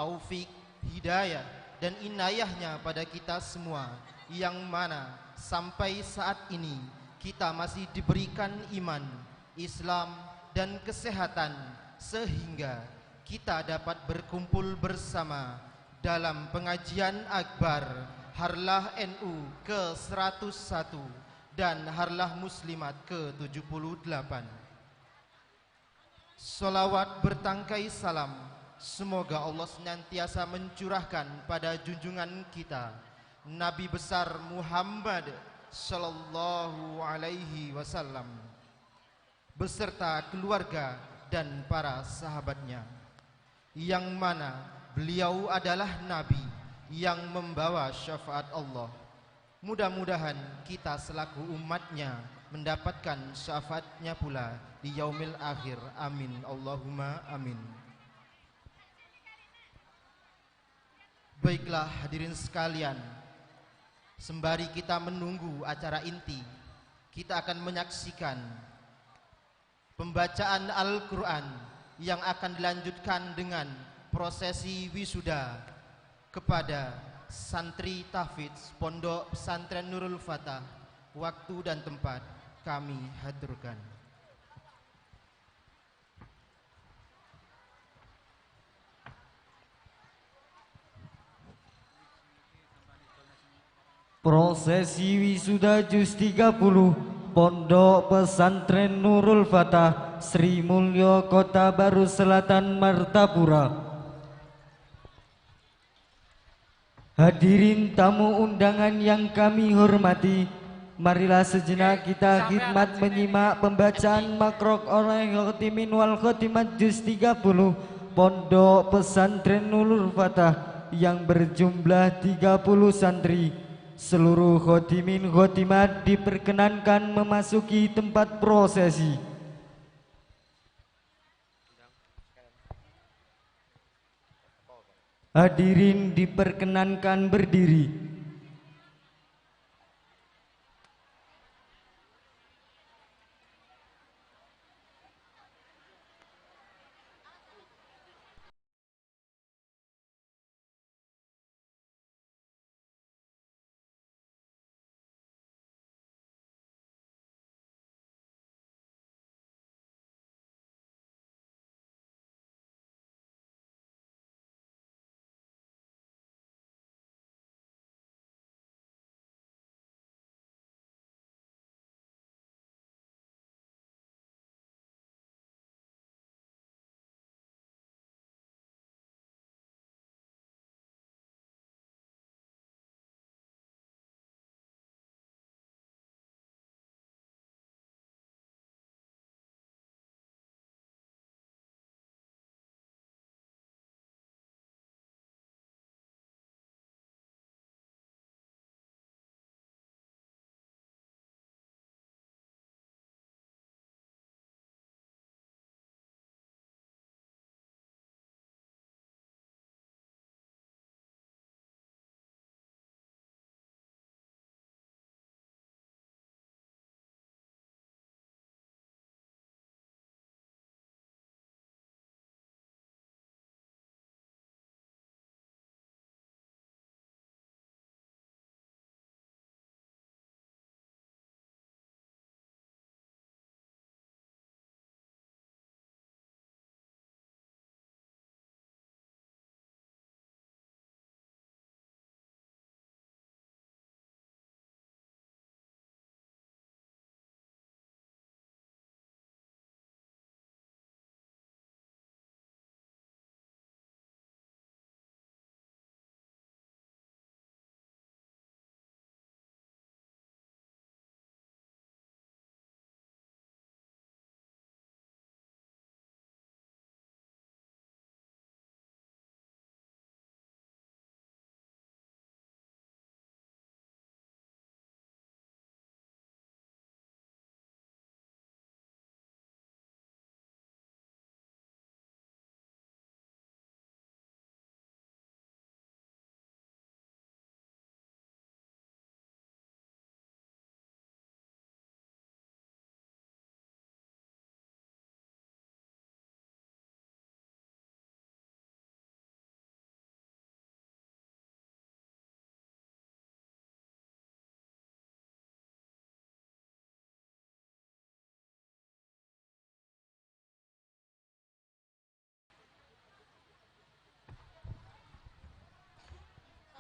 taufik, hidayah, dan inayahnya pada kita semua, yang mana sampai saat ini kita masih diberikan iman, Islam, dan kesehatan sehingga kita dapat berkumpul bersama dalam pengajian akbar Harlah NU ke-101 dan Harlah Muslimat ke-78. Salawat bertangkai salam, semoga Allah senantiasa mencurahkan pada junjungan kita Nabi besar Muhammad Sallallahu Alaihi Wasallam beserta keluarga dan para sahabatnya, yang mana beliau adalah Nabi yang membawa syafaat Allah. Mudah-mudahan kita selaku umatnya mendapatkan syafaatnya pula di yaumil akhir. Amin Allahumma amin. Baiklah hadirin sekalian, sembari kita menunggu acara inti, kita akan menyaksikan pembacaan Al-Quran yang akan dilanjutkan dengan prosesi wisuda kepada santri tahfidz Pondok Pesantren Nurul Fatah. Waktu dan tempat kami haturkan. Prosesi wisuda juz 30 Pondok Pesantren Nurul Fatah, Sri Mulyo, Kota Baru Selatan, Martapura. Hadirin tamu undangan yang kami hormati, marilah sejenak kita khidmat menyimak pembacaan makrok oleh khotimin wal khotimat juz 30 Pondok Pesantren Nurul Fatah yang berjumlah 30 santri. Seluruh khotimin khotimat diperkenankan memasuki tempat prosesi. Hadirin diperkenankan berdiri.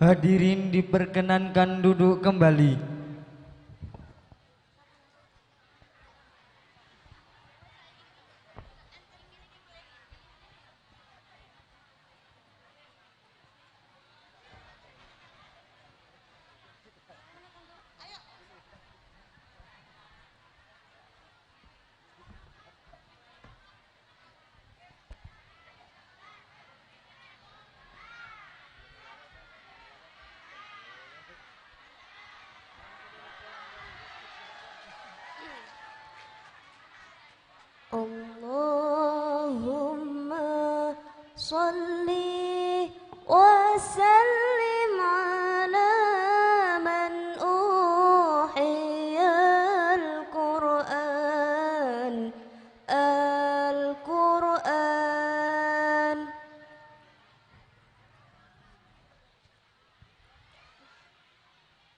Hadirin diperkenankan duduk kembali. Allahumma salli wa sallim ala man uhiya al-Qur'an al-Qur'an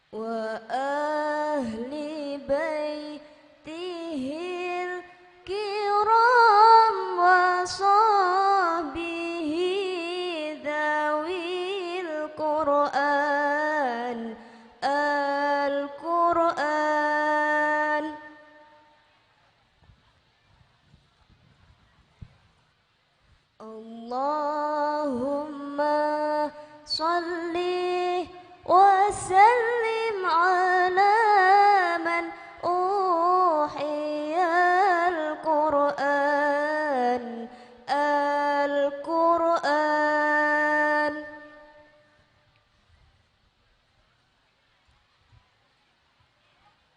wa ahli baitihi kiram wa sahbihi dzawil Qur'an al-Qur'an. Allahumma salli wa sallim ala man uhiya al-Qur'an al-Qur'an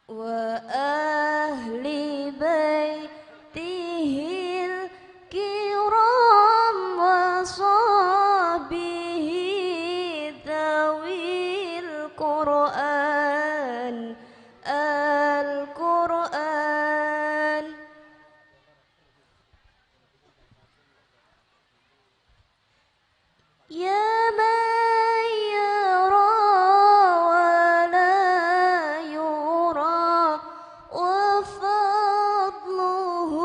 wa ahli baitihi al-kiram wa sahbihi dzawil Qur'an al-Qur'an. Ya man yara wa la yura wa fadluhu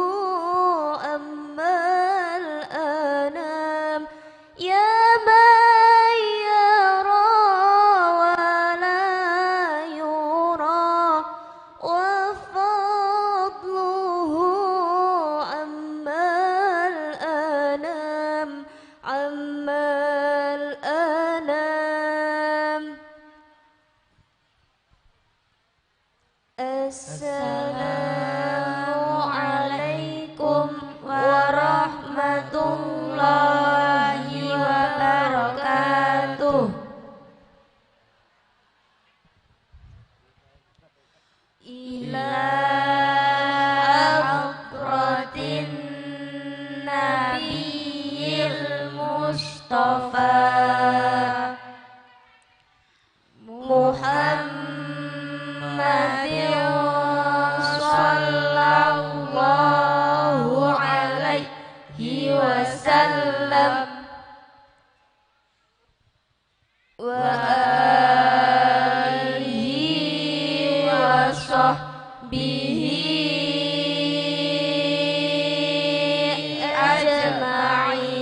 ammal anam. Ya man yara wa la yura wa fadluhu ammal anam ammal anam. Assalamu alaikum warahmatullahi wabarakatuh. Ila hadratin nabiyil Mustafa Muhammadin sallallahu alaihi wasallam wa alihi wa sahbihi ajma'in.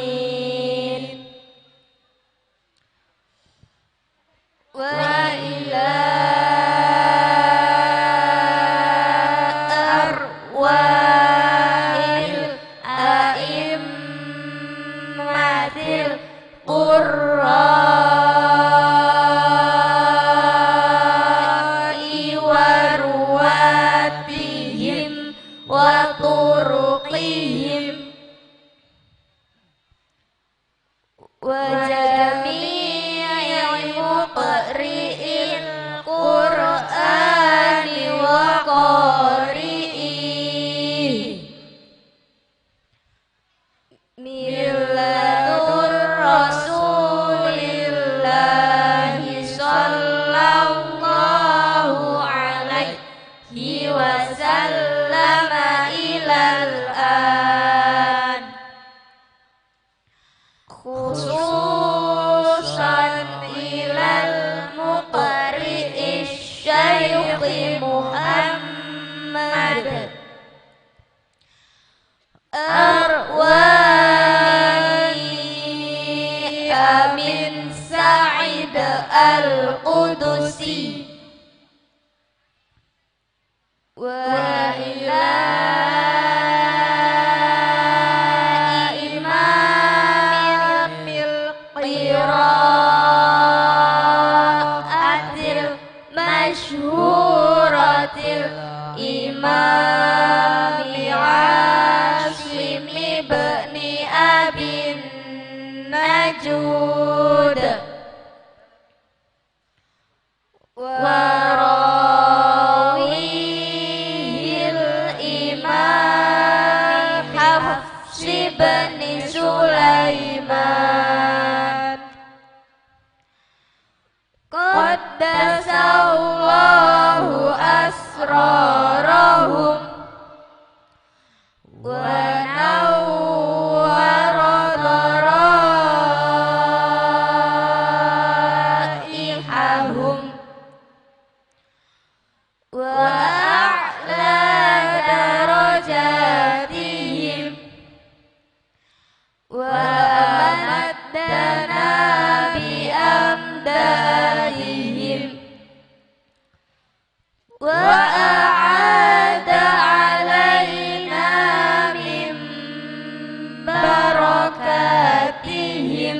Wa ila arwahil a'immatil qurra'i wa ruwatihim wa turuqihim wa jami'i muqri'il Qur'ani wa qari'ihi millatur rasulillahi sallallahu alaihi wasallam ilal an khususan Amin Sa'id Al-Qudusi wa ila imamil qira'atil masyhuratil imami Asim ibni Abin Najud wa rawihil imam Hafs ibn Sulaiman qaddasallahu asrarahum wa nawwara daraihahum wa a'la darajatihim wa amaddana bi amdadihim wa a'ada alaina min barakatihim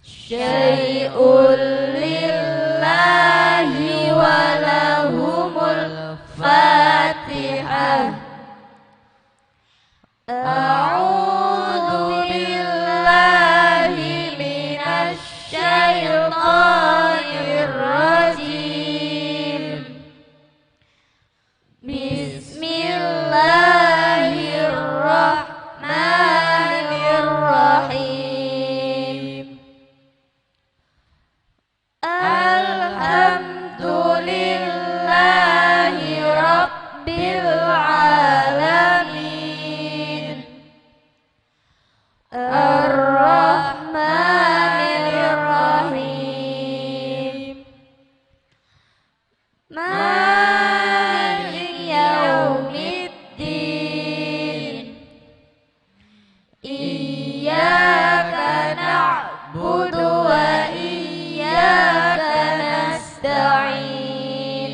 syai'un lillahi wa lahumul fatihah. A'udzu billahi minasy syaithanir rajim. Bismillahirrahmanirrahim. Alhamdulillahi rabbil alamin. Ar-Rahmanir-Rahim. Maliki yaumiddin. Iyyaka na'budu wa iyyaka nasta'in.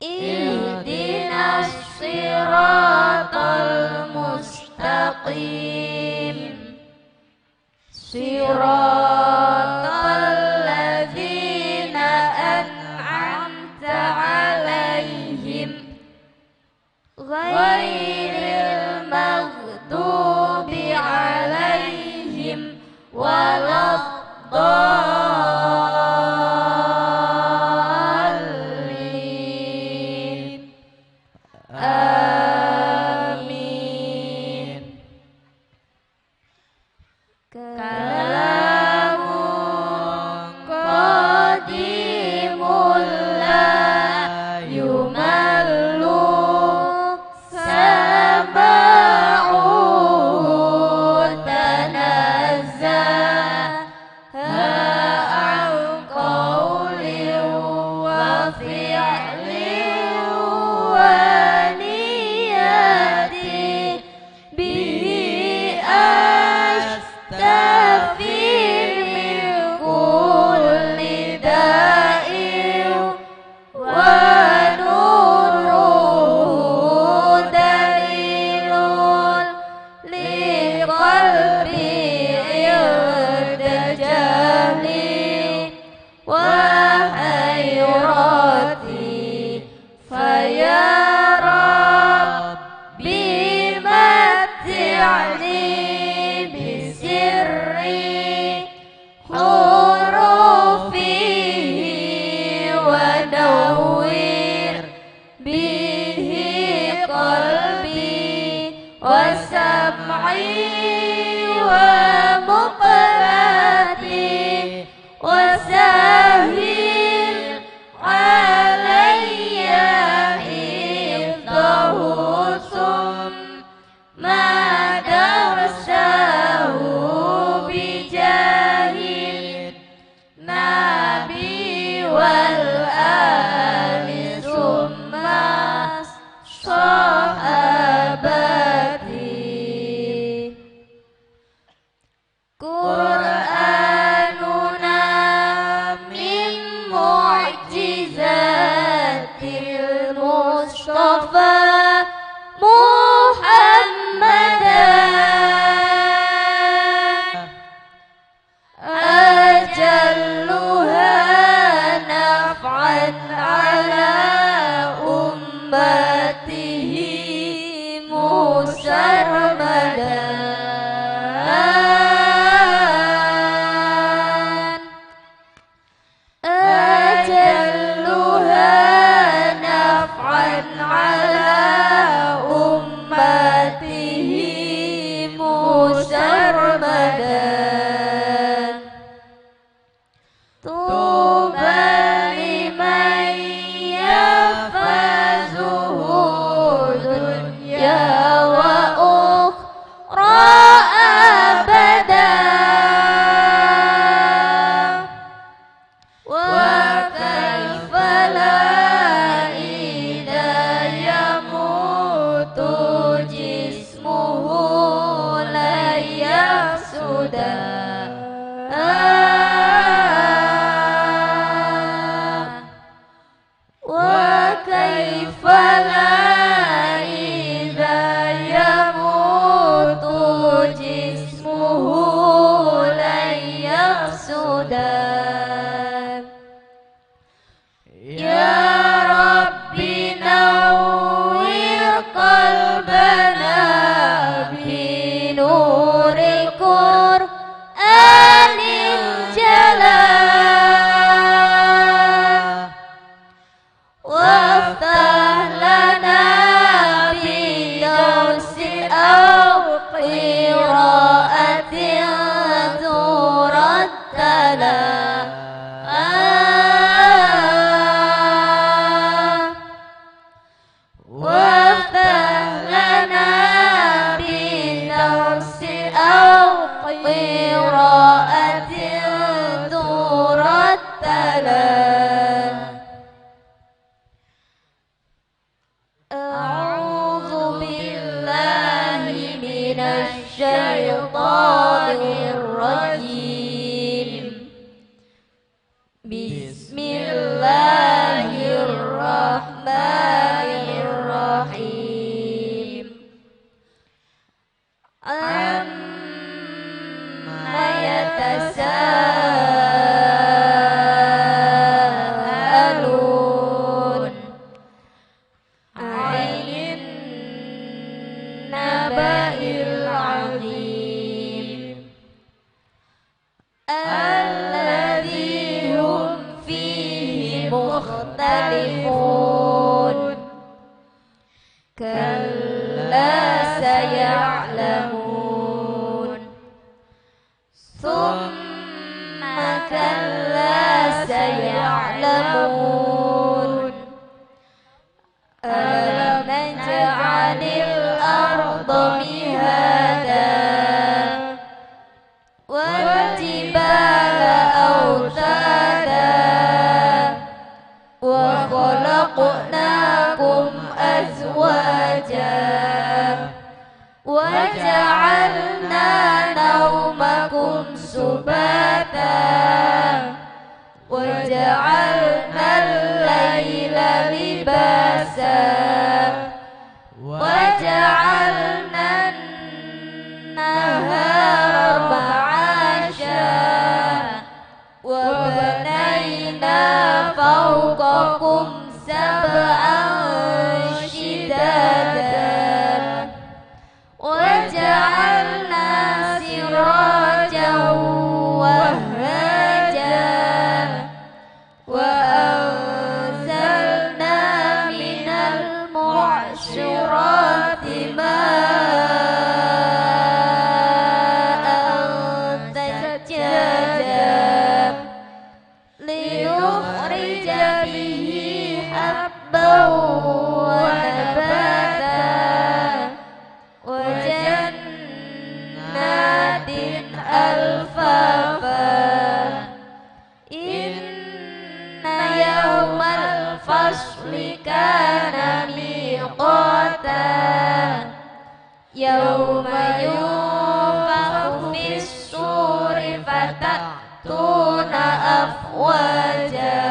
Ihdinas siratal mustaqim. Siratal ladzina an'amta 'alaihim ghairil maghdubi 'alaihim waladdallin. Amin. Kalamun qadimul la yumallu sama'uhu tanazzaha an qawlin wa fi'lin wa niyatin bihi astaghfiru سدى. وكيف لا إذا يموت جسمه لن يفسدا. يا رب نور قلبنا بنور القرآن الجلال، وافتح لنا بدرس أو قراءة ترتلا. وافتح لنا بدرس أو قراءة ترتلا. أعوذ بالله من الشيطان الرجيم. بسم الله الرحمن الرحيم. عما يتساءلون عن النبأ العظيم الذي هم فيه مختلفون. كلا سيعلمون، ثم كلا سيعلمون. ألم نجعل الأرض مهادا والجبال أوتادا وخلقناكم أزواجا وجعلنا نومكم سباتا وجعلنا الليل لباسا وجعلنا النهار معاشا وبنينا فوقكم سبعا شدادا وجعلنا سراجا وهاجا وأنزلنا من المعصرات ماء ثجاجا لنخرج به حبا ونباتا وجنات ألفافا. إن يوم الفصل كان ميقاتا يوم ينفخ في الصور فتأتون أفواجا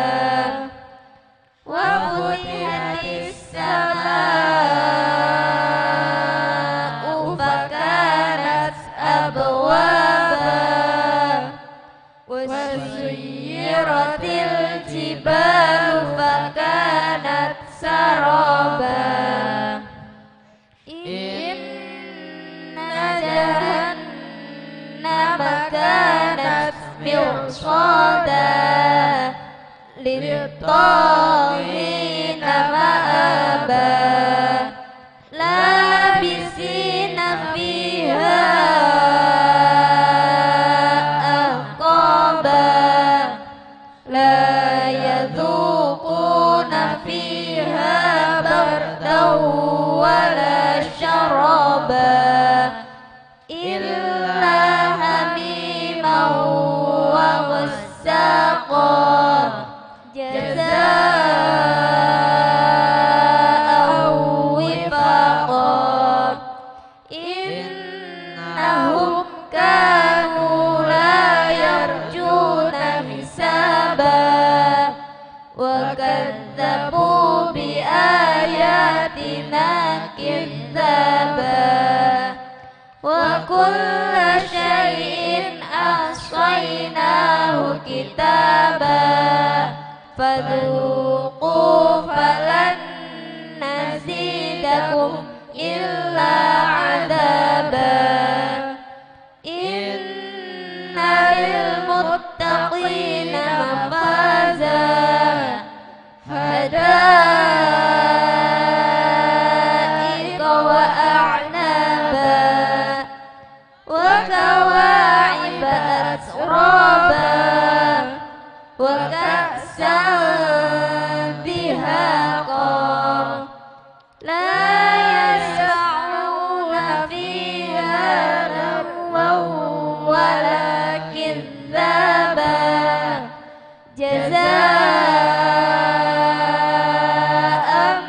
وفتحت السماء فكانت أبوابا وسيرت الجبال فكانت سرابا. إن جهنم كانت مرصادا للطاغين مآبا لابسين فيها أحقابا لا يذوقون فيها بردا ولا شرابا إلا حميما وغساقا جزاء كتابا فذوقوا فلن نزيدكم إلا عذابا إن للمتقين مفازا حدائق وأعنابا وكواعب أترابا وكأسا دهاقا لا يسمعون فيها لغوا ولا كذابا جزاء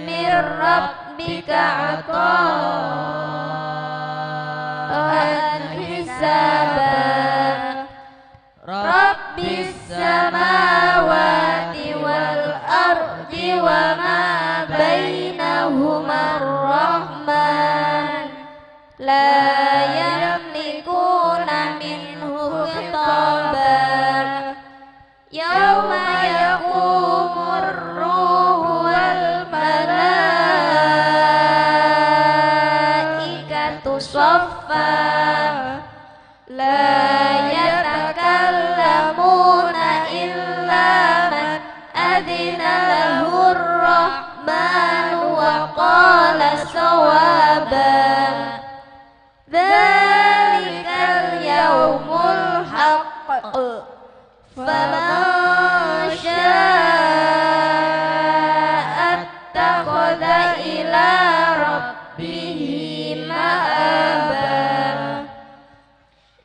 من ربك عطاء حسابا رب السماوات والأرض وما بينهما الرحمن لا يملكون منه خطابا يوم يقوم الروح والملائكة صفا لا يتكلمون إلا من أذن له الرحمن وقال صوابا ذلك اليوم الحق فمن شاء اتخذ إلى ربه مآبا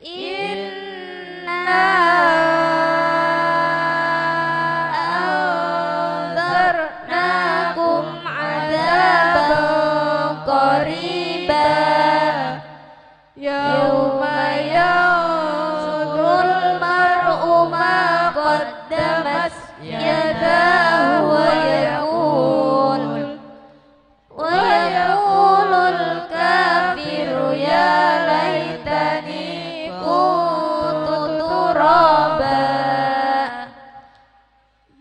إنا أنذرناكم عذابا قريبا يوم ينظر المرء ما قدمت يداه ويقول الكافر يا ليتني كنت ترابا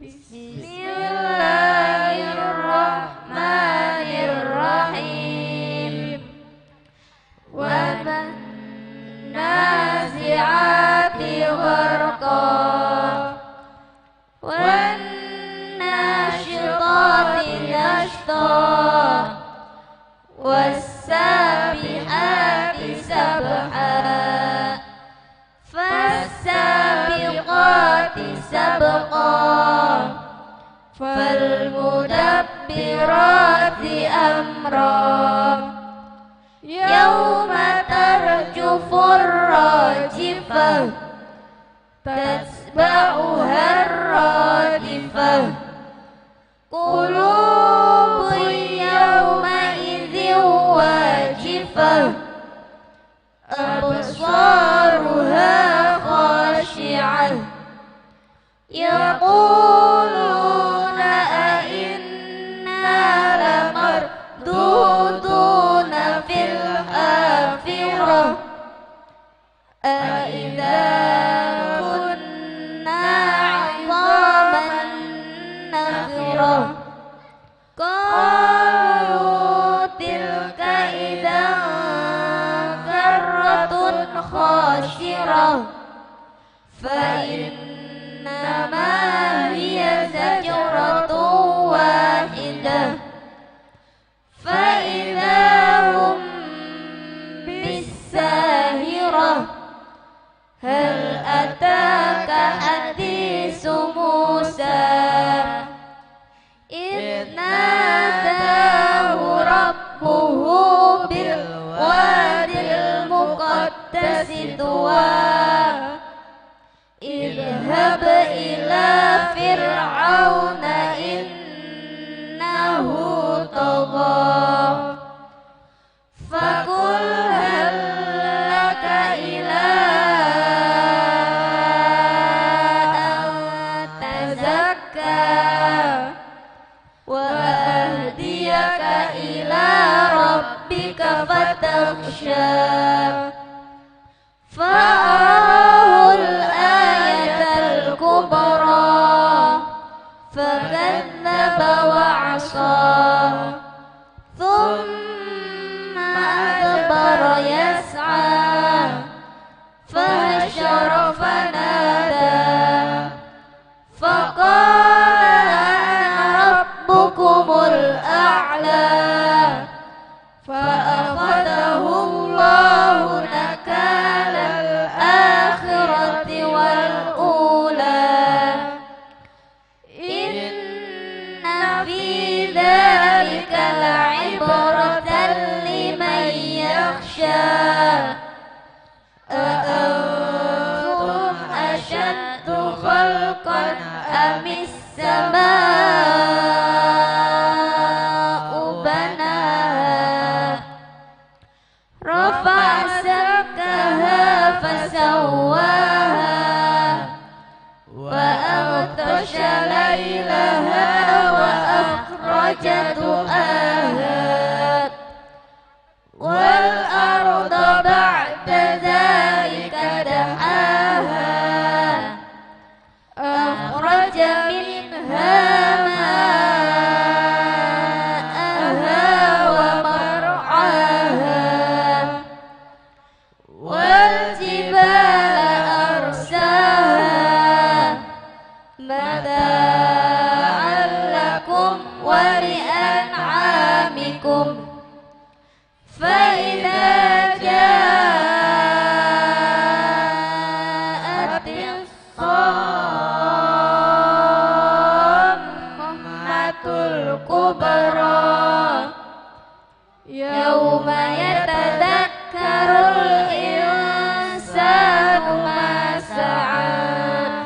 بسم الله الرحمن الرحيم والنازعات غرقا والناشطات نشطا والسابحات سبحا فالسابقات سبقا فالمدبرات أمرا يوم ترجف الراجفة تتبعها الرادفة قلوب يومئذ واجفة أبصارها خاشعة يقولون أئنا لمردودون في الحافرة أإذا كنا عظاما نخرة قالوا تلك إذا كرة خاسرة فإنما هي زجرة واحدة فإذا هم بالساهرة هل أتاك حديث موسى إذ ناداه ربه بالوادي المقدس طوى اذهب إلى فرعون إنه طغى فقل هل لك إلى أن تزكى وأهديك إلى ربك فتخشى فأراه الآية فحشر فنادى فقال أنا ربكم الأعلى فأخذه الله نكال الآخرة والأولى إن في ذلك لعبرة لمن يخشى أأنتم أشد خلقا أم السماء بناها رفع سمكها فسواها وأغطش ليلها وأخرج ضحاها والأرض بعد ذلك دحاها أخرج منها ماءها ومرعاها والجبال أرساها متاعا لكم ولأنعامكم فإذا جاءت الطامة الكبرى يوم يتذكر الإنسان ما سعى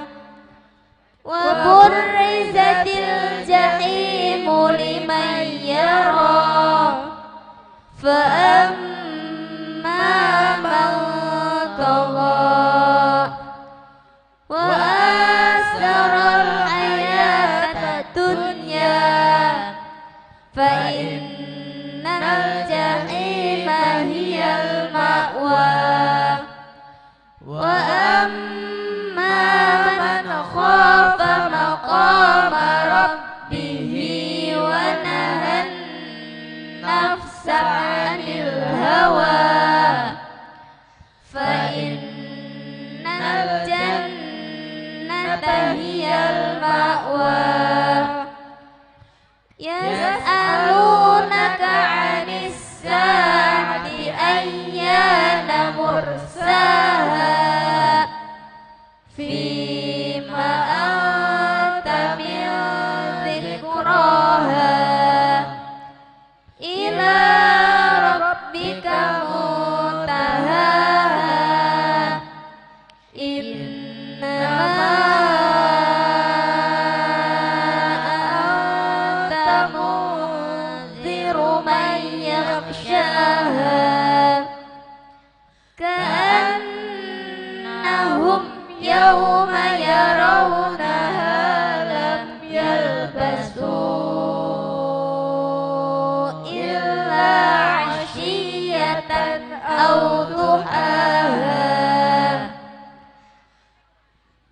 وبرزت الجحيم لمن يرى فأما من طغى وآثر الحياة الدنيا فإن الجحيم هي المأوى وأما من خاف مقام ربه ونهى النفس عن الهوى فإن الجنة هي المأوى يسألونك عن الساعة أيان مرساها فيما أنت من ذكراها إلى ربك منتهاها إنما أنت منذر من يخشاها كأنهم يوم يرونها لم يلبثوا إلا عشية أو ضحاها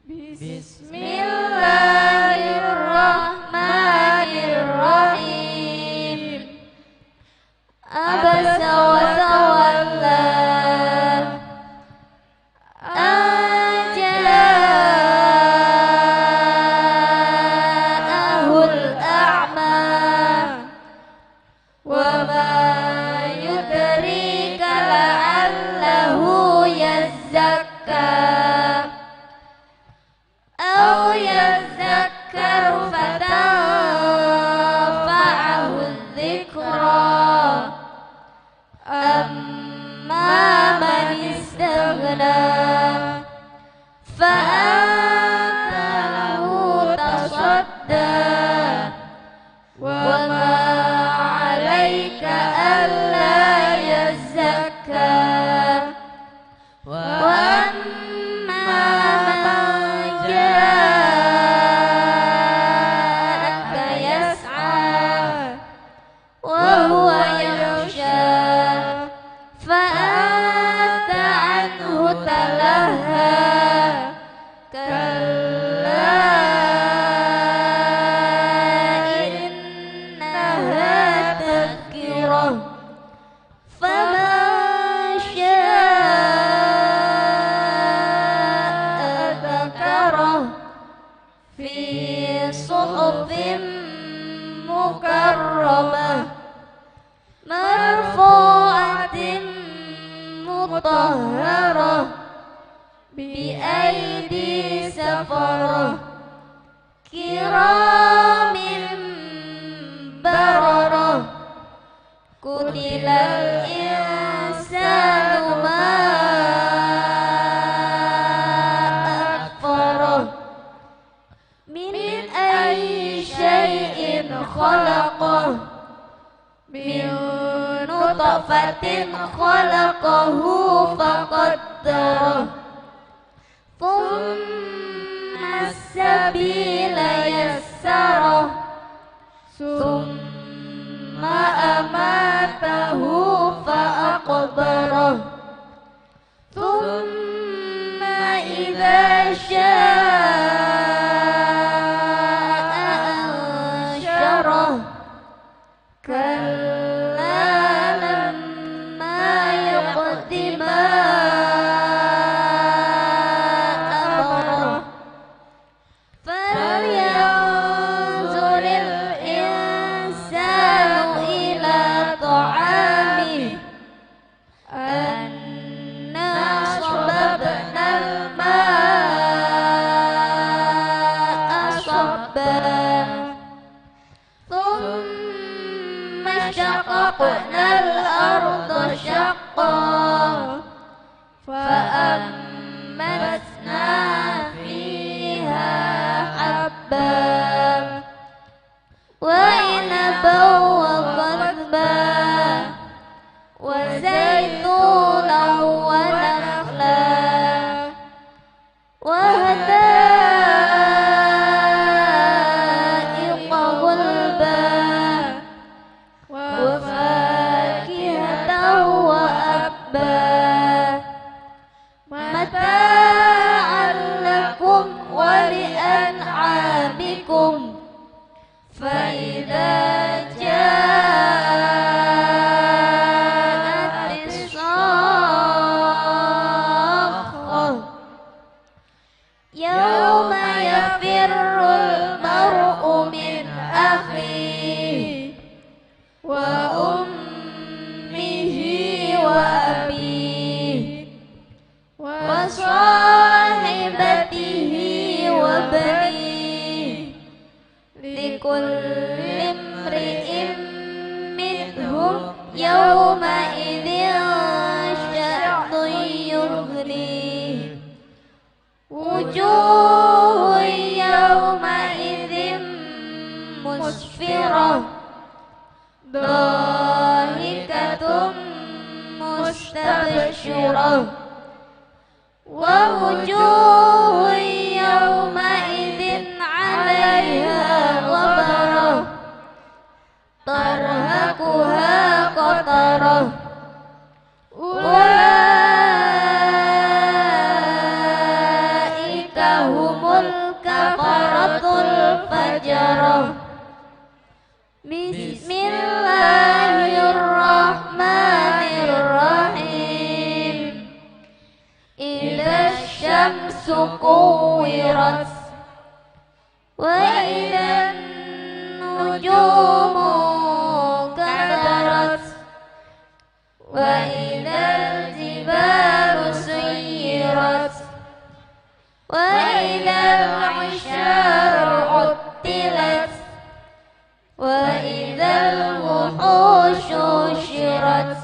بسم الله الرحمن الرحيم عبس وتولى أن جاءه الأعمى وما يدريك لعله يزكى أو يذكر فتنفعه الذكرى أما من استغنى فأنت له تصدى وما عليك ألا يزكى وأما nutfatin khalaqahu faqaddarah thumma as-sabila yassarah thumma amatahu fa'aqbarah thumma idza syaa ansyarah. Kalla lamma yaqdi ma amarah. Falyanzuril insanu ila ta'amih anna sababnal ma'a sabba thumma syaqaqna al-arda syaqqa fa'ambatna fiha habba wa 'inaban wa qadba wa zaytunan wa nakhla wa hada'iqa ghulba wa fakihatan wa abba mata'an lakum wa li'an'amikum. Fa idza ja'atis sakhkhah yauma yafirrul mar'u min akhihi wa ummihi wa abihi wa sahibatihi wa banihi likulli imri'in minhum yawma idzin sya'nun yughnihi. Wujuhun yawma idzin musfirah dhahikatun mustabsyirah wa wujuhun yawma idzin 'alaiha ghabarah tarhaquha qatarah. Ulaika humul kafaratul fajarah. Bismillahirrahmanirrahim. Idza syamsu kuwirat wa idza nujumu kadarat wa idzal jibalu suyirat wa idzal 'isyaru 'uttilat wa idzal wuhushu husyirat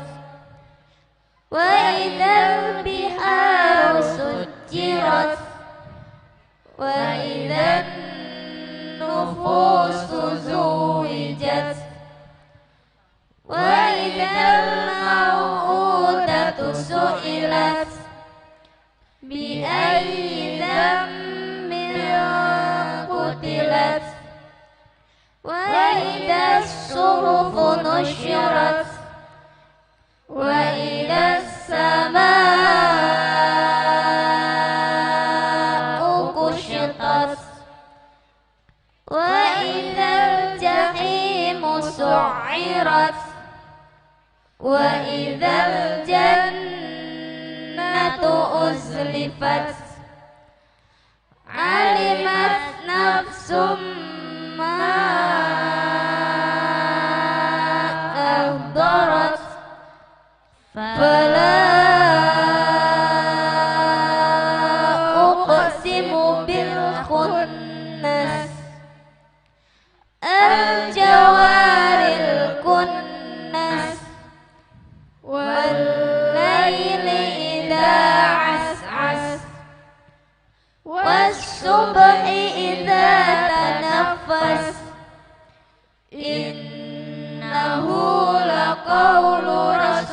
wa idzal biharu sujjirat wa idzan nufusu zuwijat wa idzal mau'udatu su'ilat bi ayyi dzambin qutilat wa idzas suhufu nusyirat wa idzas samaa'u kusyitat wa idzal jahimu su'irat wa idzal jannatu uzlifat. Alimat nafsum ma ahdarat fala uqsimu bil khunnas al jawaril kunnas wal laili idza as'as was subhi idza tanaffas. Innahu laqawlu rasul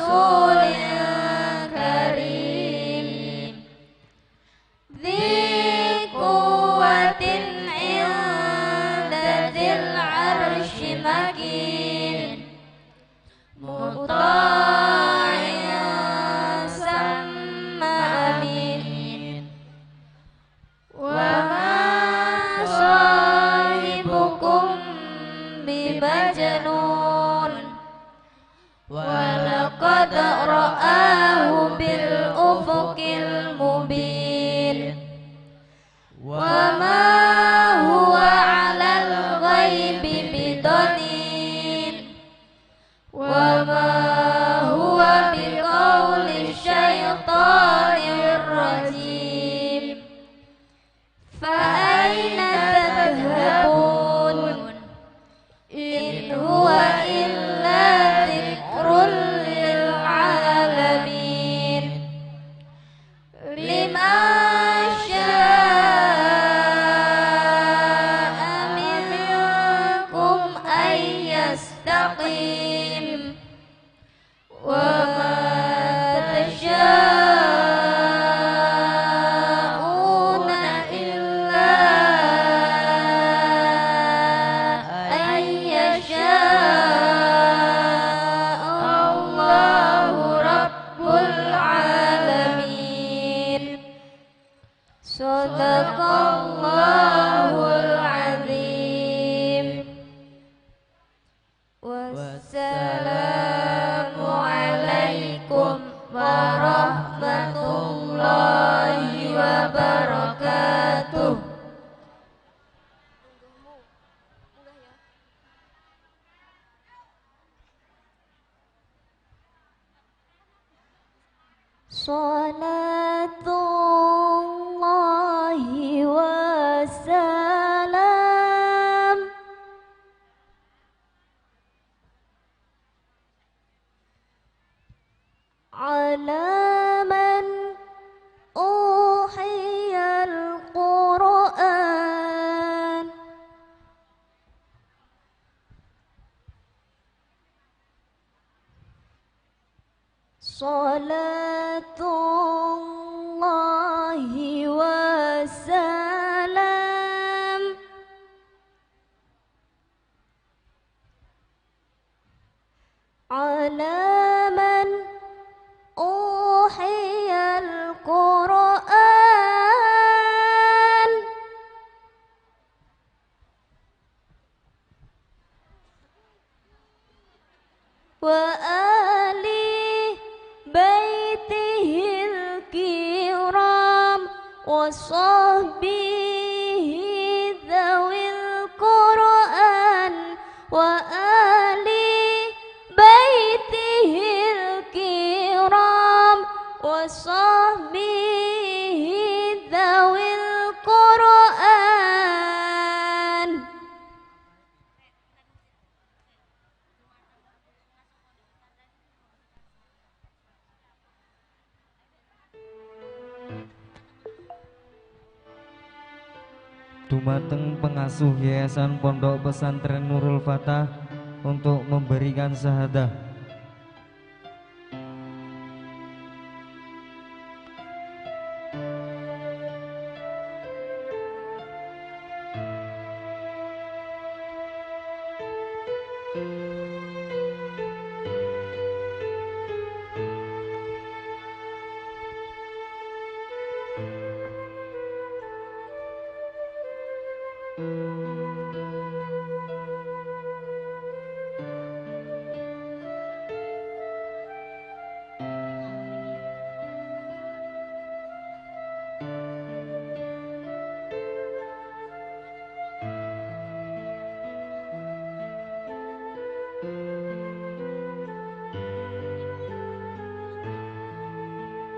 Shadaqallahul azim. Wassalamualaikum warahmatullahi wabarakatuh. Salatullahi wassalam ala man uhiyal Qur'an. Salatullahi wassalam ala man uhiyal Qur'an wa ali baitihil kiram wa sahbihi dzawil Qur'an wa ali baitihil kiram wa sahbihi dzawil Qur'an. Dumateng pengasuh Yayasan Pondok Pesantren Nurul Fatah untuk memberikan syahadah.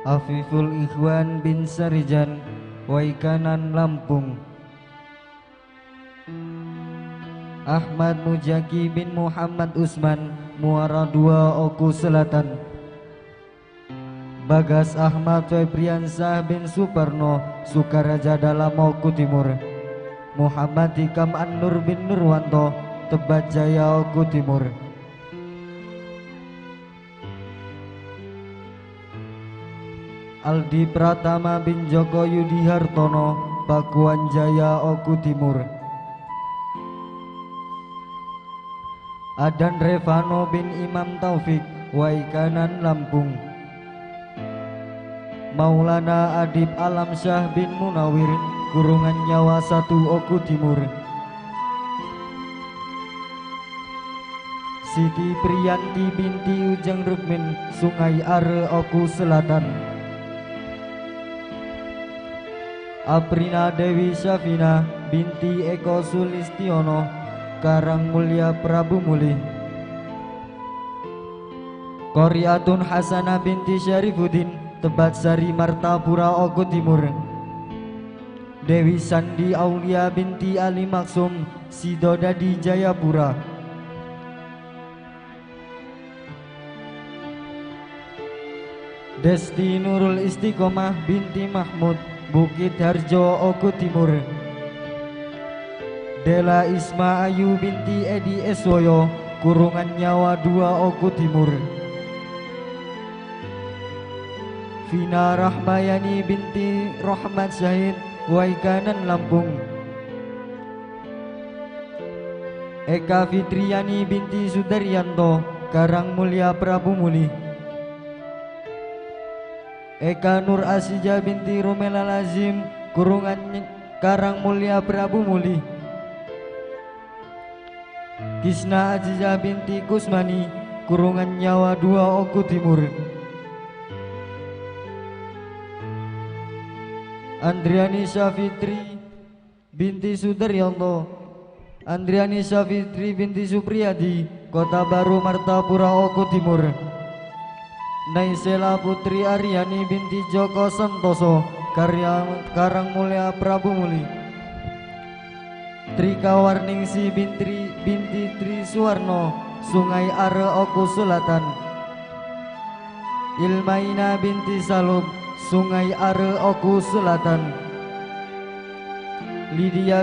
Afiful Ikhwan bin Sarijan, Waikanan, Lampung. Ahmad Mujaki bin Muhammad Usman, Muara II, Oku Selatan. Bagas Ahmad Febriansah bin Suparno, Sukaraja Dalam, Oku Timur. Muhammad Hikam An-Nur bin Nurwanto, Tebat Jaya, Oku Timur. Aldi Pratama bin Joko Yudi Hartono, Pakuan Jaya, Oku Timur. Adan Revano bin Imam Taufik, Waikanan, Lampung. Maulana Adib Alamsyah bin Munawir, Kurungan Nyawa 1, Oku Timur. Siti Priyanti binti Ujang Rukmin, Sungai Are, Oku Selatan. Aprina Dewi Syafina binti Eko Sulistiono, Karangmulya, Prabu Mulih. Koryatun Hasanah binti Syarifuddin, Tebat Sari, Martapura, Oku Timur. Dewi Sandi Aulia binti Ali Maksum, Sidodadi, Jayapura. Desti Nurul Istiqomah binti Mahmud, Bukit Harjo, Oku Timur. Dela Isma Ayu binti Edi Eswoyo, Kurungan Nyawa 2, Oku Timur. Vina Rahmayani binti Rohmat Syahid, Waikanan, Lampung. Eka Fitriani binti Sudaryanto, Karangmulya, Prabu Mulih. Eka Nur Asija binti Romela Lazim, Kurungan Karang Mulya Prabu Muli. Kisna Azizah binti Kusmani, Kurungan Nyawa 2 Oku Timur. Andriani Syafitri binti Sudaryanto, Andriani Syafitri binti Supriyadi, Kota Baru Martapura Oku Timur. Naisela Putri Aryani binti Joko Santoso, Karya Karang Mulya Prabu Muli. Trika Warningsi binti Tri Suwarno, Sungai Are Oku Selatan. Ilmaina binti Salub, Sungai Are Oku Selatan. Lydia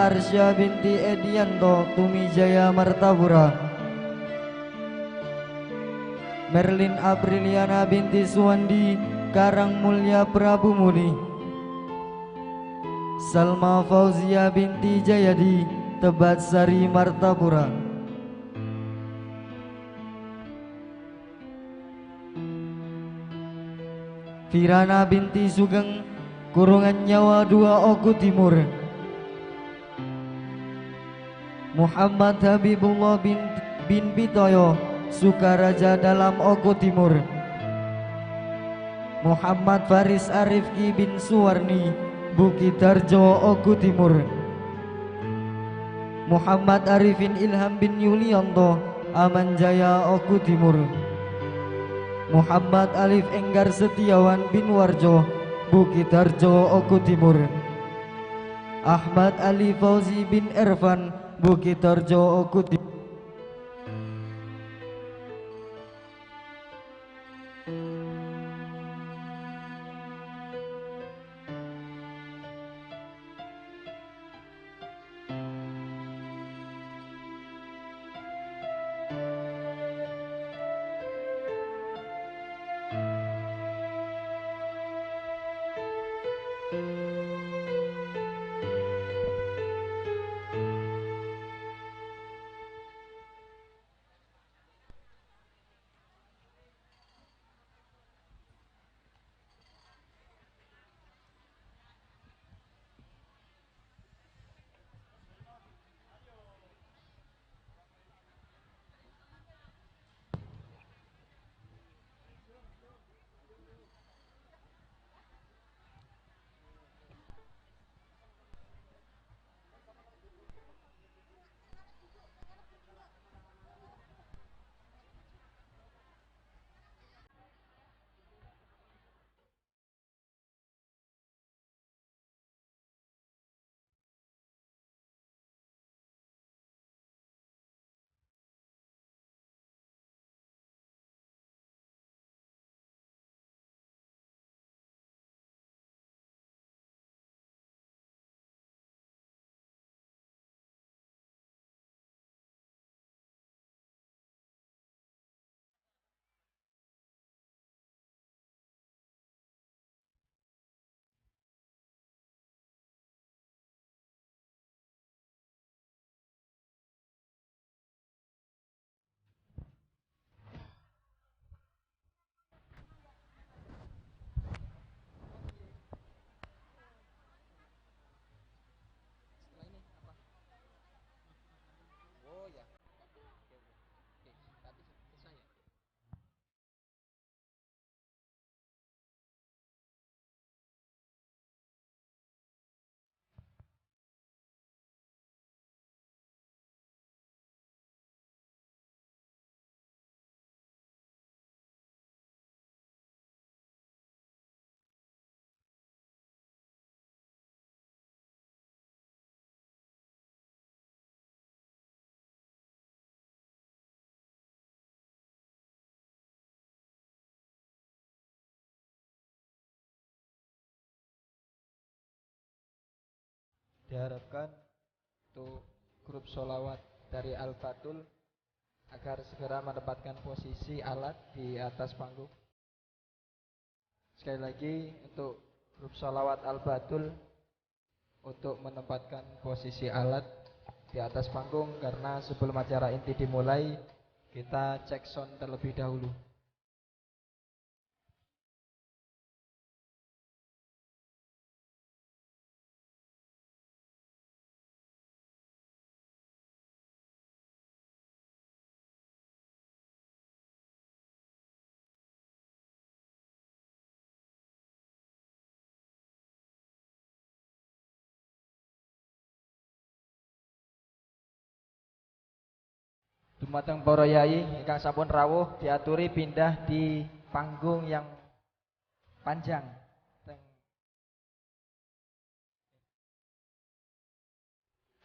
Arsya binti Edianto, Tumijaya Martapura. Merlin Apriliana binti Suwandi, Karang Mulya Prabu Muli. Salma Fauzia binti Jayadi, Tebat Sari Martapura. Firana binti Sugeng, Kurungan Nyawa 2 Oku Timur. Muhammad Habibullah bin Pitoyo, Sukaraja Dalam Oku Timur. Muhammad Faris Arifki bin Suwarni, Bukit Harjo Oku Timur. Muhammad Arifin Ilham bin Yulianto, Amanjaya Oku Timur. Muhammad Alif Enggar Setiawan bin Warjo, Bukit Harjo Oku Timur. Ahmad Ali Fauzi bin Ervan, Bukit Harjo Oku Timur. Diharapkan untuk grup sholawat dari Al-Fatul agar segera mendapatkan posisi alat di atas panggung. Sekali lagi untuk grup sholawat Al-Batul untuk menempatkan posisi alat di atas panggung, karena sebelum acara inti dimulai kita cek sound terlebih dahulu. Dumateng para yai ingkang sampun rawuh diaturi pindah di panggung yang panjang.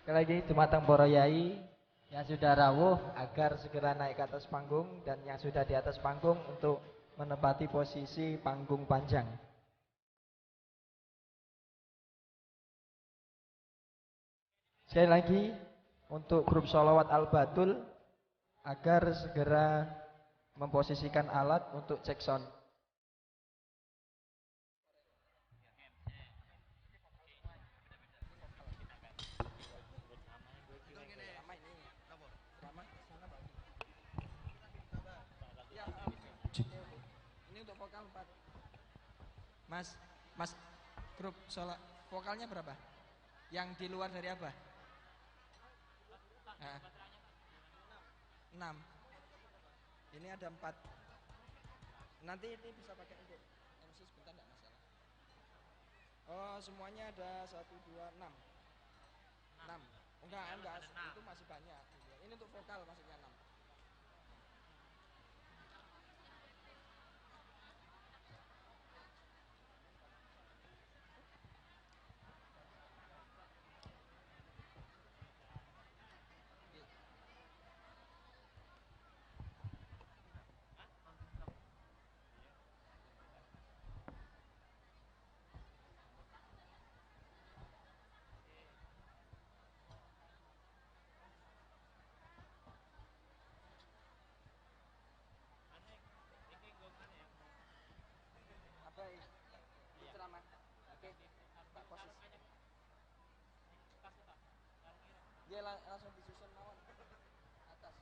Sekali lagi dumateng para yai yang sudah rawuh agar segera naik ke atas panggung, dan yang sudah di atas panggung untuk menempati posisi panggung panjang. Sekali lagi untuk grup sholawat Al-Batul agar segera memposisikan alat untuk cek sound. Ini untuk vokal 4. Mas, Mas, grup sholat vokalnya berapa? Yang di luar dari apa? Nah. 6. Ini ada 4. Nanti ini bisa pakai untuk MC sebentar, enggak masalah. Oh, semuanya ada 1 2 6. 6. Enggak, itu masih banyak. Ini untuk vokal maksudnya 6. Dia langsung disusun mawon atas.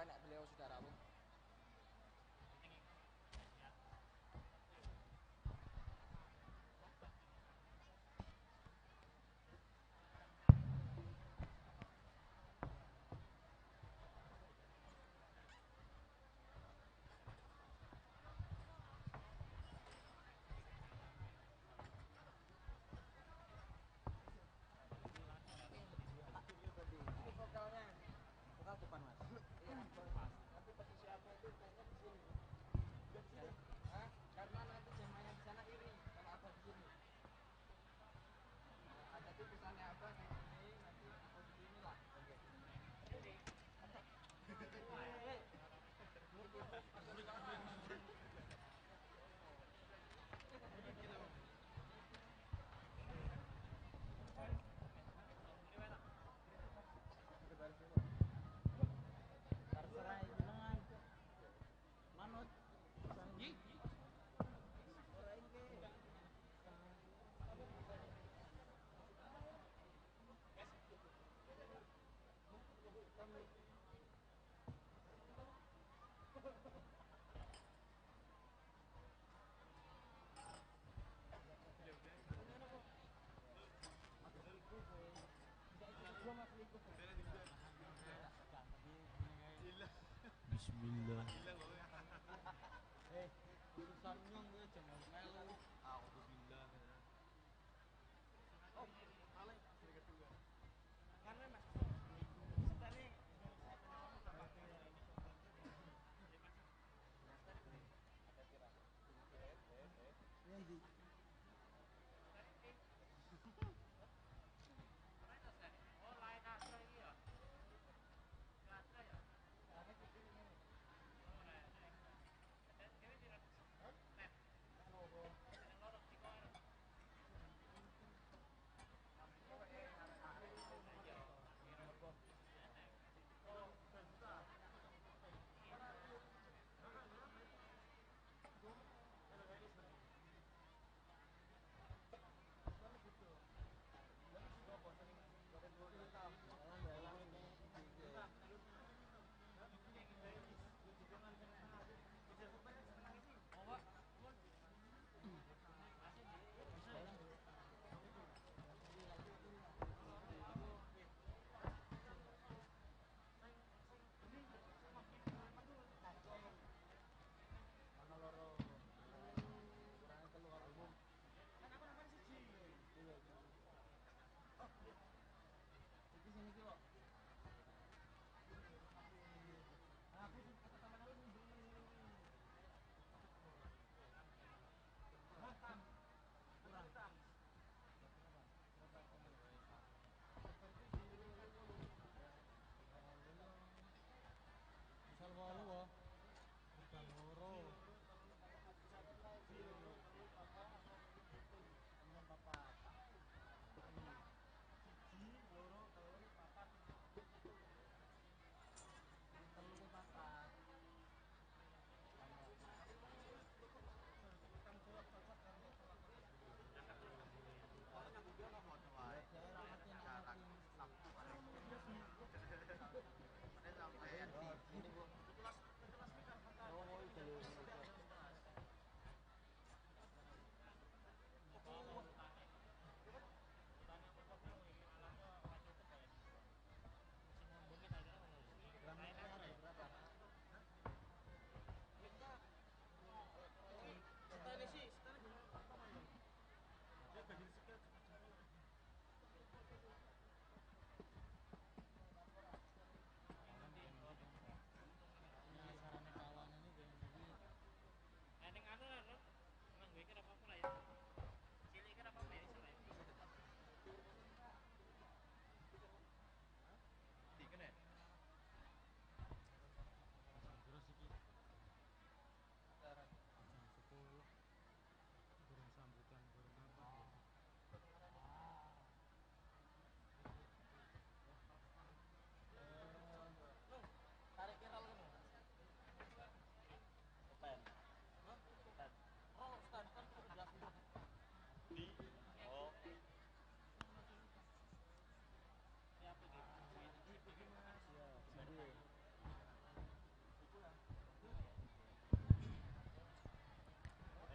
Beliau sudah rawuh. Bismillah.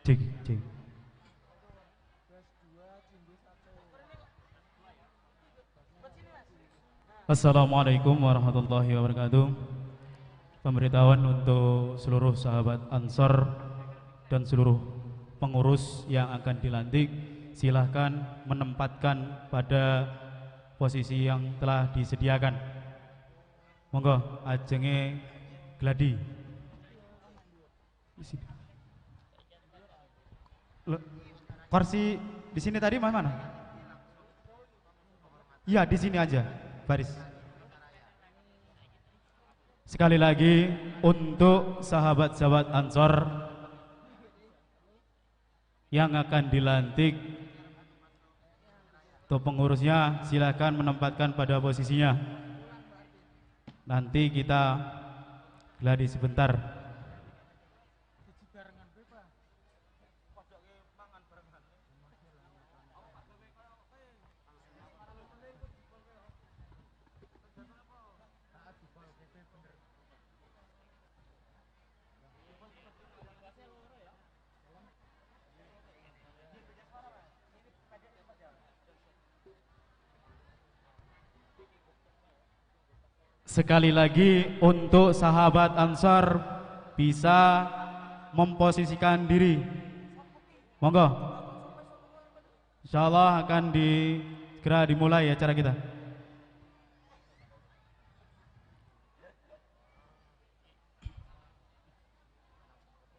Cek, cek. Assalamualaikum warahmatullahi wabarakatuh. Pemberitahuan untuk seluruh sahabat Ansor dan seluruh pengurus yang akan dilantik, silahkan menempatkan pada posisi yang telah disediakan. Monggo ajenge gladi. Kursi di sini tadi mana? Iya, di sini aja, baris. Sekali lagi untuk sahabat-sahabat Ansor yang akan dilantik atau pengurusnya, silakan menempatkan pada posisinya. Nanti kita gladi sebentar. Sekali lagi untuk sahabat Ansor bisa memposisikan diri. Monggo. Insyaallah akan segera dimulai acara kita.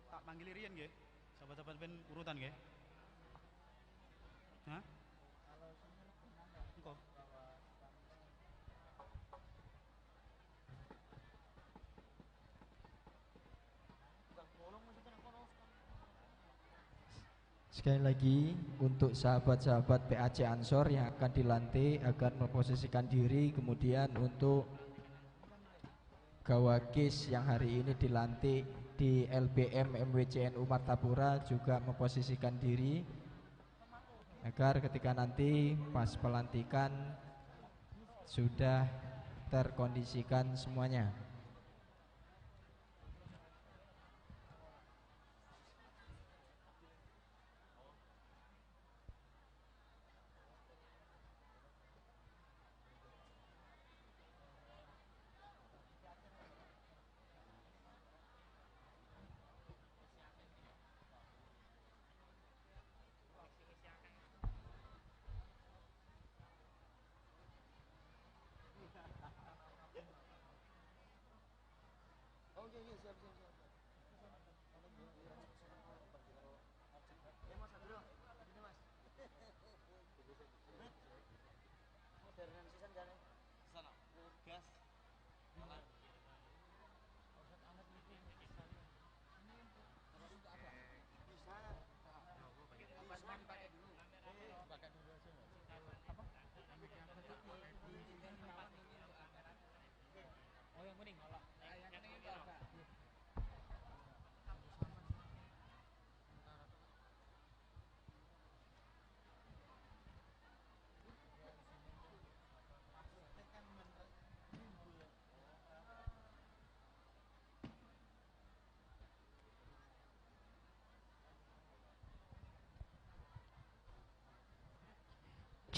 Tak panggil Rian nggih. Sahabat-sahabat ben urutan nggih. Hah? Engko. Sekali lagi untuk sahabat-sahabat PAC Ansor yang akan dilantik agar memposisikan diri, kemudian untuk Gawakis yang hari ini dilantik di LBM MWCNU Martapura juga memposisikan diri agar ketika nanti pas pelantikan sudah terkondisikan semuanya.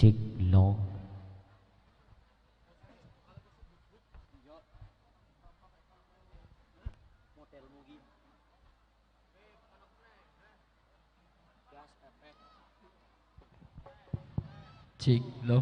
Cek lo. Cek lo.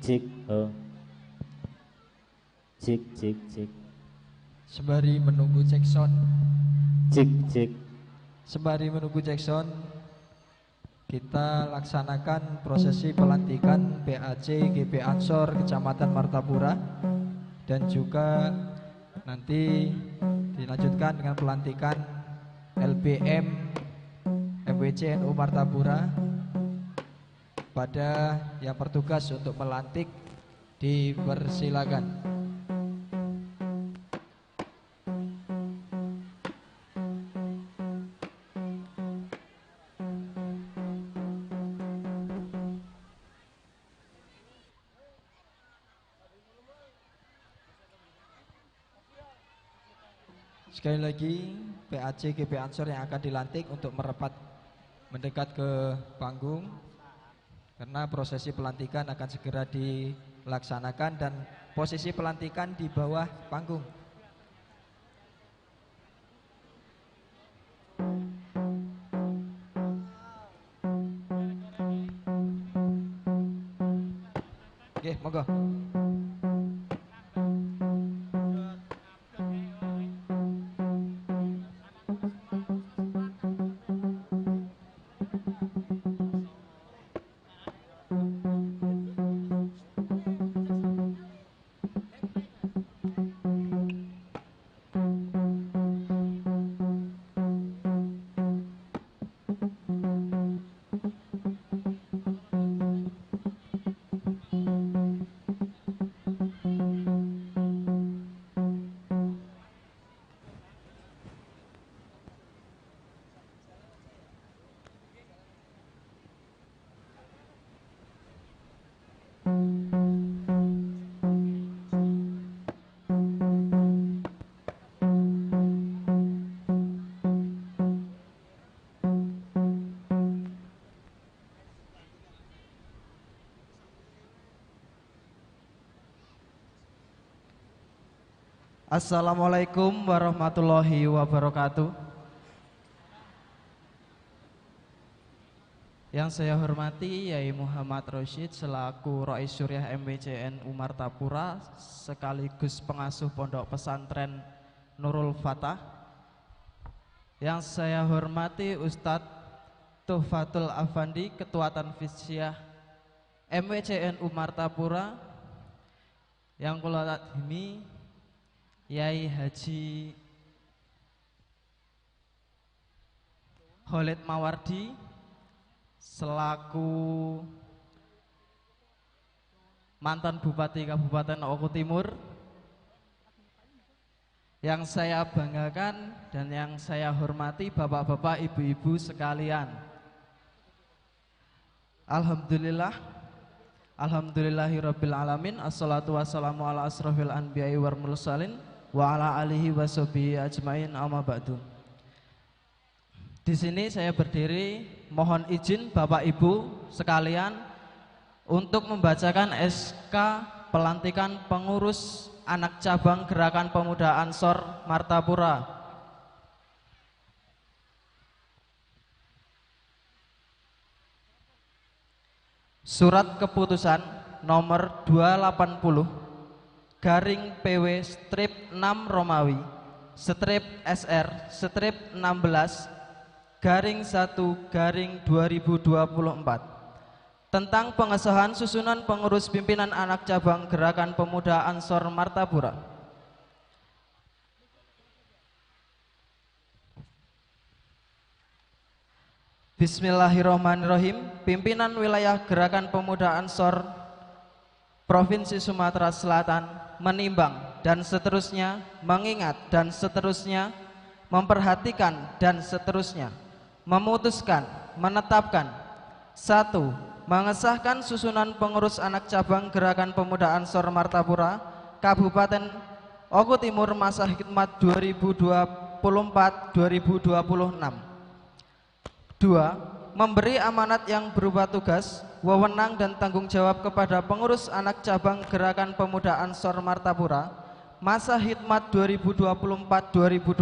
Cek, oh. Cek, cek, cek. Sembari menunggu cek sound. Cek, cek. Sembari menunggu cek sound, kita laksanakan prosesi pelantikan PAC GP Ansor Kecamatan Martapura dan juga nanti dilanjutkan dengan pelantikan LBM MWC NU Martapura. Pada yang bertugas untuk melantik dipersilakan. Sekali lagi PAC GP Ansor yang akan dilantik untuk merapat mendekat ke panggung karena prosesi pelantikan akan segera dilaksanakan dan posisi pelantikan di bawah panggung. Oke, monggo. Assalamualaikum warahmatullahi wabarakatuh. Yang saya hormati Yai Muhammad Rosyid selaku Rois Syuriah MWCN Martapura sekaligus pengasuh Pondok Pesantren Nurul Fatah. Yang saya hormati Ustadz Tuhfatul Afandi, Ketua Tanfisyah MWCN Martapura. Yang kula takdimi Yai Haji Khalid Mawardi selaku mantan Bupati Kabupaten Oku Timur. Yang saya banggakan dan yang saya hormati bapak-bapak, ibu-ibu sekalian. Alhamdulillah, alhamdulillahirabbil alamin, assalatu wassalamu ala asrofil anbiya'i wal mursalin wa ala alihi washabihi ajmain, amma ba'du. Di sini saya berdiri mohon izin Bapak Ibu sekalian untuk membacakan SK pelantikan pengurus anak cabang Gerakan Pemuda Ansor Martapura. Surat keputusan nomor 280 garing PW strip 6 Romawi strip SR strip 16 garing 1 garing 2024 tentang pengesahan susunan pengurus pimpinan anak cabang Gerakan Pemuda Ansor Martapura. Bismillahirrahmanirrahim. Pimpinan wilayah Gerakan Pemuda Ansor Provinsi Sumatera Selatan menimbang dan seterusnya, mengingat dan seterusnya, memperhatikan dan seterusnya, memutuskan, menetapkan. 1. Mengesahkan susunan pengurus anak cabang Gerakan Pemuda Ansor Martapura Kabupaten Oku Timur masa khidmat 2024-2026. 2. Memberi amanat yang berupa tugas, wewenang dan tanggung jawab kepada pengurus anak cabang Gerakan Pemuda Ansor Martapura masa khidmat 2024-2026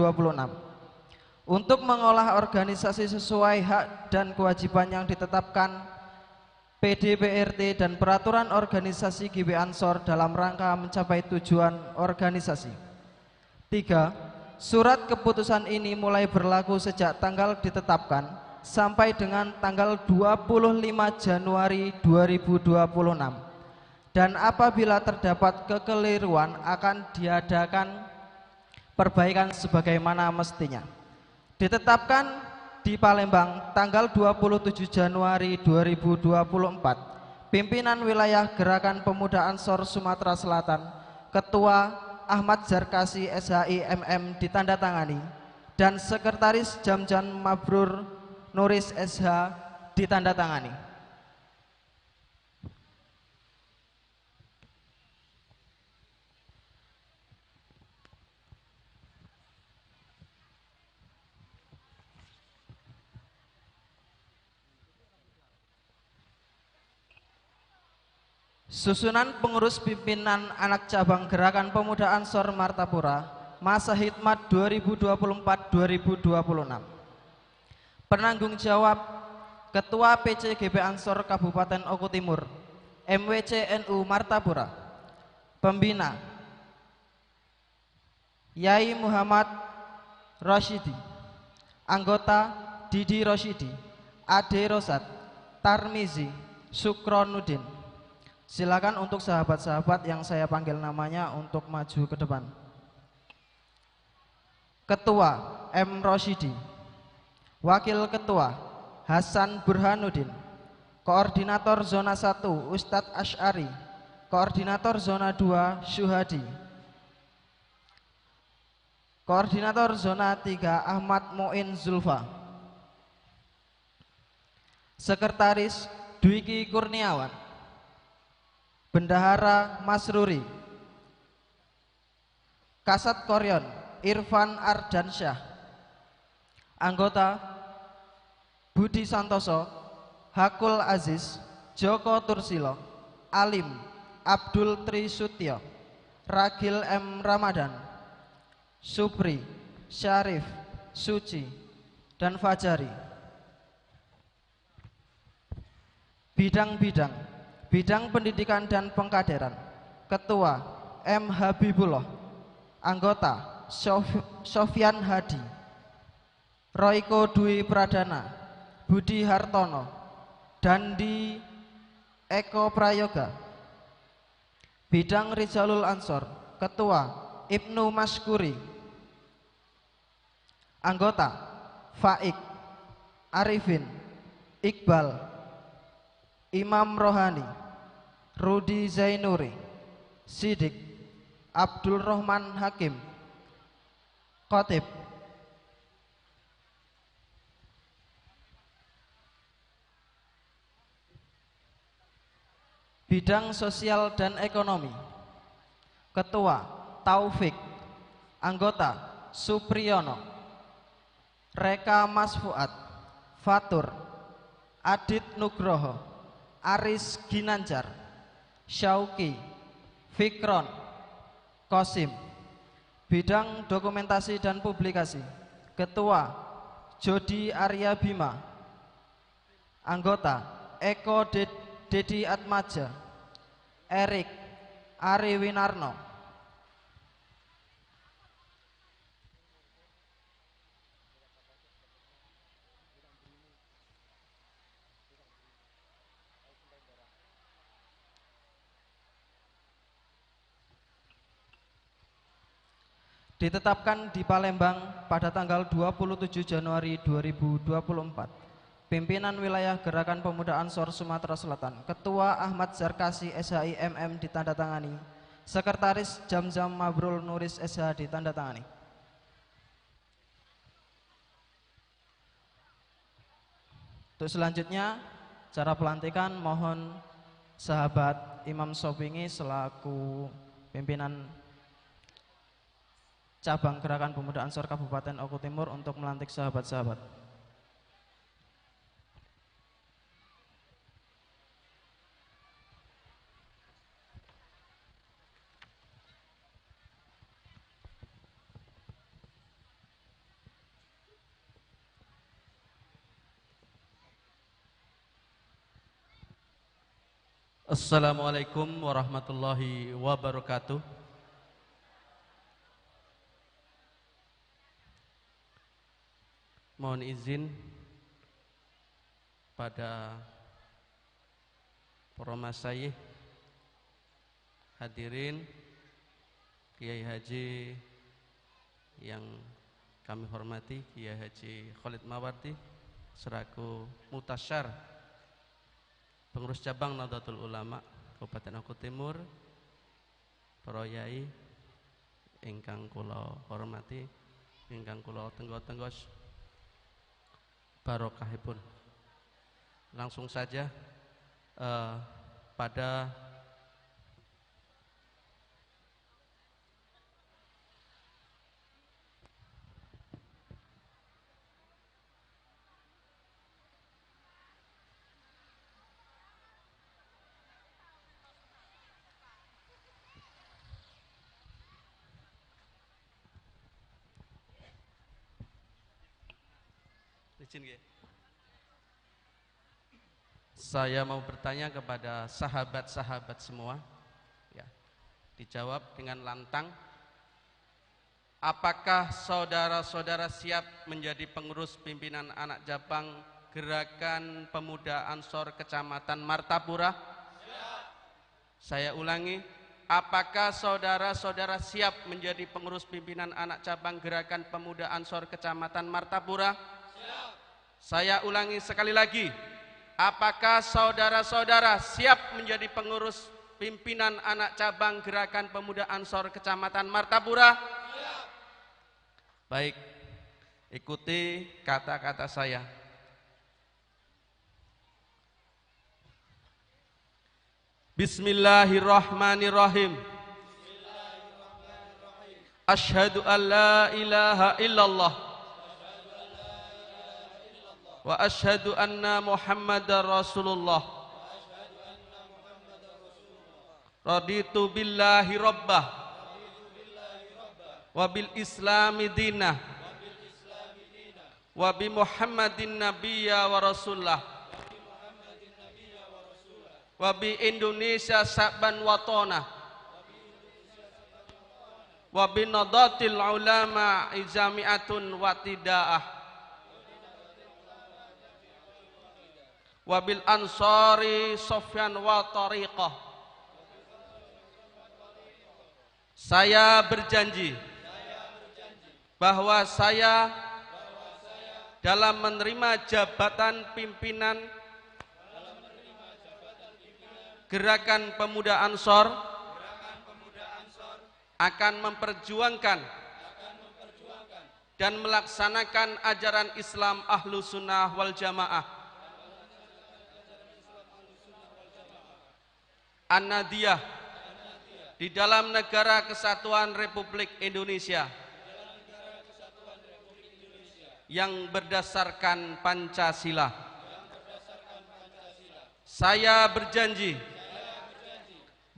untuk mengolah organisasi sesuai hak dan kewajiban yang ditetapkan PDPRT dan Peraturan Organisasi GP Ansor dalam rangka mencapai tujuan organisasi. 3. Surat keputusan ini mulai berlaku sejak tanggal ditetapkan sampai dengan tanggal 25 Januari 2026. Dan apabila terdapat kekeliruan akan diadakan perbaikan sebagaimana mestinya. Ditetapkan di Palembang tanggal 27 Januari 2024. Pimpinan Wilayah Gerakan Pemuda Ansor Sumatera Selatan, Ketua Ahmad Zarkasi SHI MM ditandatangani dan Sekretaris Jamjan Mabrur Nuris SH ditandatangani. Susunan pengurus pimpinan anak cabang Gerakan Pemuda Ansor Martapura masa khidmat 2024-2026. Penanggung jawab Ketua PC GP Ansor Kabupaten Oku Timur, MWC NU Martapura. Pembina Yai Muhammad Rosyidi. Anggota Didi Rosyidi, Ade Rosat, Tarmizi, Sukronudin. Silakan untuk sahabat-sahabat yang saya panggil namanya untuk maju ke depan. Ketua M. Rosyidi, Wakil Ketua Hasan Burhanuddin, Koordinator Zona 1 Ustadz Ash'ari, Koordinator Zona 2 Syuhadi, Koordinator Zona 3 Ahmad Moin Zulfa, Sekretaris Dwiki Kurniawan, Bendahara Masruri, Kasat Koryon Irfan Ardansyah, Anggota Budi Santoso, Hakul Aziz, Joko Tursilo, Alim, Abdul Trisutyo, Ragil M. Ramadan, Supri, Syarif, Suci, dan Fajari. Bidang-bidang Bidang Pendidikan dan Pengkaderan, Ketua M. Habibullah, Anggota Sofyan Hadi, Royko Dwi Pradana, Budi Hartono, Dandi Eko Prayoga. Bidang Rijalul Ansor, Ketua Ibnu Maskuri, Anggota Faik, Arifin, Iqbal, Imam Rohani, Rudi Zainuri, Sidik, Abdul Rohman Hakim, Khotib. Bidang Sosial dan Ekonomi, Ketua Taufik, Anggota Supriyono, Reka Mas Fuad, Fatur, Adit Nugroho, Aris Ginanjar, Syauki, Fikron, Kosim. Bidang Dokumentasi dan Publikasi, Ketua Jodi Arya Bima, Anggota Eko Dedi Atmaja, Erik Ari Winarno. Ditetapkan di Palembang pada tanggal 27 Januari 2024. Pimpinan Wilayah Gerakan Pemuda Ansor Sumatera Selatan, Ketua Ahmad Zarkasi SHI MM ditandatangani, Sekretaris Jamzam Mabrul Nuris SH ditandatangani. Untuk selanjutnya, cara pelantikan mohon sahabat Imam Sopingi selaku pimpinan Cabang Gerakan Pemuda Ansor Kabupaten Oku Timur untuk melantik sahabat-sahabat. Assalamualaikum warahmatullahi wabarakatuh. Mohon izin pada para masyayikh, hadirin, Kiai Haji yang kami hormati, Kiai Haji Khalid Mawardi selaku Mutasyar Pengurus Cabang Nahdlatul Ulama Kabupaten Oku Timur, para yai ingkang kula hormati, ingkang kula tenggo-tenggos barokahipun. Langsung saja pada saya mau bertanya kepada sahabat-sahabat semua, ya, dijawab dengan lantang. Apakah saudara-saudara siap menjadi pengurus pimpinan anak cabang Gerakan Pemuda Ansor Kecamatan Martapura? Siap. Saya ulangi, apakah saudara-saudara siap menjadi pengurus pimpinan anak cabang Gerakan Pemuda Ansor Kecamatan Martapura? Siap. Saya ulangi sekali lagi, apakah saudara-saudara siap menjadi pengurus pimpinan anak cabang Gerakan Pemuda Ansor Kecamatan Martapura? Siap. Baik, ikuti kata-kata saya. Bismillahirrahmanirrahim. Asyhadu an la ilaha illallah wa asyhadu anna Muhammadar Rasulullah. Raditu billahi rabbah wa bil islami dinah wa bi Muhammadin nabiyya wa rasulullah wa bi Indonesia sa'ban watona wa bi nadatil ulama jami'atun wa tida'ah wabil ansari sofyan wa tariqah. Saya berjanji bahwa saya dalam menerima jabatan pimpinan Gerakan Pemuda Ansor akan memperjuangkan dan melaksanakan ajaran Islam Ahlu Sunnah wal Jamaah An-Nadiyah di dalam Negara Kesatuan Republik Indonesia yang berdasarkan Pancasila. Saya berjanji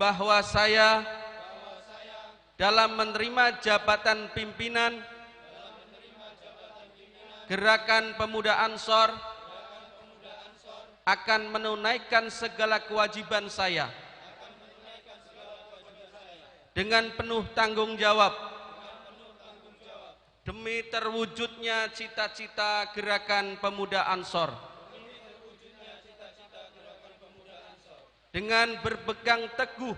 bahwa saya dalam menerima jabatan pimpinan Gerakan Pemuda Ansor akan menunaikan segala kewajiban saya dengan penuh tanggung jawab demi terwujudnya cita-cita Gerakan Pemuda Ansor dengan berpegang teguh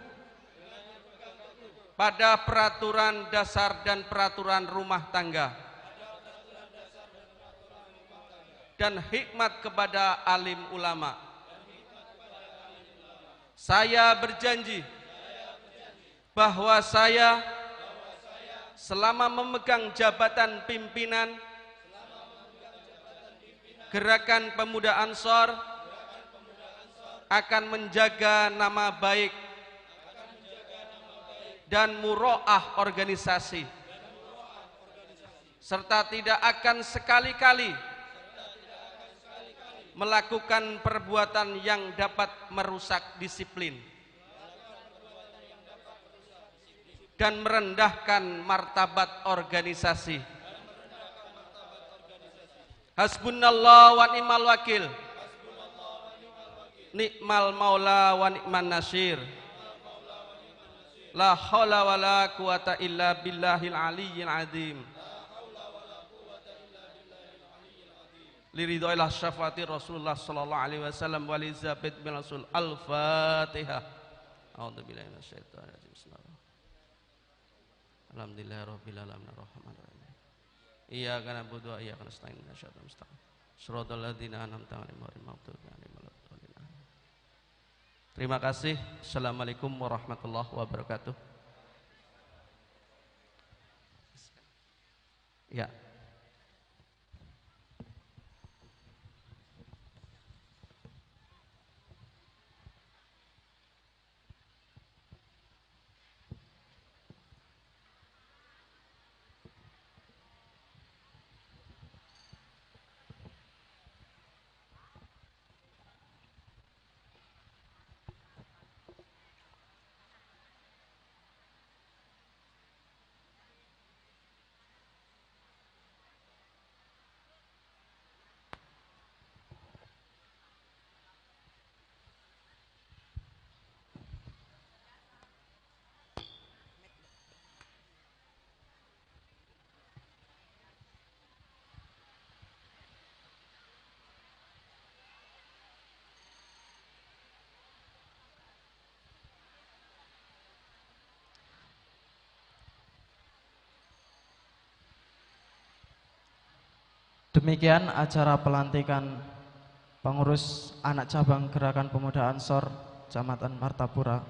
pada peraturan dasar dan peraturan rumah tangga dan hikmat kepada alim ulama. Saya berjanji bahwa saya selama memegang jabatan pimpinan Gerakan Pemuda Ansor akan menjaga nama baik dan muro'ah organisasi serta tidak akan sekali-kali melakukan perbuatan yang dapat merusak disiplin dan merendahkan martabat organisasi. Hasbunallah wa ni'mal wakil. Nikmal maula wa nikman nasir. La haula wa la quwata illa billahil aliyyil azim. Liridhoilah syafaati Rasulullah sallallahu alaihi wasallam wa Elizabeth bin Rasul. Al-Fatihah. A'udzubillahi minasyaitonir rajim. Alhamdulillahirabbil alamin arrahmanir rahim. Iyyaka na'budu wa iyyaka nasta'in. Ihdinas siratal mustaqim. Siratal ladzina an'amta 'alaihim ghairil maghdubi 'alaihim waladdallin. Terima kasih. Assalamualaikum warahmatullahi wabarakatuh. Ya. Demikian acara pelantikan pengurus anak cabang Gerakan Pemuda Ansor Kecamatan Martapura.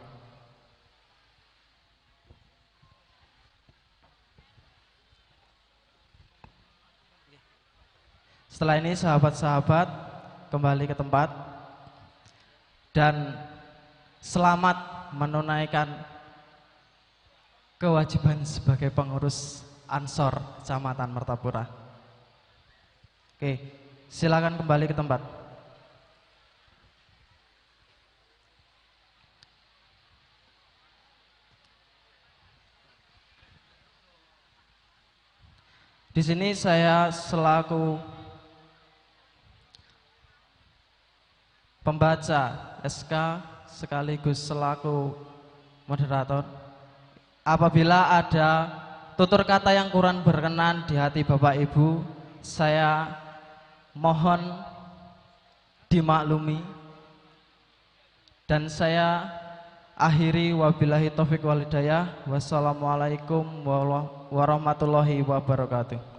Setelah ini sahabat-sahabat kembali ke tempat dan selamat menunaikan kewajiban sebagai pengurus Ansor Kecamatan Martapura. Oke, silakan kembali ke tempat. Di sini saya selaku pembaca SK sekaligus selaku moderator. Apabila ada tutur kata yang kurang berkenan di hati Bapak Ibu, saya mohon dimaklumi dan saya akhiri wabillahi taufik wal hidayah. Wassalamualaikum warahmatullahi wabarakatuh.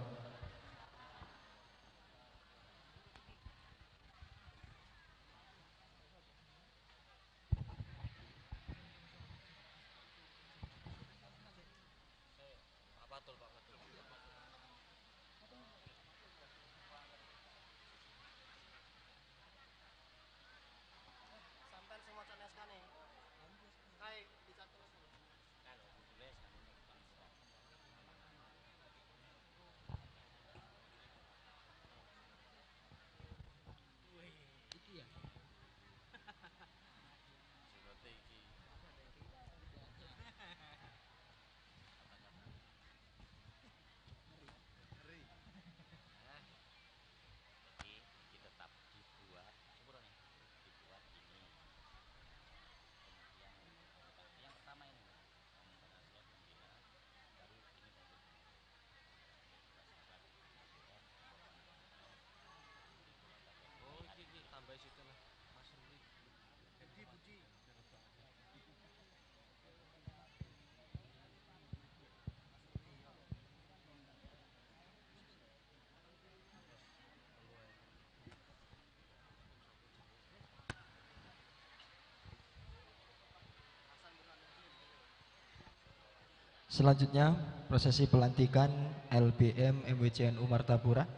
Selanjutnya prosesi pelantikan LBM MWCNU Martapura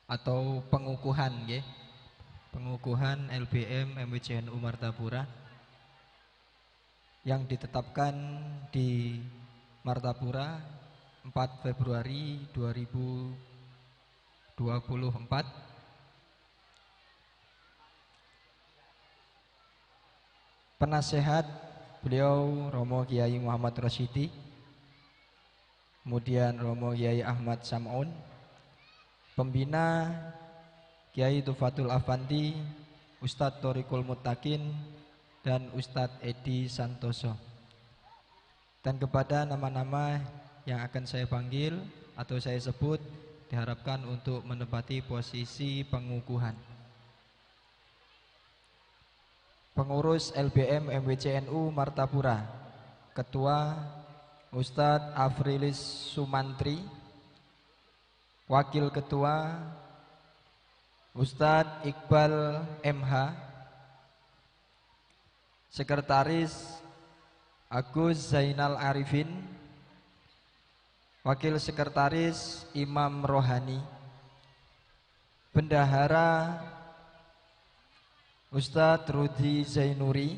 atau pengukuhan nggih. Pengukuhan LBM MWCNU Martapura yang ditetapkan di Martapura 4 Februari 2024. Penasehat beliau Romo Kiai Muhammad Rosyidi, kemudian Romo Kiai Ahmad Sam'un, pembina Kiai Tufatul Afandi, Ustadz Torikul Muttaqin, dan Ustadz Edi Santoso. Dan kepada nama-nama yang akan saya panggil atau saya sebut, diharapkan untuk menempati posisi pengukuhan. Pengurus LBM MWCNU Martapura, Ketua Ustadz Afrilis Sumantri, Wakil Ketua Ustadz Iqbal MH, Sekretaris Agus Zainal Arifin, Wakil Sekretaris Imam Rohani, Bendahara Ustadz Rudi Zainuri,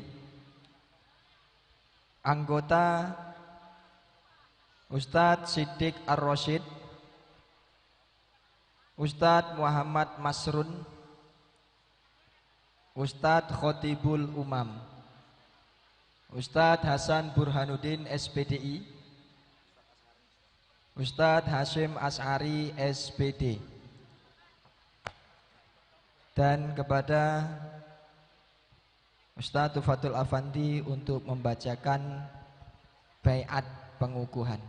Anggota Ustadz Siddiq Ar-Rosyid, Ustadz Muhammad Masrun, Ustadz Khotibul Umam, Ustadz Hasan Burhanuddin SPDI, Ustadz Hashim As'ari SPD. Dan kepada Ustadz Tufatul Afandi untuk membacakan baiat pengukuhan.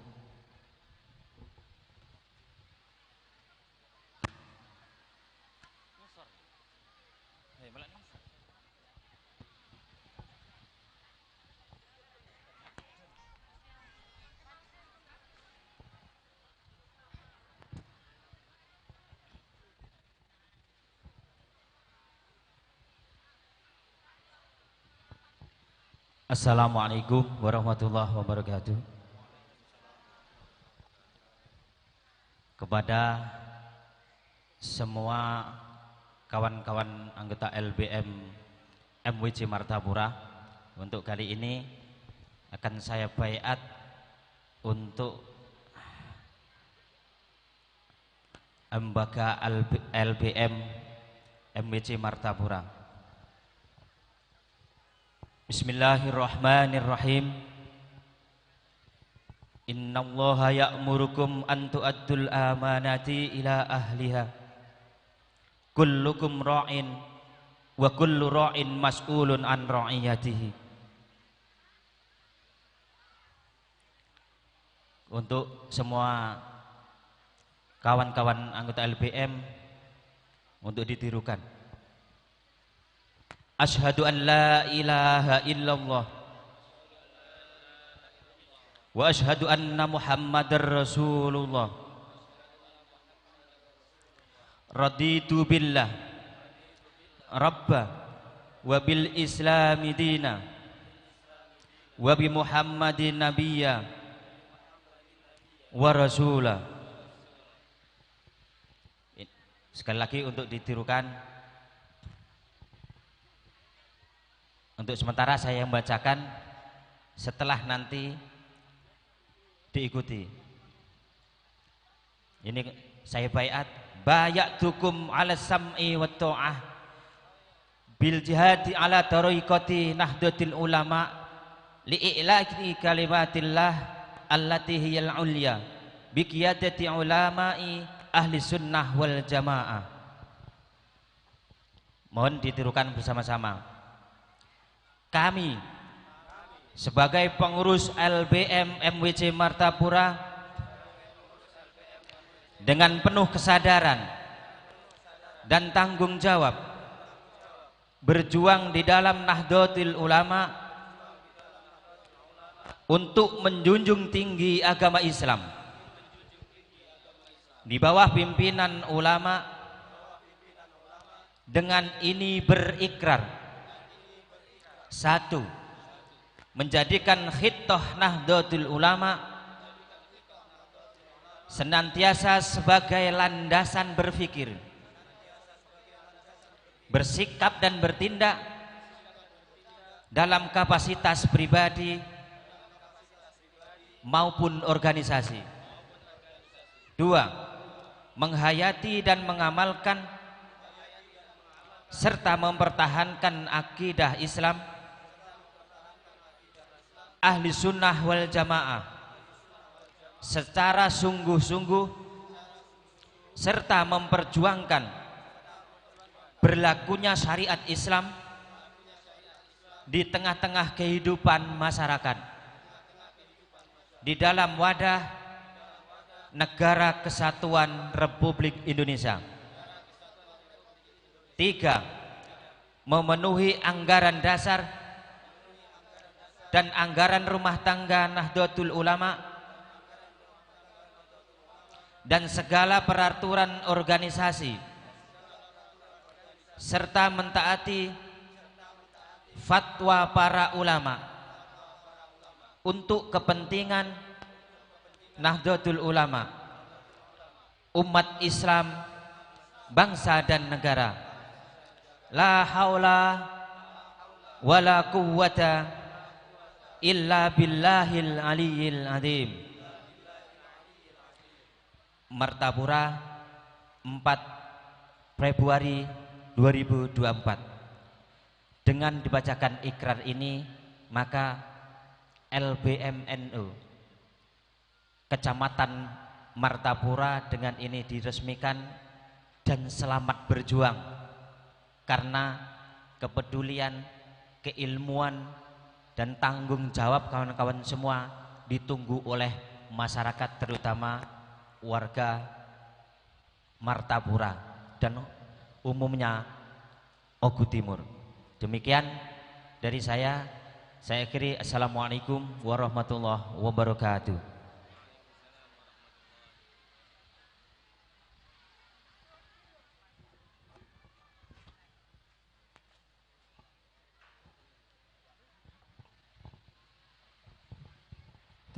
Assalamualaikum warahmatullahi wabarakatuh. Kepada semua kawan-kawan anggota LBM MWC Martapura, untuk kali ini akan saya baiat untuk lembaga LBM MWC Martapura. Bismillahirrahmanirrahim. Innallaha ya'murukum an tu'addul amanati ila ahliha. Kullukum ra'in wa kullu ra'in mas'ulun an ra'iyatihi. Untuk semua kawan-kawan anggota LBM untuk ditirukan. Asyhadu an la ilaha illallah wa asyhadu anna Muhammadar Rasulullah. Raditu billah rabba wa bil islami dina wa bi Muhammadin nabiyya wa rasula. Sekali lagi untuk ditirukan. Untuk sementara saya membacakan, setelah nanti diikuti. Ini saya baiat, bayatukum ala sam'i wa ta'ah bil jihadi ala tariqati nahdlatil ulama li'ila'i kalimatillah allati hiyal ulya bi qiyadati ulama'i ahli sunnah wal jamaah. Mohon ditirukan bersama-sama. Kami sebagai pengurus LBM MWC Martapura dengan penuh kesadaran dan tanggung jawab berjuang di dalam Nahdlatul Ulama untuk menjunjung tinggi agama Islam di bawah pimpinan ulama. Dengan ini berikrar: 1. Menjadikan khittoh Nahdlatul Ulama senantiasa sebagai landasan berfikir, bersikap dan bertindak dalam kapasitas pribadi maupun organisasi. 2. Menghayati dan mengamalkan serta mempertahankan akidah Islam ahli sunnah wal jamaah secara sungguh-sungguh serta memperjuangkan berlakunya syariat Islam di tengah-tengah kehidupan masyarakat di dalam wadah Negara Kesatuan Republik Indonesia. 3. Memenuhi anggaran dasar dan anggaran rumah tangga Nahdlatul Ulama dan segala peraturan organisasi, serta mentaati fatwa para ulama untuk kepentingan Nahdlatul Ulama, umat Islam, bangsa dan negara. La haula wala quwwata illa billahil aliyyil azim. Martapura, 4 Februari 2024. Dengan dibacakan ikrar ini, maka LBMNU Kecamatan Martapura dengan ini diresmikan dan selamat berjuang, karena kepedulian, keilmuan, dan tanggung jawab kawan-kawan semua ditunggu oleh masyarakat, terutama warga Martapura dan umumnya Oku Timur. Demikian dari saya akhiri. Assalamualaikum warahmatullahi wabarakatuh.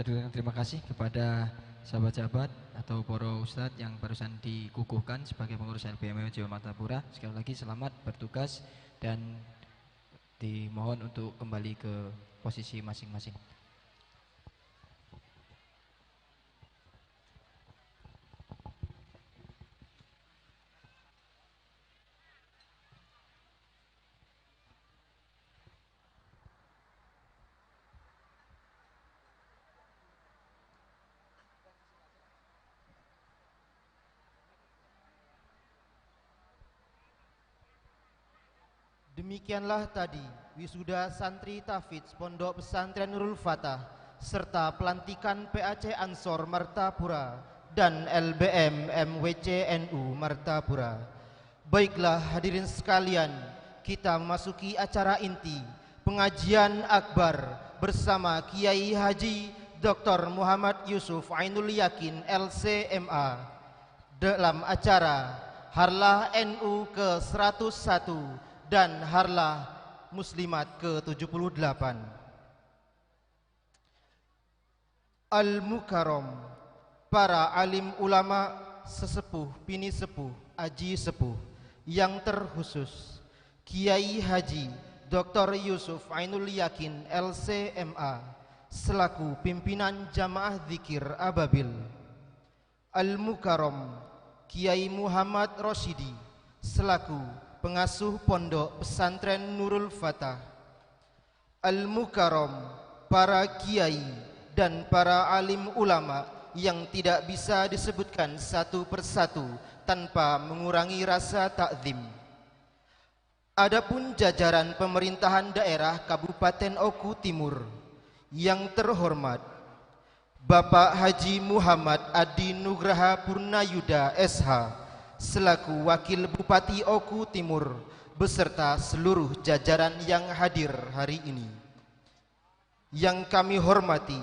Terima kasih kepada sahabat-sahabat atau para ustadz yang barusan dikukuhkan sebagai pengurus LBM Jawa Martapura. Sekali lagi selamat bertugas dan dimohon untuk kembali ke posisi masing-masing. Demikianlah tadi wisuda santri tahfidz Pondok Pesantren Nurul Fatah serta pelantikan PAC Ansor Martapura dan LBM MWC NU Martapura. Baiklah hadirin sekalian, kita memasuki acara inti pengajian akbar bersama Kiai Haji Dr. Muhammad Yusuf Ainul Yakin LCMA dalam acara Harlah NU ke-101 dan Harlah Muslimat ke-78. Al-Mukarram, para alim ulama sesepuh, pini sepuh, aji sepuh, yang terkhusus Kiai Haji Dr. Yusuf Ainul Yakin LCMA selaku pimpinan Jamaah Zikir Ababil. Al-Mukarram Kiai Muhammad Roshidi selaku pengasuh Pondok Pesantren Nurul Fatah. Al-Mukarram, para kiai dan para alim ulama yang tidak bisa disebutkan satu persatu tanpa mengurangi rasa takzim. Adapun jajaran pemerintahan daerah Kabupaten Oku Timur yang terhormat Bapak Haji Muhammad Adi Nugraha Purnayuda SH selaku Wakil Bupati Oku Timur beserta seluruh jajaran yang hadir hari ini. Yang kami hormati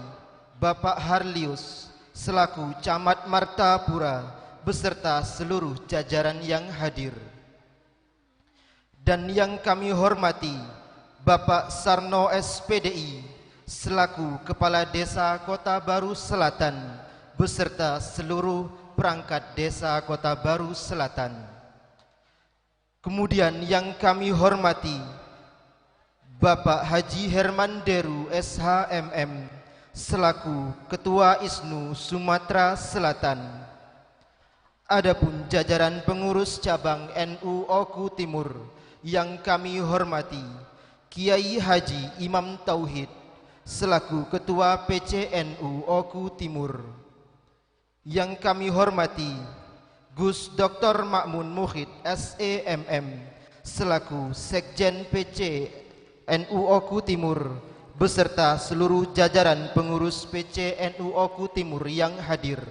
Bapak Harlius selaku Camat Martapura beserta seluruh jajaran yang hadir. Dan yang kami hormati Bapak Sarno SPDI selaku Kepala Desa Kota Baru Selatan beserta seluruh perangkat Desa Kota Baru Selatan. Kemudian yang kami hormati Bapak Haji Herman Deru SHMM selaku Ketua ISNU Sumatera Selatan. Adapun jajaran pengurus cabang NU Oku Timur yang kami hormati Kiai Haji Imam Tauhid selaku Ketua PCNU Oku Timur. Yang kami hormati Gus Dr. Makmun Muhid SEMM selaku Sekjen PC NU Oku Timur beserta seluruh jajaran pengurus PC NU Oku Timur yang hadir.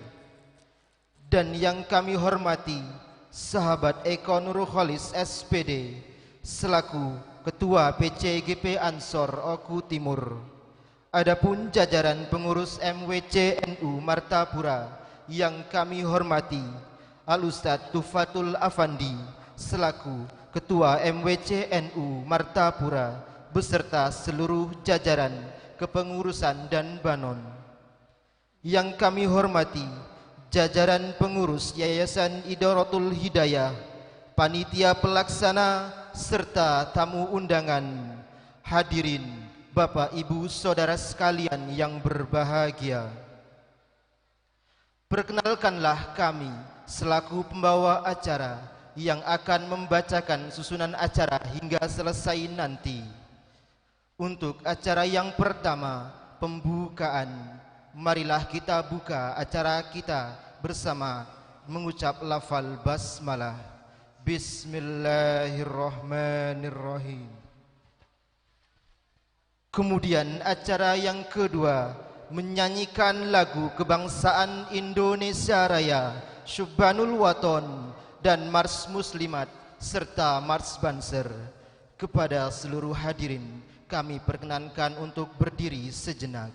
Dan yang kami hormati sahabat Eko Nurholis SPD selaku Ketua PC GP Ansor Oku Timur. Adapun jajaran pengurus MWC NU Martapura yang kami hormati Al Ustadz Tufatul Afandi selaku Ketua MWC NU Martapura beserta seluruh jajaran kepengurusan dan Banon. Yang kami hormati jajaran pengurus Yayasan Idorotul Hidayah, panitia pelaksana serta tamu undangan, hadirin Bapak Ibu Saudara sekalian yang berbahagia. Perkenalkanlah kami selaku pembawa acara yang akan membacakan susunan acara hingga selesai nanti. Untuk acara yang pertama, pembukaan, marilah kita buka acara kita bersama mengucap lafal basmalah. Bismillahirrahmanirrahim. Kemudian acara yang kedua, menyanyikan lagu kebangsaan Indonesia Raya, Syubbanul Waton dan Mars Muslimat serta Mars Banser. Kepada seluruh hadirin, kami perkenankan untuk berdiri sejenak.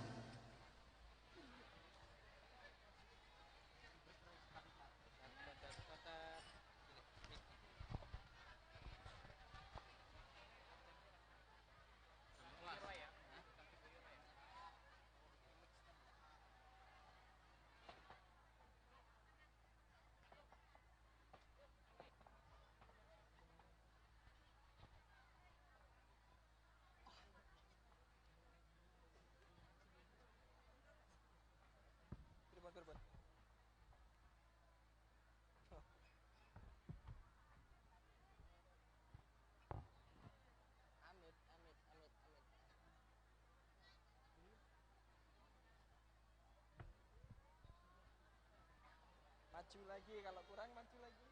Maju lagi, kalau kurang maju lagi.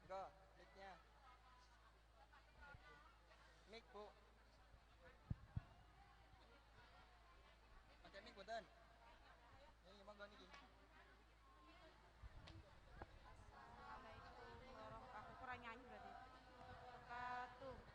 Enggak, mic-nya. Mic, Bu. Pakai mic mboten? Ini monggo niki. Assalamualaikum warahmatullahi. Aku kurang nyanyi berarti. Wabarakatuh.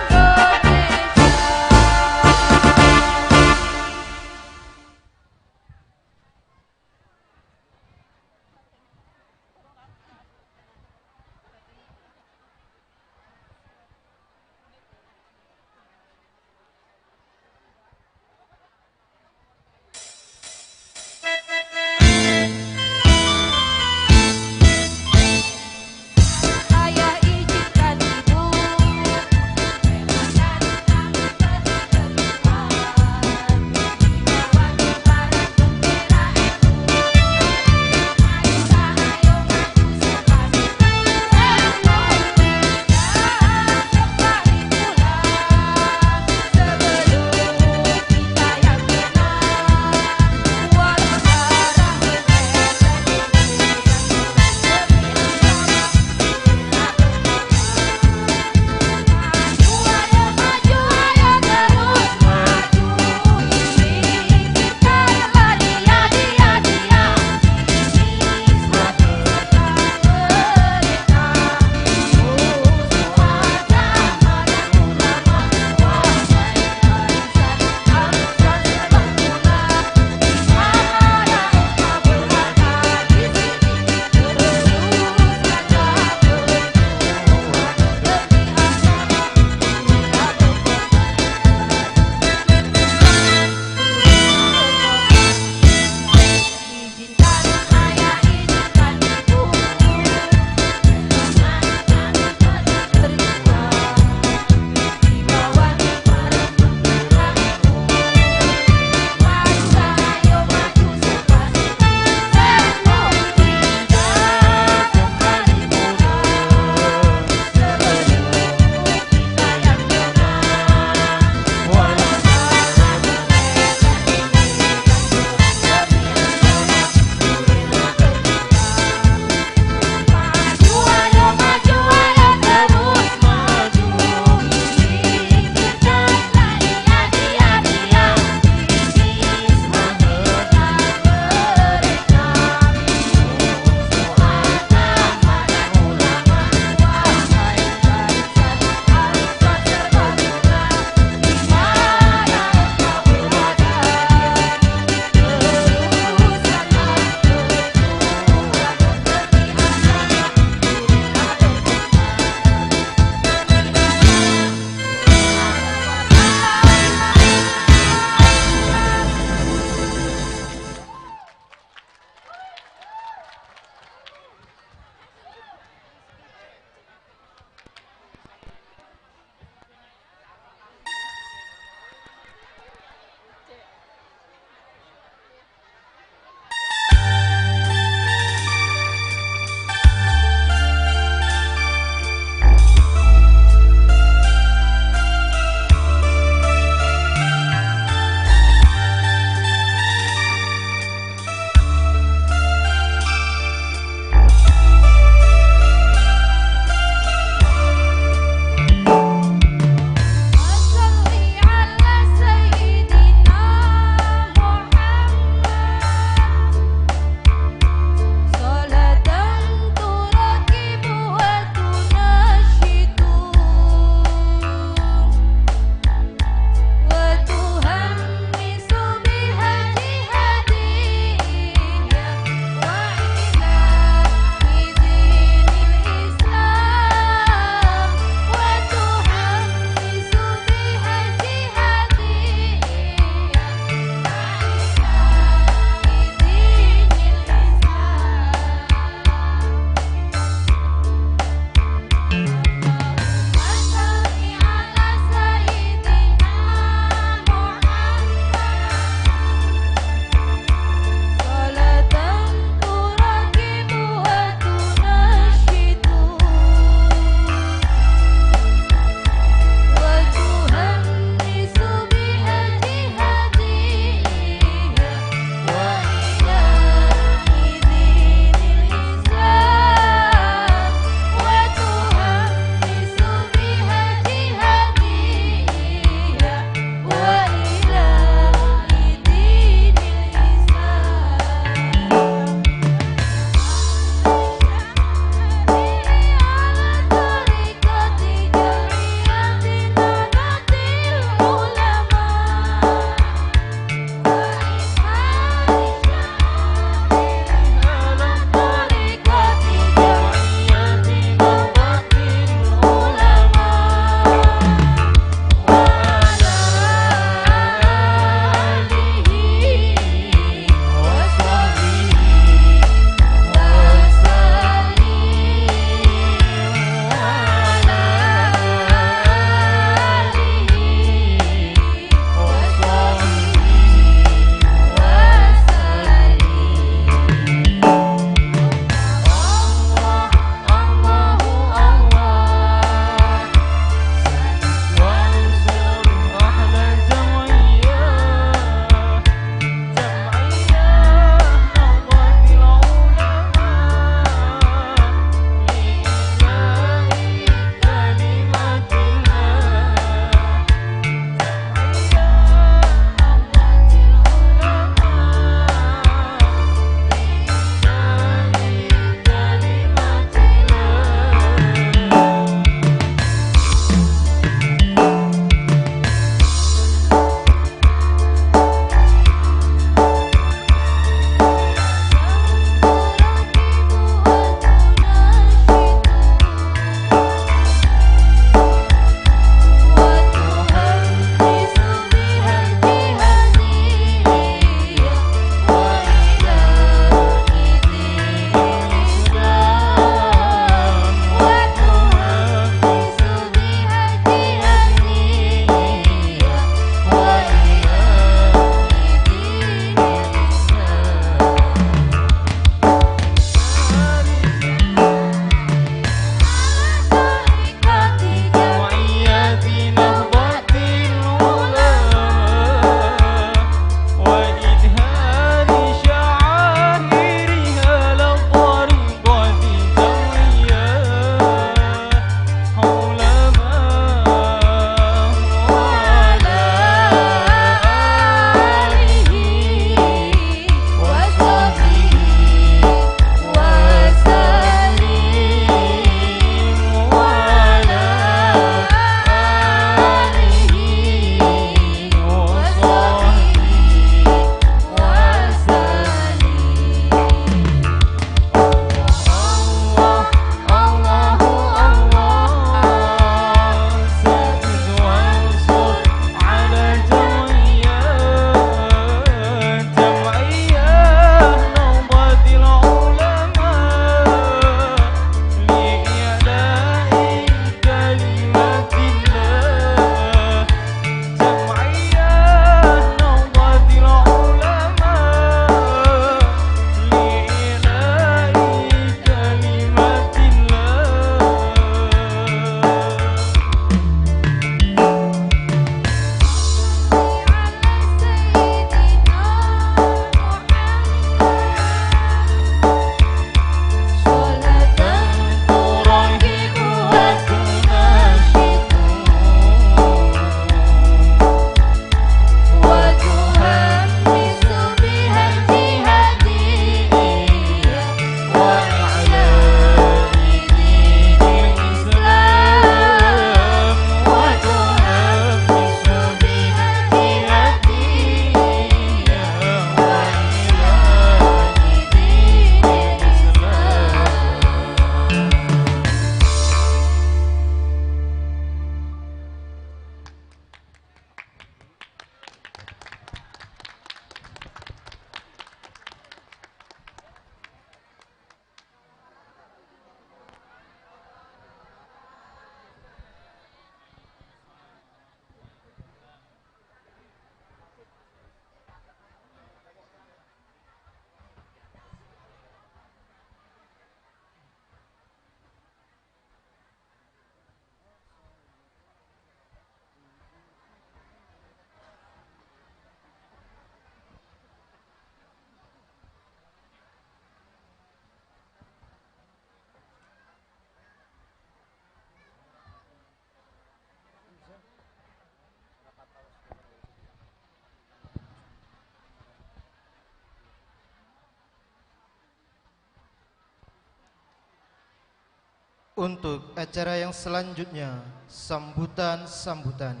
Untuk acara yang selanjutnya, sambutan-sambutan.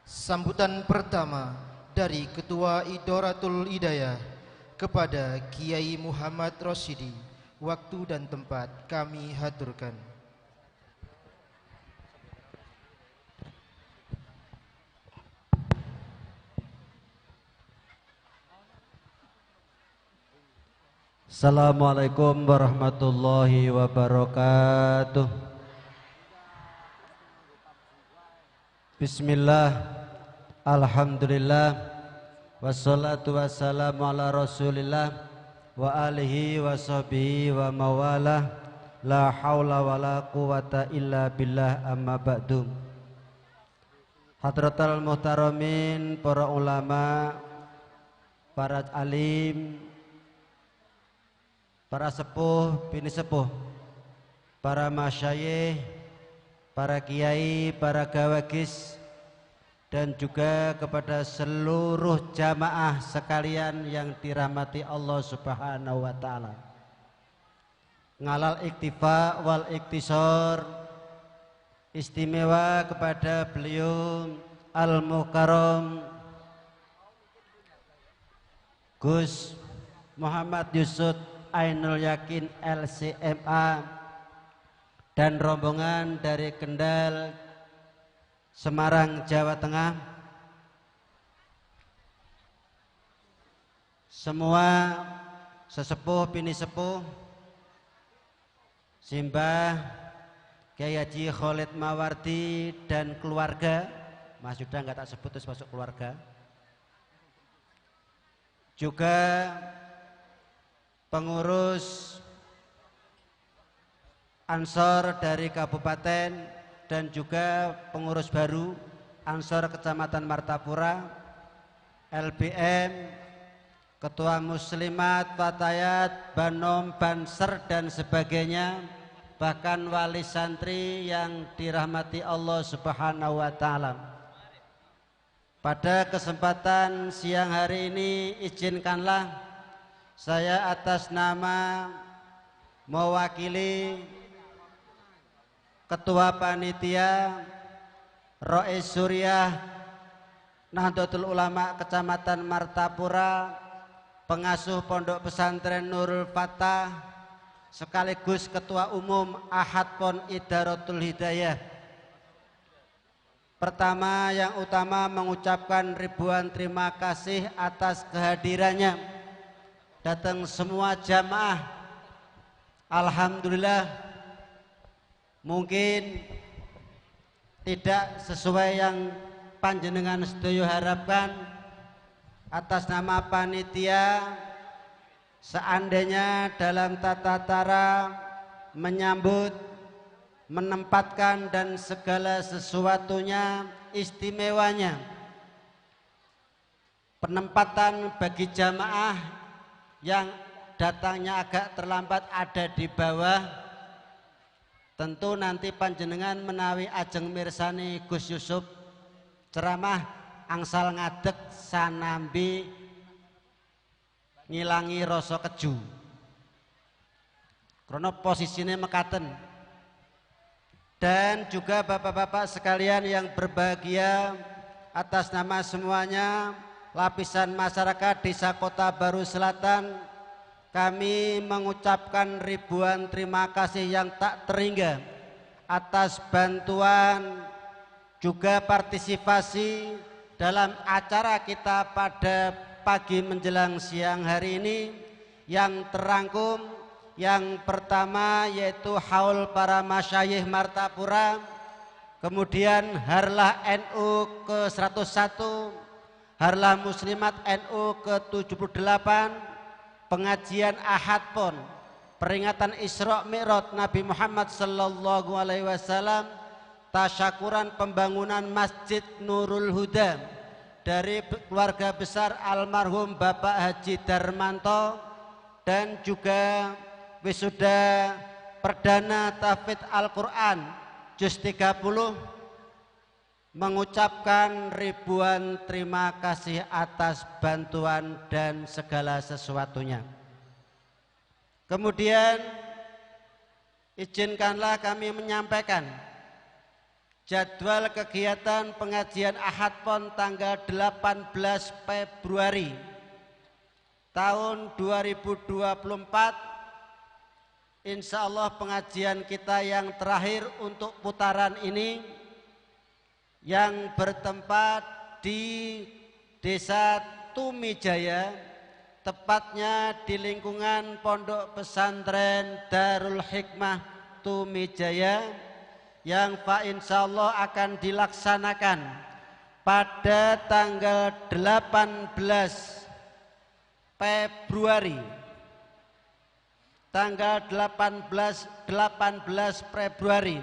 Sambutan pertama dari Ketua Idoratul Hidayah kepada Kiai Muhammad Rosyidi. Waktu dan tempat kami haturkan. Assalamualaikum warahmatullahi wabarakatuh. Bismillah, alhamdulillah, wassalatu wassalamu ala rasulillah wa alihi wa sahbihi wa mawalah. La haula wa la quwata illa billah, amma ba'du. Hadratal muhtaramin, para ulama, para alim, para sepuh, bini sepuh, para masyayikh, para kiai, para gawagis, dan juga kepada seluruh jamaah sekalian yang dirahmati Allah Subhanahu wa taala. Ngalal iktifa wal iktisor, istimewa kepada beliau Al-Mukarram Gus Muhammad Yusuf Ainul Yakin LCMA dan rombongan dari Kendal, Semarang, Jawa Tengah. Semua sesepuh bini sepuh, simbah Kiai Haji Khalid Mawardi dan keluarga, Mas Yuda nggak tak sebut terus masuk keluarga. Juga pengurus Ansor dari kabupaten dan juga pengurus baru Ansor Kecamatan Martapura, LBM, Ketua Muslimat, Fatayat, Banom, Banser dan sebagainya, bahkan wali santri yang dirahmati Allah Subhanahu wa taala. Pada kesempatan siang hari ini izinkanlah saya atas nama mewakili Ketua Panitia Rois Suriah Nahdlatul Ulama Kecamatan Martapura, pengasuh Pondok Pesantren Nurul Fatah, sekaligus Ketua Umum Ahad Pon Idaratul Hidayah. Pertama yang utama mengucapkan ribuan terima kasih atas kehadirannya datang semua jamaah. Alhamdulillah, mungkin tidak sesuai yang panjenengan sedoyo harapkan. Atas nama panitia, seandainya dalam tata cara menyambut, menempatkan dan segala sesuatunya istimewanya, penempatan bagi jamaah yang datangnya agak terlambat ada di bawah, tentu nanti panjenengan menawi ajeng mirsani Gus Yusuf ceramah angsal ngadeg sanambi ngilangi rasa keju, karena posisinya mekaten. Dan juga bapak-bapak sekalian yang berbahagia, atas nama semuanya lapisan masyarakat Desa Kota Baru Selatan, kami mengucapkan ribuan terima kasih yang tak terhingga atas bantuan juga partisipasi dalam acara kita pada pagi menjelang siang hari ini, yang terangkum yang pertama yaitu haul para masyayikh Martapura, kemudian Harlah NU ke 101, Harlah Muslimat NU ke 78, pengajian Ahad Pon, peringatan Isra Mi'raj Nabi Muhammad sallallahu alaihi wasallam, tasyakuran pembangunan Masjid Nurul Huda dari keluarga besar almarhum Bapak Haji Darmanto, dan juga wisuda perdana tahfidz Al-Quran juz 30. Mengucapkan ribuan terima kasih atas bantuan dan segala sesuatunya. Kemudian Izinkanlah kami menyampaikan jadwal kegiatan pengajian Ahad Pon tanggal 18 Februari tahun 2024. Insya Allah pengajian kita yang terakhir untuk putaran ini yang bertempat di Desa Tumijaya, tepatnya di lingkungan Pondok Pesantren Darul Hikmah Tumijaya, yang insya Allah akan dilaksanakan pada tanggal 18 Februari, tanggal 18 Februari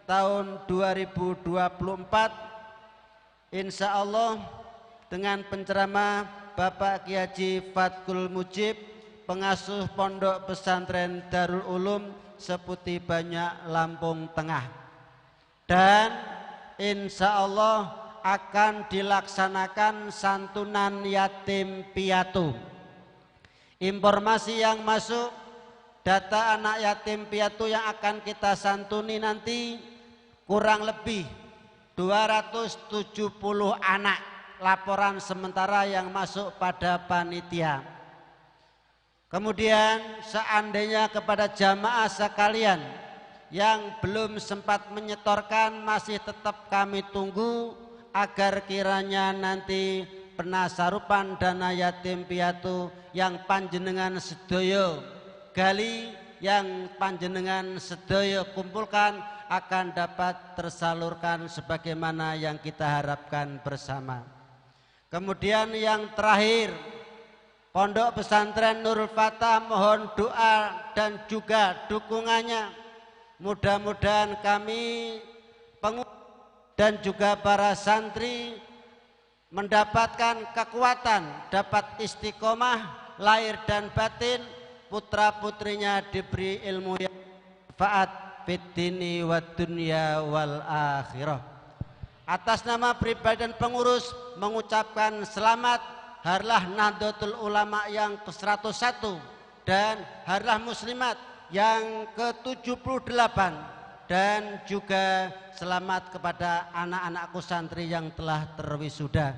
tahun 2024, insya Allah dengan penceramah Bapak Kiai Haji Fatkul Mujib, pengasuh Pondok Pesantren Darul Ulum Seputi Banyak, Lampung Tengah. Dan insya Allah akan dilaksanakan santunan yatim piatu. Informasi yang masuk, data anak yatim piatu yang akan kita santuni nanti kurang lebih 270 anak, laporan sementara yang masuk pada panitia. Kemudian seandainya kepada jamaah sekalian yang belum sempat menyetorkan, masih tetap kami tunggu agar kiranya nanti penasarupan dana yatim piatu yang panjenengan sedoyo gali, yang panjenengan sedoyo kumpulkan akan dapat tersalurkan sebagaimana yang kita harapkan bersama. Kemudian yang terakhir, Pondok Pesantren Nurul Fatah mohon doa dan juga dukungannya. Mudah-mudahan kami pengurus dan juga para santri mendapatkan kekuatan, dapat istiqomah lahir dan batin, putra-putrinya diberi ilmu yang manfaat fid dini wad dunya wal akhirah. Atas nama pribadi dan pengurus mengucapkan selamat Harlah Nahdlatul Ulama yang ke-101 dan Harlah Muslimat yang ke-78, dan juga selamat kepada anak-anakku santri yang telah terwisuda.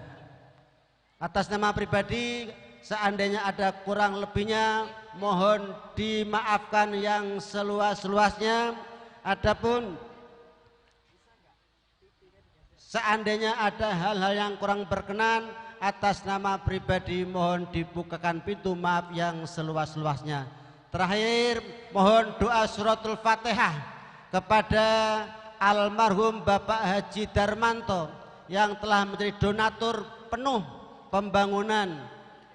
Atas nama pribadi, seandainya ada kurang lebihnya mohon dimaafkan yang seluas-luasnya. Adapun seandainya ada hal-hal yang kurang berkenan, atas nama pribadi mohon dibukakan pintu maaf yang seluas-luasnya. Terakhir, mohon doa suratul Fatihah kepada almarhum Bapak Haji Darmanto yang telah menjadi donatur penuh pembangunan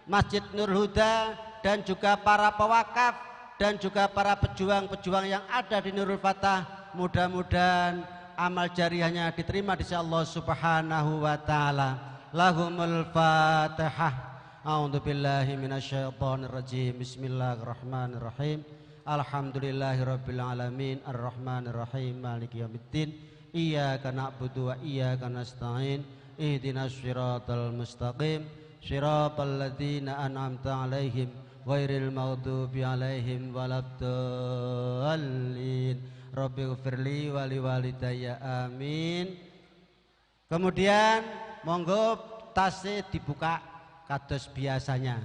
Masjid Nur Huda, dan juga para pewakaf dan juga para pejuang-pejuang yang ada di Nurul Fatah. Mudah-mudahan amal jariahnya diterima di sisi Allah Subhanahu wa taala. Lahumul Fatihah. A'udzubillahi minasyaitonirrajim. Bismillahirrahmanirrahim. Alhamdulillahirabbil alamin arrahmanirrahim maliki yaumiddin. Iyyaka na'budu wa iyyaka nasta'in. Ihdinas siratal mustaqim. Siratal ladzina an'amta 'alaihim ghairil maghdubi 'alaihim waladdallin. Rabbighfirli wa liwalidayya amin. Kemudian monggo tasih dibuka kados biasanya.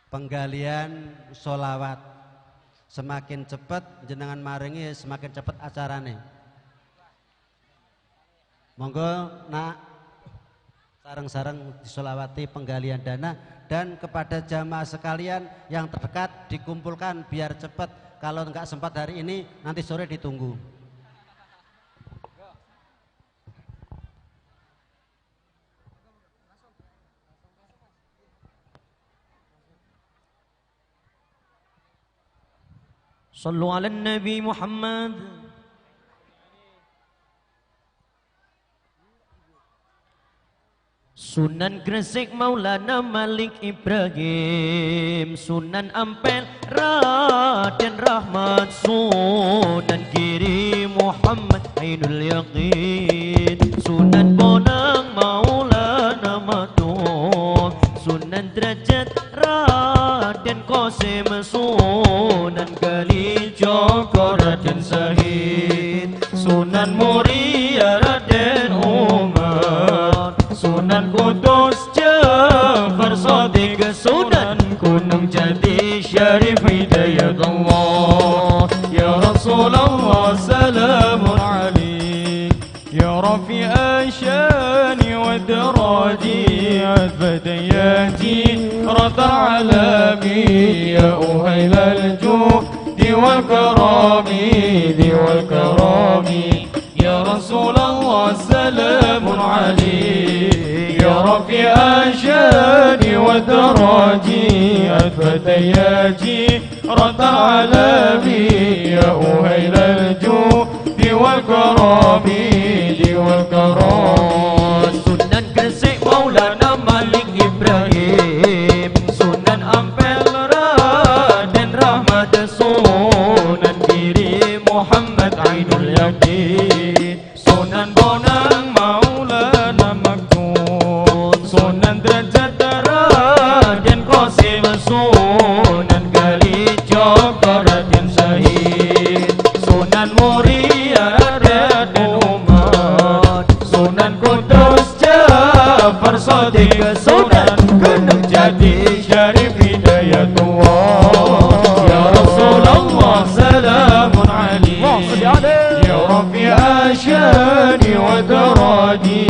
Penggalian sholawat semakin cepat jenengan maringi semakin cepat acarane. Monggo nak sareng-sareng disolawati penggalian dana, dan kepada jamaah sekalian yang terdekat dikumpulkan biar cepat. Kalau enggak sempat hari ini nanti sore ditunggu. Sallu ala Nabi Muhammad. Sunan Gresik Maulana Malik Ibrahim, Sunan Ampel Raden Rahmat, Sunan Giri Muhammad Ainul Yaqin, Sunan Bonang Maulana Matum, Sunan Derajat Raden Qasim, Sunan Kali Raden Sahid, Sunan Muria Raden Umar, Sunan Kudus Ja'far Shadiq, Sunan Gunung Jati Syarif Hidayatullah. Ya Rasulullah salamun alaik, ya rafi'a syani wa daraji, azfadiyati rata alami, ya uhailal judi wal karami, di wal karami. Ya Rasulullah salamun alaik, ya rafi'a syani wa daraji, azfadiyati rata alami, ya uhailal judi wal karami, di wal karami. Sunan Gresik Maulana Malik Ibrahim, Sunan Ampel Raden Rahmat, Sunan Giri Muhammad Ainul Yakin, Sunan Bonang Maulana Maktum, Sunan Derajat Raden Qasim, Sunan Kalijaga Raden Sahid, Sunan Muria Raden Umar, Sunan Kudus Ja'far Shadiq, Sunan Gunung Jati Syarif Hidayatullah. Ya Rasulullah salamun alaik, ya rafi'a syani wa daraji,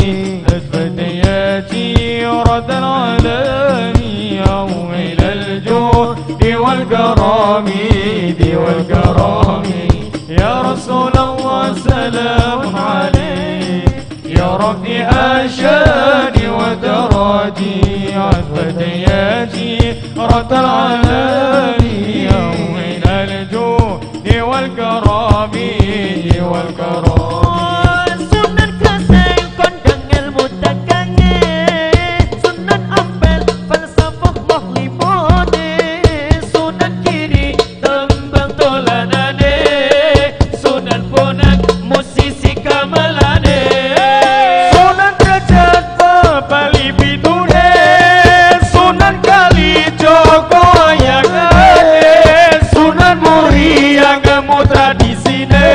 azfadiyati radal alami, ya umailal judi wal karami, di wal karami. Ya Rasulullah salamun alaik, ya rafi'a syani wa daraji, azfadiyati radal alami, ya umailal judi wal karami, di wal karami. Sunan Gresik kondang ilmu dagange, Sunan Ampel falsafah moh limone, Sunan Giri tembang dolanane, Sunan Bonang musisi gamelane, Sunan Derajat Bali pitune, Sunan Kalijaga ayangane, Sunan Muria ngemu tradisine,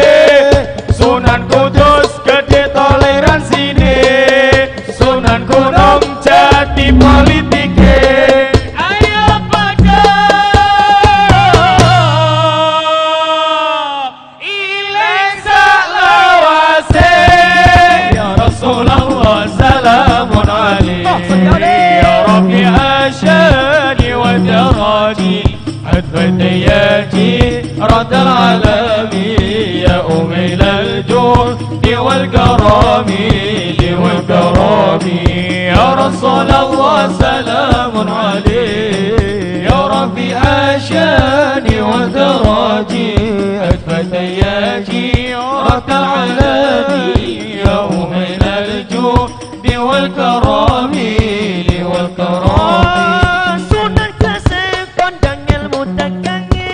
Sunan Kudus gede toleransine, Sunan Gunung Jati politike. Ayo pada ilang saklawase, ya Rasulullah salamun alaik, ya rafi'a syani wa daraji, adfadiyati radal alami, ya umailal judi wal karami, di wal karami. Ya Rasulullah salamun alaik, ya rafi'a syani wa daraji, adfadiyati radal alami, ya umailal judi wal karami, di wal karami. Sunan Gresik kondang ilmu dagange,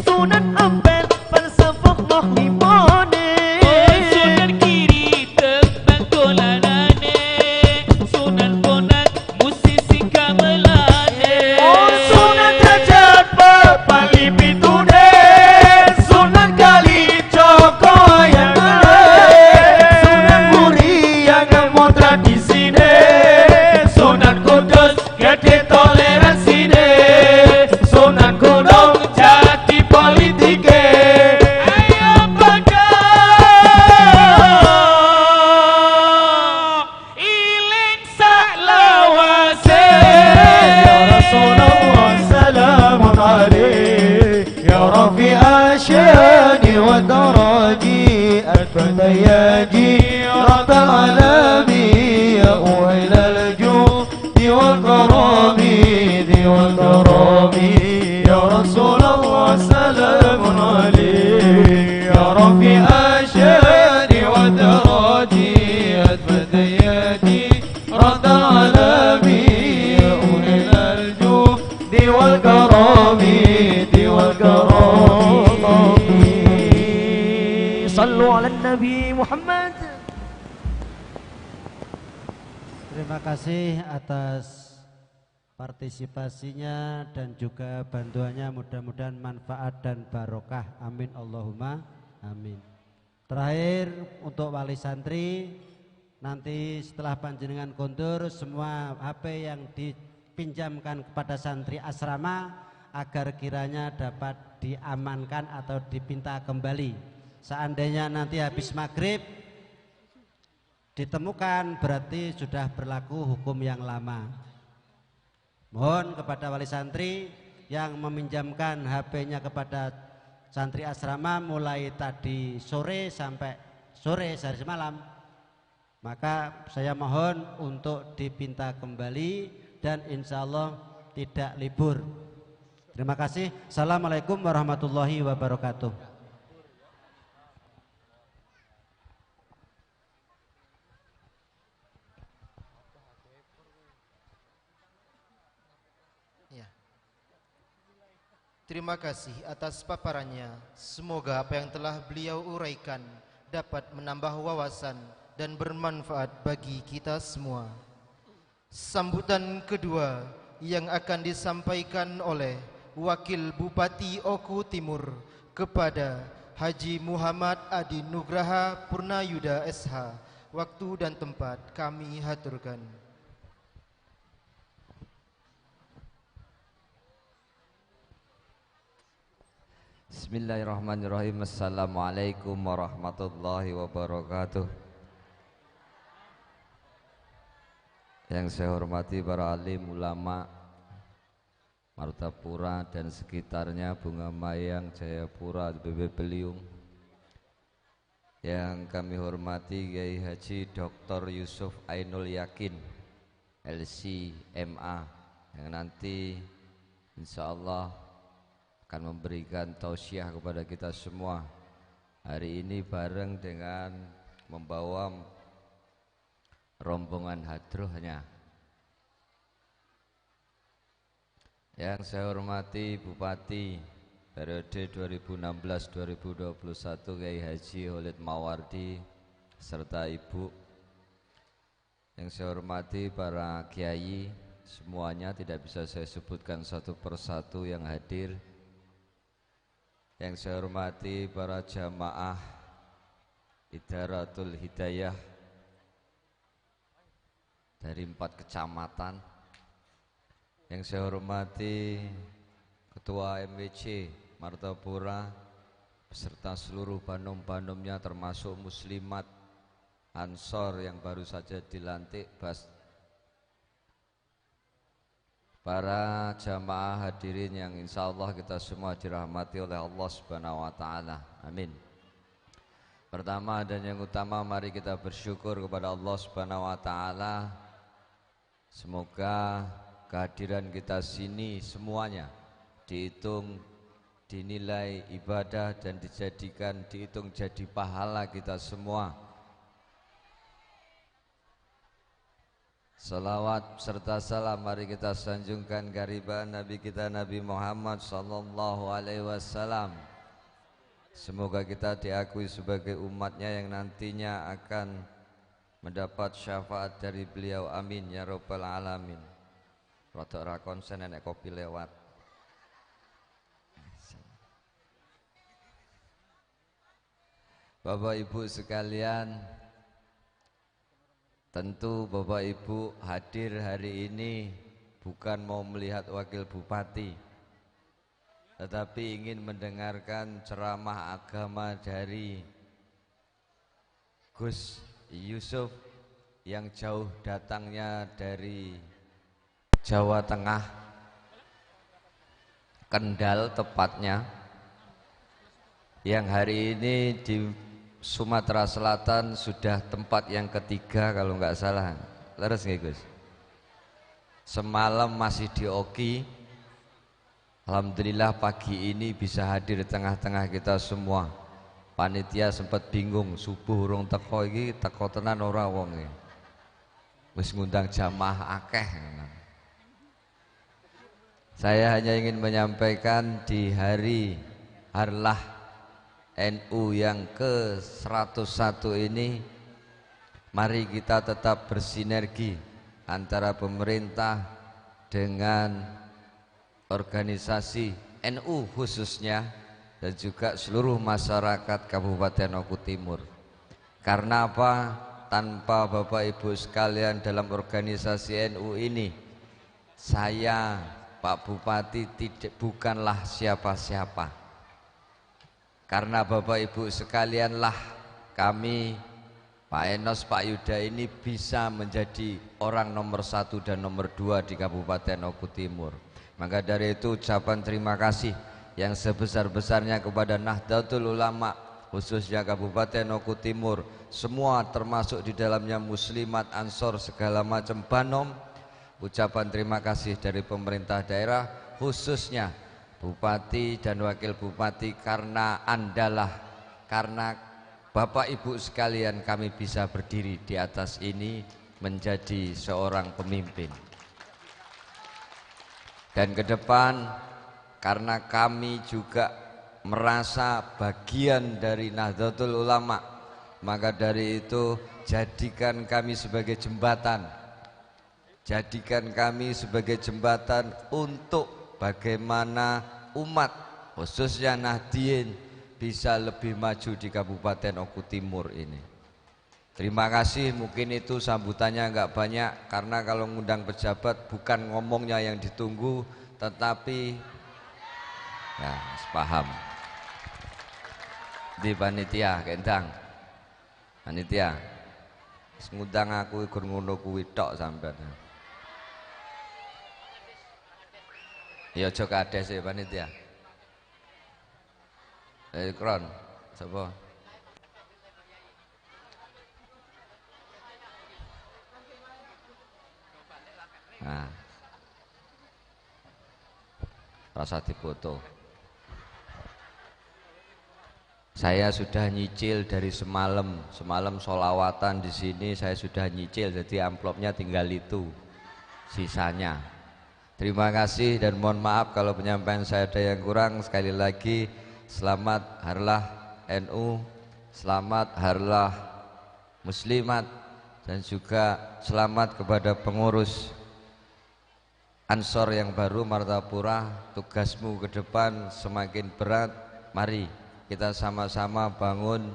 Sunan Ampel falsafah moh limone, Sunan Giri tembang dolanane, Sunan Bonang musisi gamelane, Sunan Derajat Bali pitune, Sunan Kalijaga ayangane, Sunan Muria ngemu tradisine, Sunan Kudus gede toleransine, Sunan Gunung Jati politike. Ayo pada iling saklawase, ya Rasulullah salamun alaik, ya rafi'a syani wa daraji, adfadiyati radal alami, ya uhailal judi wal karami, di wal karami. Ya Rasulullah salamun alaik, ya rafi'a syani wa daraji, adfadiyati radal alami, ya uhailal judi wal karami, di wal karami. Sallu ala Nabi Muhammad. Terima kasih atas partisipasinya dan juga bantuannya, mudah-mudahan manfaat dan barokah. Amin Allahumma amin. Terakhir untuk wali santri, nanti setelah panjenengan kondur, semua HP yang dipinjamkan kepada santri asrama agar kiranya dapat diamankan atau dipinta kembali. Seandainya nanti habis maghrib ditemukan, berarti sudah berlaku hukum yang lama. Mohon kepada wali santri yang meminjamkan HP-nya kepada santri asrama mulai tadi sore sampai sore sehari semalam, maka saya mohon untuk dipinta kembali dan insya Allah tidak libur. Terima kasih. Assalamualaikum warahmatullahi wabarakatuh. Ya. Terima kasih atas paparannya. Semoga apa yang telah beliau uraikan dapat menambah wawasan dan bermanfaat bagi kita semua. Sambutan kedua yang akan disampaikan oleh Wakil Bupati Oku Timur kepada Haji Muhammad Adi Nugraha Purnayuda SH. Waktu dan tempat kami haturkan. Bismillahirrahmanirrahim. Assalamualaikum warahmatullahi wabarakatuh. Yang saya hormati para alim ulama Martapura dan sekitarnya, Bunga Mayang, Jayapura, BB Beliung. Yang kami hormati Kiai Haji Dr. Yusuf Ainul Yakin LC MA, yang nanti insya Allah akan memberikan tausiah kepada kita semua hari ini bareng dengan membawa rombongan hadrohnya. Yang saya hormati Bupati periode 2016-2021 Kiai Haji Holid Mawardi serta Ibu. Yang saya hormati para kiai semuanya, tidak bisa saya sebutkan satu persatu yang hadir. Yang saya hormati para jamaah Idaratul Hidayah dari 4 kecamatan. Yang saya hormati Ketua MWC Martapura beserta seluruh banom-banomnya, termasuk Muslimat Ansor yang baru saja dilantik, para jamaah hadirin yang insya Allah kita semua dirahmati oleh Allah Subhanahu wa Ta'ala. Amin. Pertama dan yang utama, mari kita bersyukur kepada Allah Subhanahu wa Ta'ala. Semoga kehadiran kita sini semuanya dihitung, dinilai ibadah dan dijadikan, dihitung jadi pahala kita semua. Salawat serta salam mari kita sanjungkan kehadiran Nabi kita Nabi Muhammad sallallahu alaihi wasallam. Semoga kita diakui sebagai umatnya yang nantinya akan mendapat syafaat dari beliau. Amin ya rabbal alamin. Rodok ra konsen enek kopi lewat. Bapak Ibu sekalian, tentu Bapak Ibu hadir hari ini bukan mau melihat wakil bupati, tetapi ingin mendengarkan ceramah agama dari Gus Yusuf yang jauh datangnya dari Jawa Tengah, Kendal tepatnya, yang hari ini di Sumatera Selatan sudah tempat yang ketiga kalau nggak salah. Leres nggih Gus? Semalam masih di Oki. Alhamdulillah pagi ini bisa hadir di tengah-tengah kita semua. Panitia sempat bingung, subuh urung teko iki teko tenan ora wong iki. Wis ngundang jamaah akeh. Saya hanya ingin menyampaikan di hari Harlah NU yang ke-101 ini, mari kita tetap bersinergi antara pemerintah, dengan organisasi NU khususnya dan juga seluruh masyarakat Kabupaten Oku Timur. Karena apa? Tanpa Bapak Ibu sekalian dalam organisasi NU ini, saya Pak Bupati bukanlah siapa-siapa. Karena Bapak Ibu sekalianlah kami Pak Enos, Pak Yuda ini bisa menjadi orang nomor 1 dan nomor 2 di Kabupaten Oku Timur. Maka dari itu ucapan terima kasih yang sebesar-besarnya kepada Nahdlatul Ulama khususnya Kabupaten Oku Timur, semua termasuk di dalamnya Muslimat, Ansor, segala macam Banom. Ucapan terima kasih dari pemerintah daerah khususnya Bupati dan Wakil Bupati, karena andalah, karena Bapak Ibu sekalian kami bisa berdiri di atas ini menjadi seorang pemimpin. Dan ke depan karena kami juga merasa bagian dari Nahdlatul Ulama, maka dari itu jadikan kami sebagai jembatan. Jadikan kami sebagai jembatan untuk bagaimana umat khususnya Nahdien bisa lebih maju di Kabupaten Oku Timur ini. Terima kasih, mungkin itu sambutannya enggak banyak karena kalau ngundang pejabat bukan ngomongnya yang ditunggu, tetapi ya paham. Di panitia kendang. Panitia. Ngundang aku iku ngono kuwi tok sampean. Ya aja kades ya panitia. Kron, sapa? Nah. Rasa dipoto. Saya sudah nyicil dari semalam, semalam solawatan di sini saya sudah nyicil, jadi amplopnya tinggal itu sisanya. Terima kasih dan mohon maaf kalau penyampaian saya ada yang kurang. Sekali lagi selamat Harlah NU, selamat Harlah Muslimat, dan juga selamat kepada pengurus Ansor yang baru Martapura. Tugasmu ke depan semakin berat. Mari kita sama-sama bangun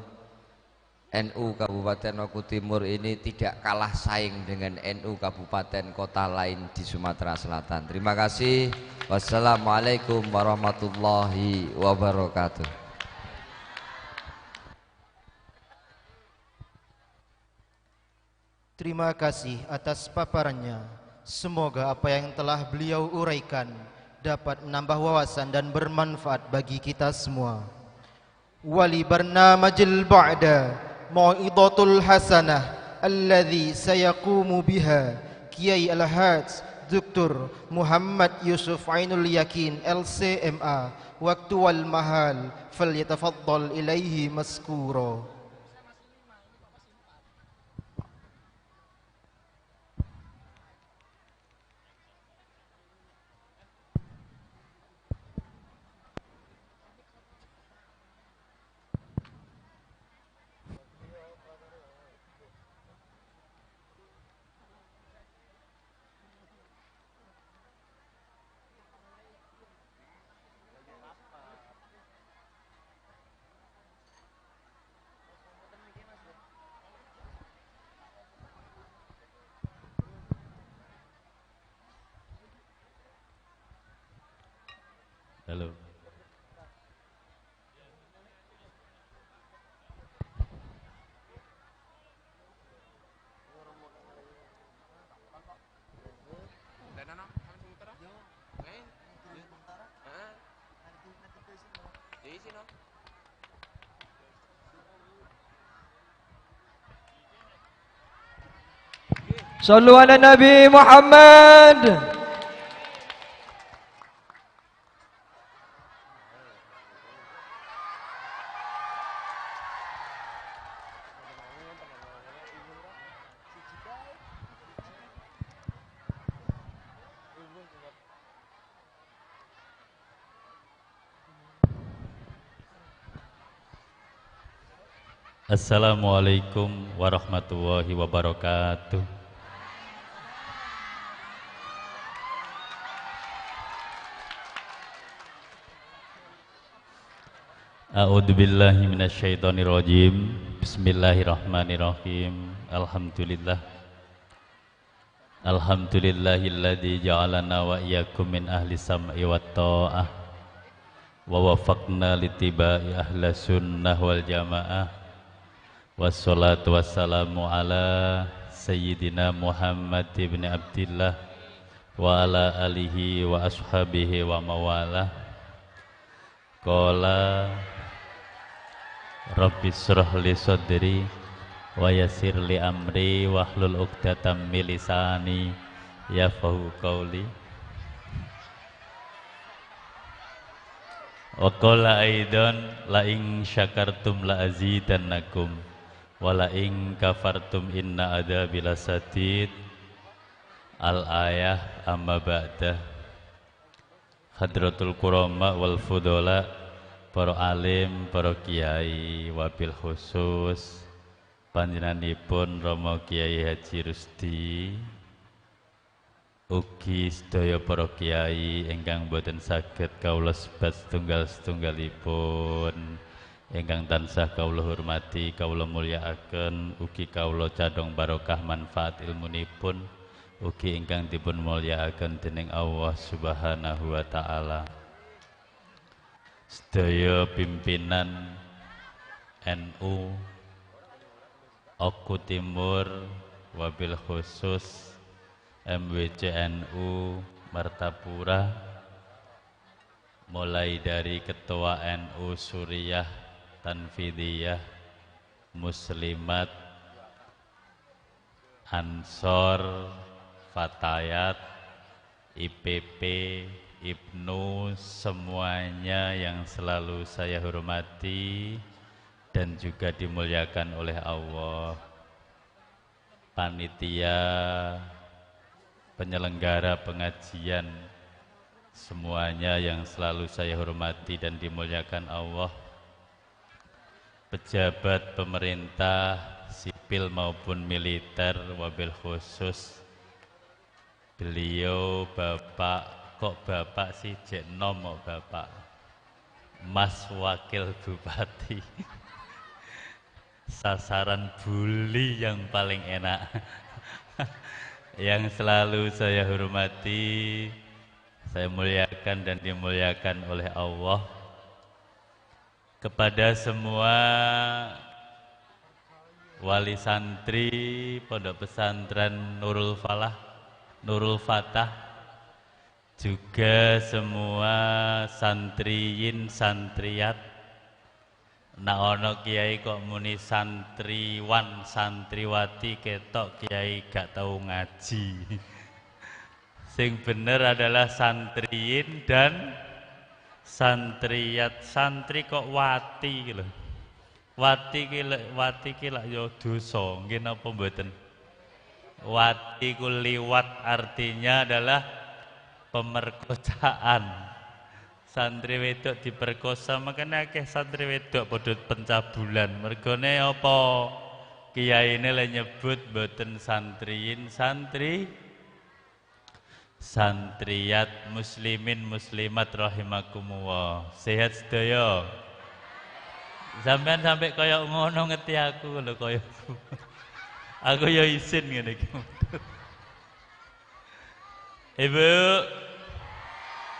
NU Kabupaten Oku Timur ini tidak kalah saing dengan NU Kabupaten kota lain di Sumatera Selatan. Terima kasih. Wassalamualaikum warahmatullahi wabarakatuh. Terima kasih atas paparannya. Semoga apa yang telah beliau uraikan dapat menambah wawasan dan bermanfaat bagi kita semua. Wali barnamajil ba'da mau'idatul hasanah alladhi sayaqumu biha Kiai Al-Haj Dr. Muhammad Yusuf Ainul Yakin LCMA waktu wal mahal falyatafaddal ilaihi maskura. Halo. Sallu ala Nabi Muhammad. Assalamualaikum warahmatullahi wabarakatuh. A'udzubillahi minasyaitonirrajim. Bismillahirrahmanirrahim. Alhamdulillah. Alhamdulillahilladzi ja'alana wa iyyakum min ahli sam'i wat ta'ah wa wafaqna litibai ahla sunnah wal jamaah. Wassalatu wassalamu ala sayyidina Muhammad ibn Abdillah wa ala alihi wa ashabihi wa mawalah. Qala rabbi shrah li sadri wa yassir li amri wahlul 'uqdatam min lisani yafqahu qawli. Wa qala aidan la in syakartum la azidannakum wa la in kafartum inna adzabi lasadid. Al ayah amma ba'dah. Hadratul kurama wal fudhala, para alim, para kiai, wabil khusus panjenenganipun Romo Kiai Haji Rusdi, ugi sedaya para kiai ingkang boten saged kawula sebat setunggal-setunggalipun, ingkang tansah kawula hormati, kawula mulyakaken, ugi kawula cadhong barokah manfaat ilmunipun, ugi ingkang dipun mulyakaken dening Allah Subhanahu wa taala. Sedaya pimpinan NU Oku Timur wabil khusus MWCNU Martapura, mulai dari Ketua NU Suriah Tanfidiyah, Muslimat, Ansor, Fatayat, IPP, Ibnu, semuanya yang selalu saya hormati dan juga dimuliakan oleh Allah. Panitia penyelenggara pengajian, semuanya yang selalu saya hormati dan dimuliakan Allah. Pejabat pemerintah sipil maupun militer, wabil khusus beliau Bapak, kok Bapak sih jek nom kok Bapak, Mas Wakil Bupati. Sasaran bully yang paling enak. Yang selalu saya hormati, saya muliakan dan dimuliakan oleh Allah. Kepada semua wali santri Pondok Pesantren Nurul Falah, Nurul Fatah, juga semua santriyin santriat. Nah ono kiai kok muni santriwan santriwati ketok kiai gak tau ngaji. Sing bener adalah santriin dan santriat. Santri kok wati gitu. Wati ki wati ki lak yo dosa, nggih napa mboten? Wati ku liwat artinya adalah pemerkosaan. Santri wedok diperkosa, makanya akeh santri wedok padha pencabulan. Mergone apa? Kiyaine le nyebut mboten santriin, santri santriat, muslimin muslimat rahimakumullah. Sehat sedaya. Sampean sampai kaya ngono ngerti aku lho kaya. Aku ya isin ngene iki. Ibu,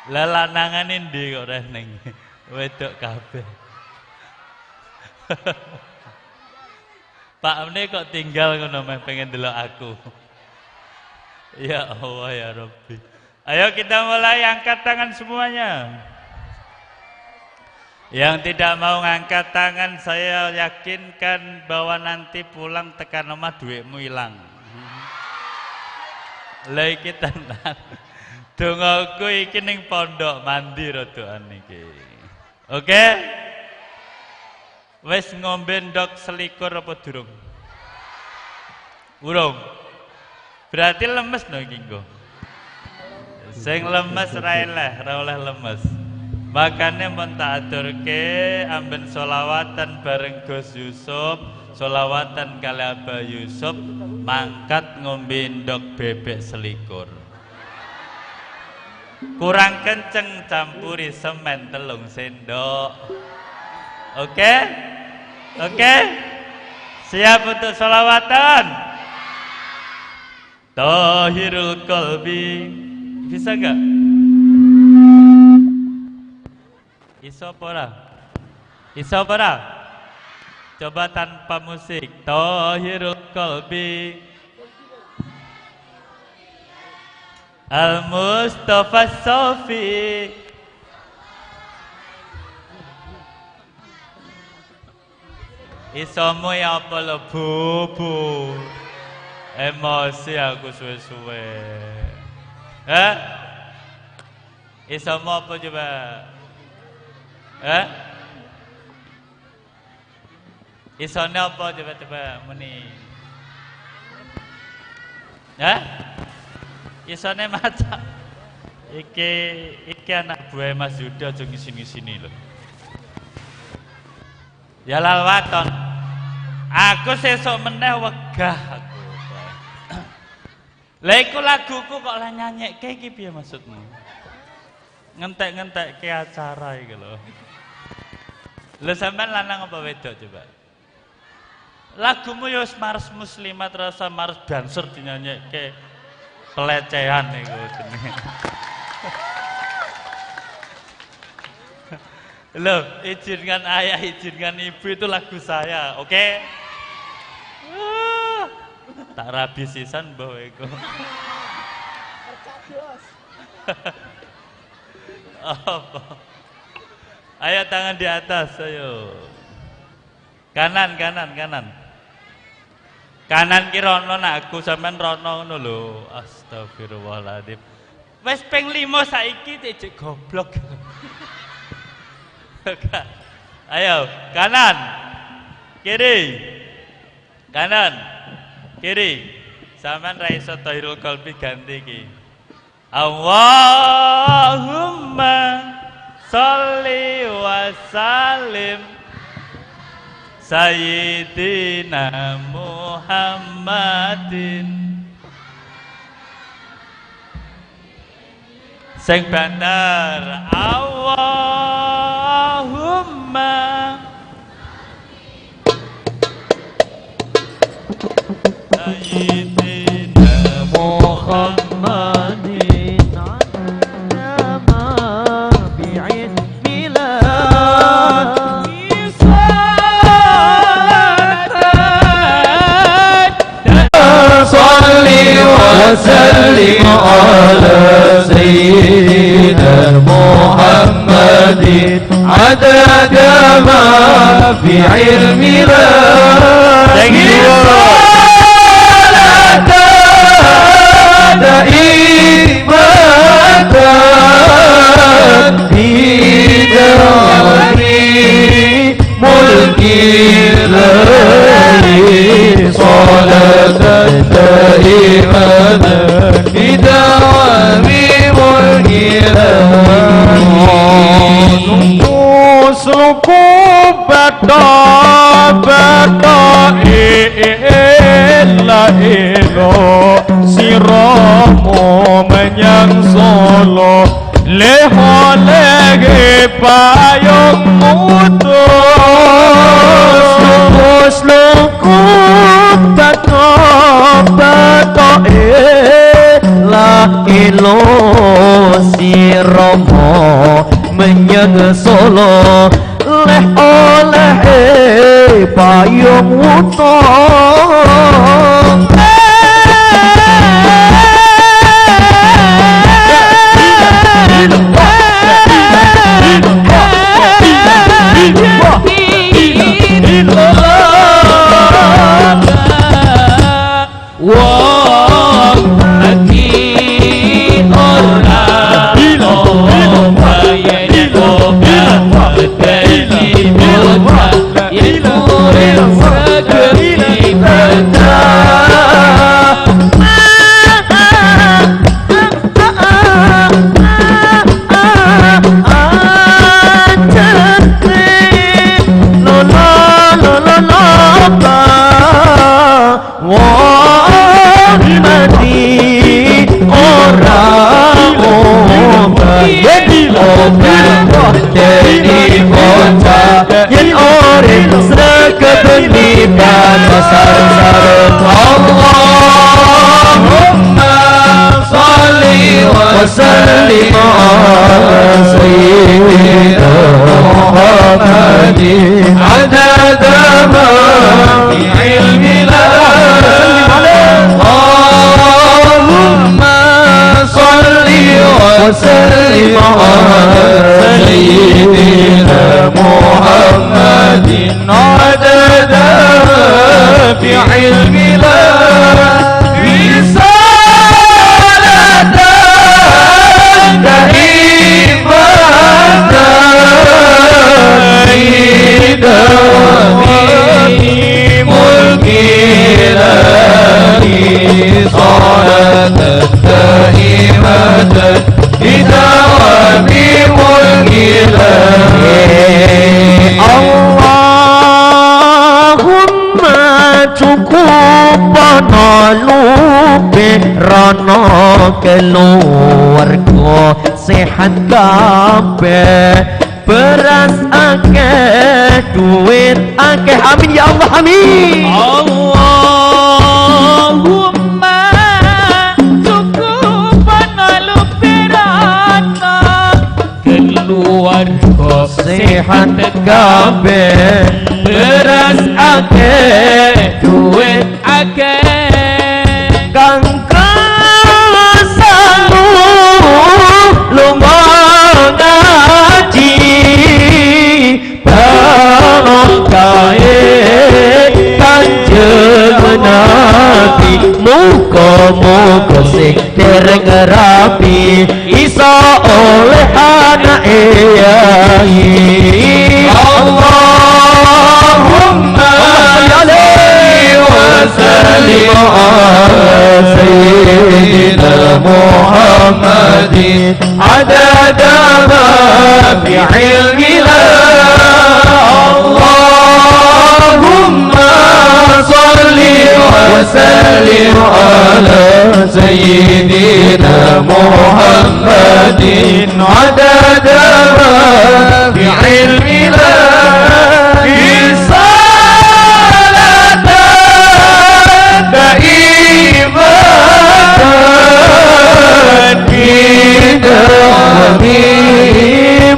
lah lanangane ndi kok reneng wedok kabeh. Pak Amne kok tinggal ngono meh pengen delok aku. Ya Allah ya Rabbi. Ayo kita mulai angkat tangan semuanya. Yang tidak mau ngangkat tangan saya yakinkan bahwa nanti pulang tekan omah duitmu hilang. Lah iki tenan. Dongaku iki ning pondok mandi rodokan iki. Oke? Wis ngombe ndok selikur apa durung? Urung. Berarti lemes no iki engko. Sing lemes ra eleh, ra oleh lemes. Makane mun tak aturke amben solawatan bareng Gus Yusuf, solawatan kali Abah Yusuf, mangkat ngombe ndok bebek selikur. Kurang kenceng campuri semen 3 sendok. Oke? Oke? Siap untuk sholawatan? Tahirul Qalbi. Bisa gak? Iso apa ora? Iso apa ora? Coba tanpa musik. Tahirul Qalbi Al Mustafa Sofi. Isomu ya apa lo bu? Emosi aku suwe-suwe. Eh? Isomu apa coba? Eh? Isone apa coba-coba muni? Eh? Isone maca. Iki iki anak buah Mas Yuda aja ngisin-ngisini lho. Ya lal waton. Aku sesuk meneh wegah aku. Lah iku laguku kok lah nyanyekke iki piye maksudmu? Ngentek-ngentekke acara iki lho. Lho sampean lanang apa wedok coba? Lagumu ya wis mars muslimat rasa mars dancer dinyanyekke pelecehan iku jenenge. Loh, izinkan ayah, izinkan ibu itu lagu saya, oke? Okay? Tak rabi sisan mbah iku. Apa? Ayo tangan di atas, ayo. Kanan, kanan, kanan. Kanan ki rono nak aku sampean rono ngono lho. Astagfirullahaladzim. Wis ping 5 saiki cek goblok. Ayo, kanan. Kiri. Kanan. Kiri. Sampean ra iso Tahirul Qalbi ganti iki. Allahumma sholli wa sallim Sayyidina Muhammadin. Sing banter Allahumma Sayyidina Muhammadin nama bi'id milad صلي وسلم على سيدنا محمد عدد ما في علم الله صلاة دائمة في دوام ملك الله صلاة دائمة بدوام ملك الله Suku bato bato ila ilo siromo menyang Solo leho lege payung mutus Luku bato bato ila ilo siromo menyang Solo leh oleh payung utang. Wong iki ora yen ora dadi bocah iku sregep. sar-sar. Allahumma sholli wa sallim ala sayyidina Muhammadin adada ma fi ilmillah. Allahumma sholli wa sallim ala sayyidina Muhammadin adada ma fi ilmillah. Risalatan daimatan bidawami mulki ilahi, salatan daimatan bidawami mulki ilahi. Allahumma cukup ana lupe rono keluarga sehat kabeh, beras akeh, duit akeh, amin ya Allah, amin. Allahumma cukup ana lupe rono keluarga sehat kabeh, beras akeh, duit akeh, kang kasangu lunga ngaji barokahe Kanjeng Nabi. Muga-muga sing dereng rapi iso oleh anake yai. Allahumma sholli wa sallim ala sayyidina Muhammadin adada ma fi ilmillah. Allahumma sholli wa sallim ala sayyidina Muhammadin adada ma fi ilmillah. Risalatan daimatan bidawami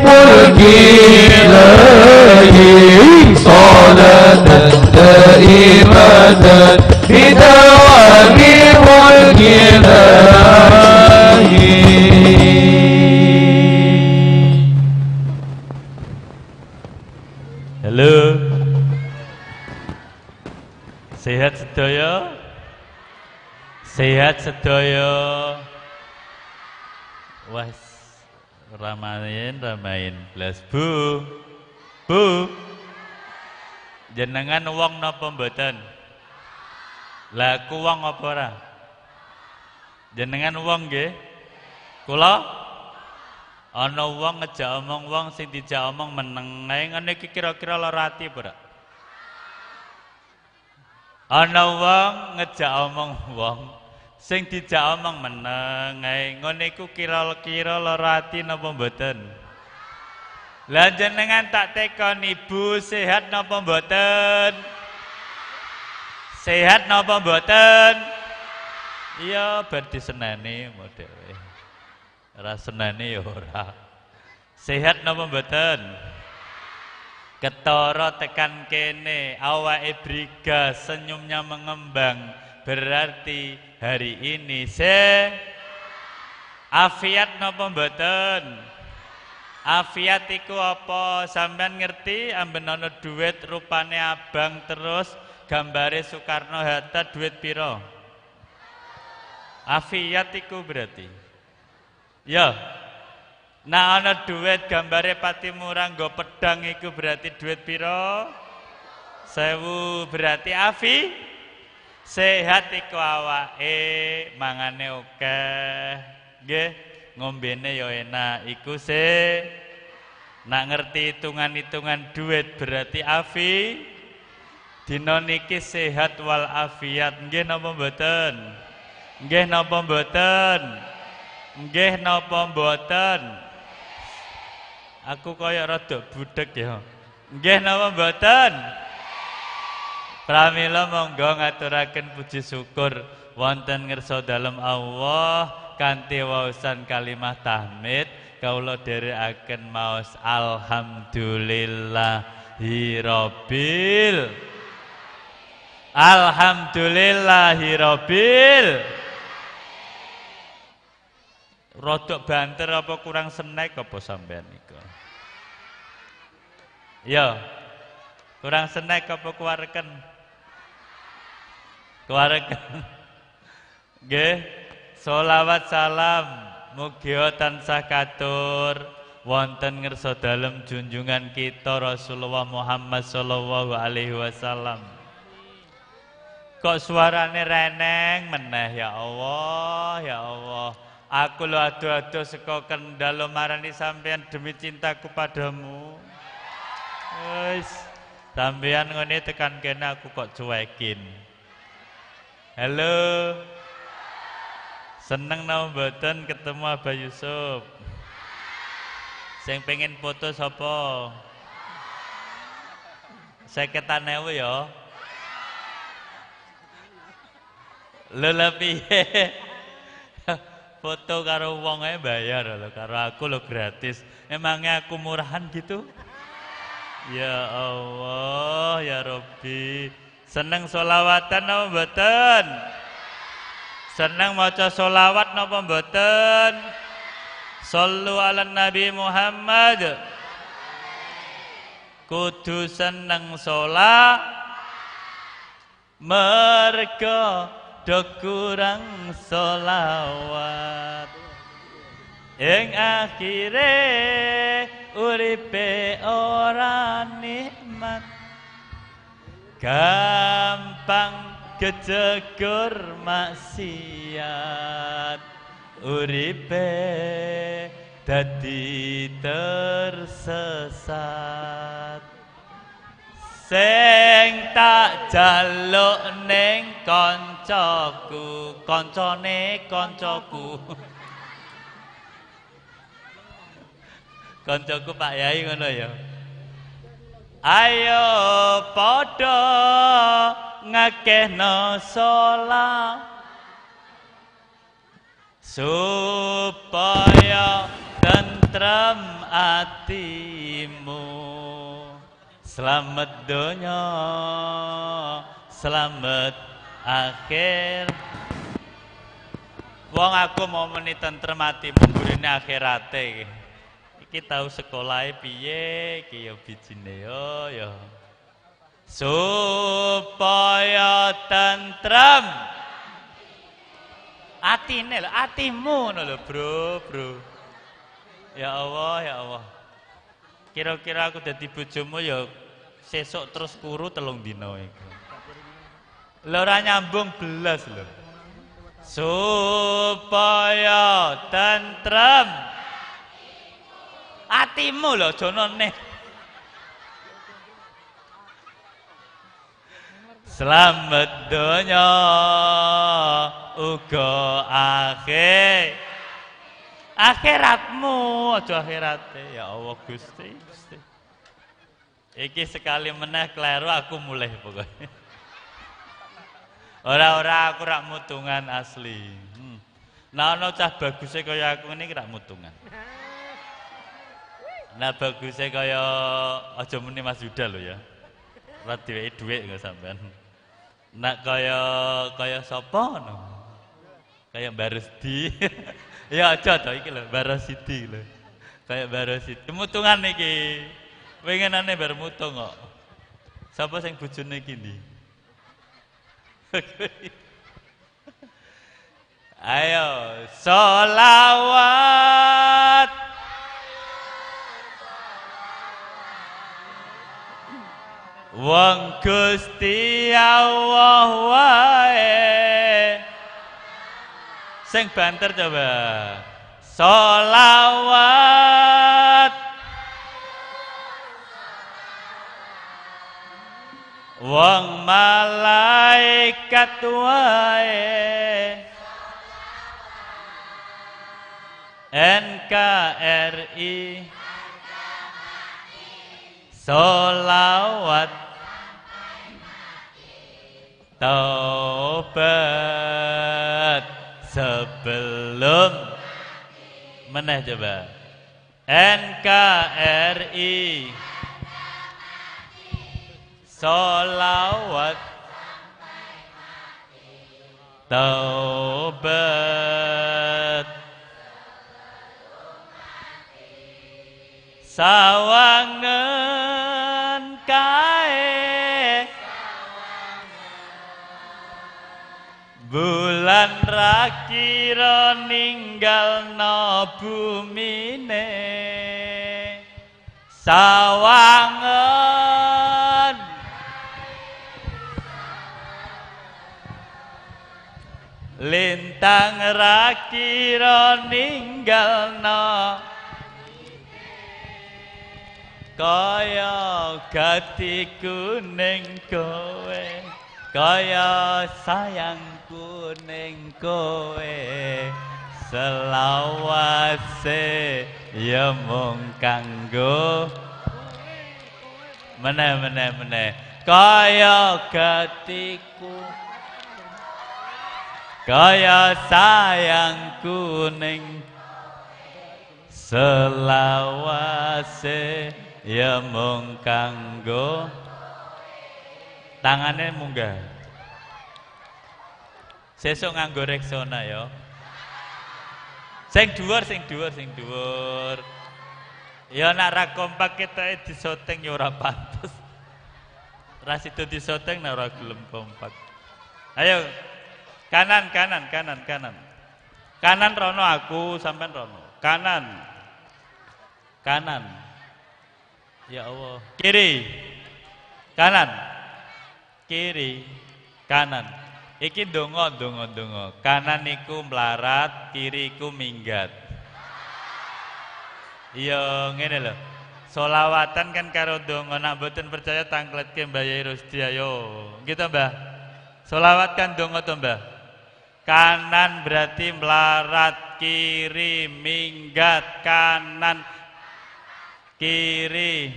mulki ilahi, salatan daimatan bidawami mulki ilahi. Halo. Sehat sedaya? Sehat sedaya. Wah, ramain ramain blas Bu. Bu. Jenengan wong napa mboten? Lah aku wong apa ora? Jenengan wong nggih? Kula ana wong ngejak omong wong sing dijak omong meneng ae ngene iki kira-kira lara ati apa ora? Ana wong ngejak omong wong sing dijak omong meneng ae ngene iku kira-kira lara ati napa mboten? Lah jenengan tak tekon ibu sehat napa mboten? Sehat napa mboten? Iya bar diseneni modele. Ora seneni ya ora. Sehat napa mboten? Ketara tekan kene awake briga senyumnya mengembang, berarti hari ini se afiat napa mboten? Afiat iku apa? Sampean ngerti amben ana duit rupane abang terus gambare Soekarno Hatta duit piro? Afiat iku berarti. Ya. Nah ana duit gambare Patimura nggo pedang iku berarti duit piro? 1000, berarti afi sehat iku awake, mangane akeh, nggih, ngombene ya enak, iku se nak ngerti hitungan-hitungan duit berarti afi dina niki sehat wal afiat, nggih napa mboten? Nggih napa mboten? Nggih napa mboten? Aku kaya rada budek ya. Nggih napa mboten? Pramila monggo ngaturaken puji syukur wonten ngersa dalem Allah kanthi waosan kalimah tahmid kawula dherekaken maos alhamdulillahirabbil alhamdulillahirabbil. Rodok banter apa kurang snack apa sampean niku? Ya. Kurang snack apa kuwareken? Kuwareken. Nggih, sholawat salam mugi tansah katur wonten ngersa dalem junjungan kita Rasulullah Muhammad sallallahu alaihi wasallam. Kok suarane reneng meneh ya Allah, ya Allah. Aku lho ado-ado saka Kendal marani sampean demi cintaku padamu. Wis, sampean ngene tekan kene aku kok cuekin. Halo. Seneng napa mboten ketemu Abah Yusuf? Sing pengen foto sapa? 50.000 ya. Lho lha piye? Foto karo wong ae bayar lho, karo aku lho gratis. Emangnya aku murahan gitu? Ya Allah, ya Rabbi. Seneng sholawatan napa mboten? Seneng maca sholawat napa mboten? Shallu ala Nabi Muhammad. Kudu seneng sholat mergo do kurang sholawat. Ing akhire uripe ora nikmat, gampang kejegur maksiat, uripe dadi tersesat. Sing tak jaluk ning kancaku, kancane kancaku. Kancaku Pak Yai ngono ya. Ayo padha ngakehno salat supaya tentrem atimu. Selamat donya, selamat akhir. Wong aku mau meni tentrem atimu mburine akhirate. Iki tau sekolahe piye iki ya bijine yo ya. Supaya tentrem atine lho, atimu ngono lho, Bro, Bro. Ya Allah, ya Allah. Kira-kira aku dadi bojomu ya sesuk terus kuru 3 dina iku. Lho ora nyambung belas lho. Supaya tentrem atimu lho, aja neh. Slamet donya uga akhir. Akhiratmu aja akhirate. Ya Allah Gusti, Gusti. Iki sekali meneh kleru aku mulih pokoknya. Ora-ora aku rak mutungan asli. Nah ana cah baguse kaya aku ngene iki rak mutungan. Nah baguse kaya aja muni Mas Yuda lho ya. Ora diwehi dhuwit kok sampean. Nak kaya kaya sapa ngono? Kaya Mbak Rusdi. Ya aja to iki lho, Mbak Rosidi lho. Kaya Mbak Rosidi. Mutungan iki. Winginane bar mutung kok. Sapa sing bojone iki ndi? Ayo sholawat. Wong Gusti Allah wae. Sing banter coba. Sholawat. Wong malaikat wae. NKRI. Sholawat. Taubat sebelum meneh coba. NKRI solawat taubat sawangen kae bulan rakira ninggalno bumine sawangen lintang rakira ninggalno kaya gati kuning kowe kaya sayangku ning kowe selawase ya mung kanggo meneh meneh meneh kaya gatiku kaya sayangku ning selawase ya mung kanggo. Tangane munggah. Sesuk nganggo Rexona ya. Sing dhuwur, sing dhuwur, sing dhuwur. Ya nek ra kompak ketoke disoteng ya ora pantes. Ra sido disoteng nek ora gelem kompak. Ayo kanan, kanan, kanan, kanan. Kanan rono aku, sampean rono. Kanan. Kanan. Ya Allah. Kiri. Kanan. Kiri, kanan. Iki donga, donga, donga. Kanan iku melarat, kiri iku minggat. Iya, ngene lho. Solawatan kan karo donga, nak mboten percaya tangkletke Mbah Yai Rusdi ayo. Gitu, Mbah. Solawat kan donga to, Mbah. Kanan berarti melarat, kiri minggat, kanan kiri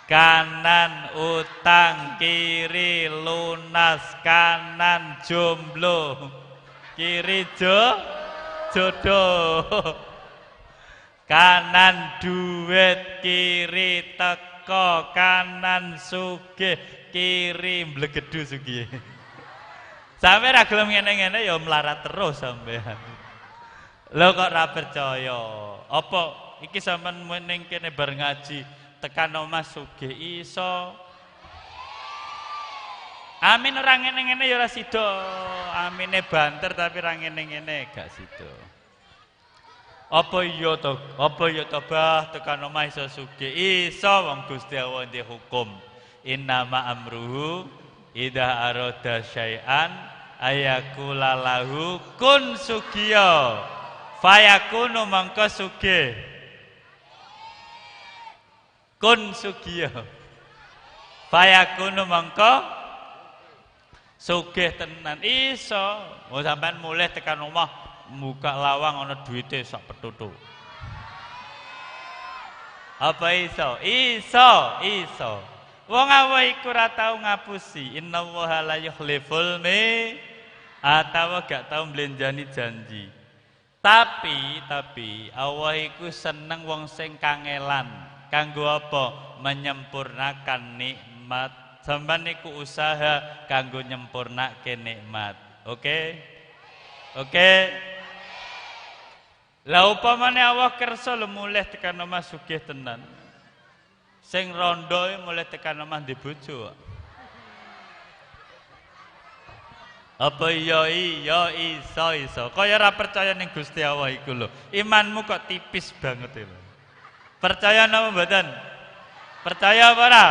kanan utang, kiri lunas, kanan jomblo, kiri jodoh, kanan duit, kiri teko, kanan sugih, kiri mblegedu sugih. Sampe ra gelem ngene-ngene ya melarat terus sampean. Lho kok ra percaya? Apa iki sampean ning kene bar ngaji tekan omah sugih iso? Amin ora ngene-ngene ya ora sida. Amine banter tapi ora ngene-ngene gak sida. Apa iya to? Apa iya to bah tekan omah iso sugih? Iso wong Gusti Allah ndek hukum. Innama amruhu idza arada syai'an ayakula lahu kun sugiya fayakunu mangko sugih. Kun sugiya fayakunu mangko sugih tenan iso. Oh sampean mulih tekan omah muka lawang ana duwite sak petutu. Apa iso? Iso, iso. Wong Allah iku ora tau ngapusi. Innallaha la yukhliful mi atawa gak tau mblenjani janji. Tapi Allah iku seneng wong sing kangelan. Kanggo apa? Menyempurnakan nikmat. Sampeyan niku usaha kanggo nyempurnake nikmat. Oke? Oke? Lah upamane Allah kersa lho mulih tekan omah sugih tenan. Sing rondo mulih tekan omah ndek bojo. Apa iya iya iso iso. Kaya ora percaya ning Gusti Allah iku lho. Imanmu kok tipis banget lho. Percaya napa mboten? Percaya apa ora?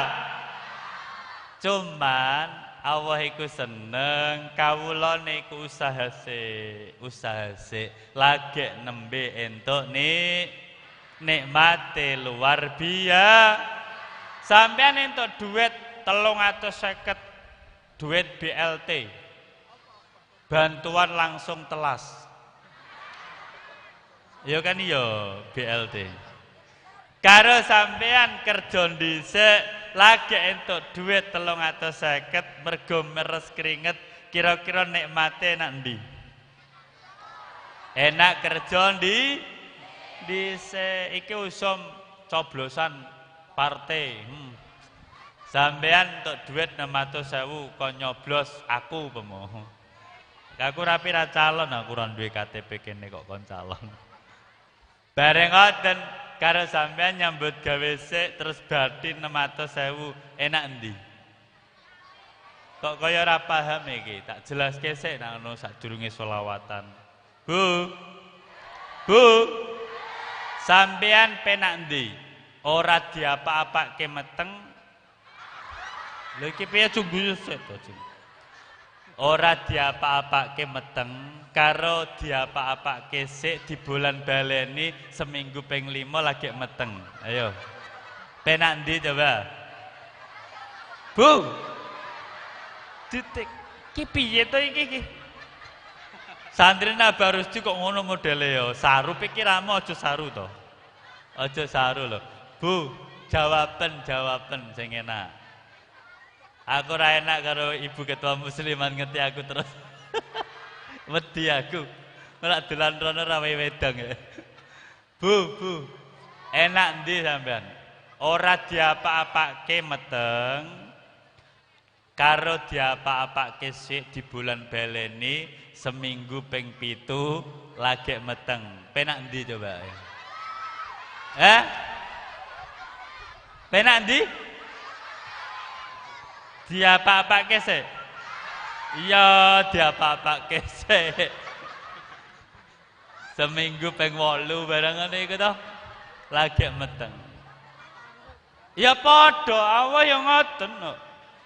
Cuman Allah iku seneng kawula niku usaha sik lagek nembe entuk nikmate luar biasa. Sampeyan entuk duit 350 duit BLT. Bantuan langsung telas. Ya kan iya BLT. Karo sampean kerja dhisik lagi entuk duit 350 mergo meres keringet, kira-kira nikmate enak ndi? Enak kerja ndi? Dhisik iki usum coblosan partai. Sampean entuk duit 600.000 kon nyoblos aku pemo. Aku rapi ra calon, aku ora duwe KTP kene kok kon calon. Bareng ngoten karo sampean nyambut gawe sik terus bathi 600.000 enak endi? Kok kaya ora paham iki, tak jelaske sik nang ngono sadurunge selawatan. Bu. Bu. Sampean penak endi? Ora diapa-apake meteng. Lha iki piye junggu sik to, Jung? Ora diapa-apake meteng karo diapa-apake sik dibolan baleni seminggu ping 5 lagi meteng. Ayo. Penak ndi coba? Bu. Titik. Ki piye to iki iki? Santri Abah Rusdi kok ngono modele ya. Saru pikiramu aja saru to. Aja saru lho. Bu, jawaben sing enak. Aku ora enak karo ibu ketua musliman ngerti aku terus. Wedi aku. Ora dolan rono ra wedang ya. Bu, bu. Enak ndi sampean? Ora diapa-apake meteng karo diapa-apake sik di bulan baleni seminggu ping 7 lagi meteng. Penak ndi coba? Eh? Penak ndi? Diapa-apake sik? Iya, diapa-apake sik. Seminggu ping 8 barang ngene iku to. Lagi meteng. Ya padha, awak ya ngoten kok.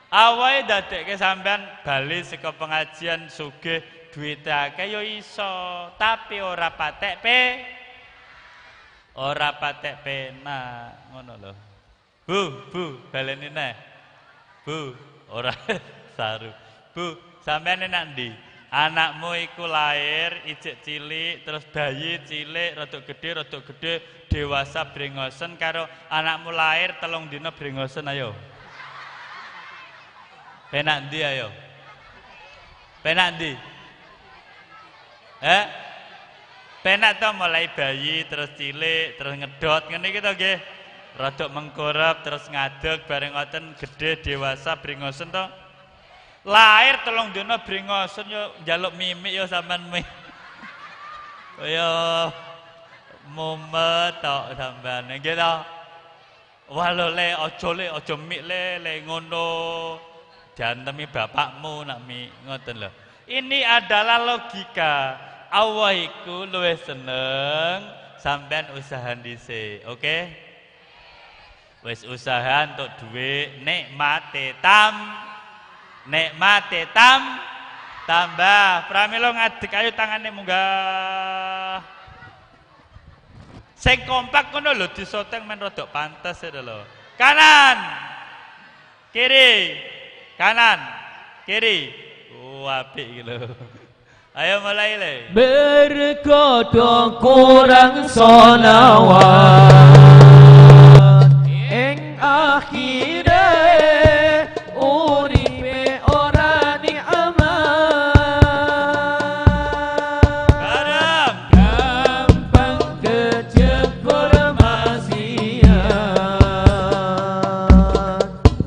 Awake dadekke sampean bali saka pengajian sugih duwite akeh ya iso, tapi ora patek pe. Ora patek penak, ngono lho. Bu, bu, baleni neh. Bu, ora saru. Bu, sampean enak ndi? Anakmu iku lahir ijek cilik, terus bayi cilik, rodok gede, dewasa brengosen karo anakmu lahir 3 dina brengosen ayo. Penak ndi ayo? Penak ndi? Eh? Penak to mulai bayi terus cilik, terus ngedot ngene iki to nggih. Rodok mengkurep terus ngadeg bareng ngoten gede dewasa brengosen to. Lahir 3 dina brengosen yo njaluk mimik yo sampean mi. Yo mumet tok sampean nggih to. Wah lho le aja le aja mik le le ngono. Diantemi bapakmu nak mik ngoten lho. Ini adalah logika. Allah iku luwih seneng sampean usaha dhisik, oke? Wis usaha entuk dhuwit nikmate tam nikmate tam tambah. Pramila ngadeg ayo tangane munggah. Sing kompak ngono lho disoteng men rodok pantes ya lho. Kanan. Kiri. Kanan. Kiri. Oh apik iki lho. Ayo mulai le. Berkodok kurang solawat ing akhire uripe ora ni'amat. Bareng gampang kejebur maksiat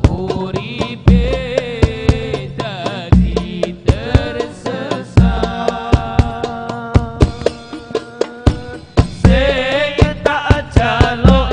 uripe dadi tersesat. Sing tak jaluk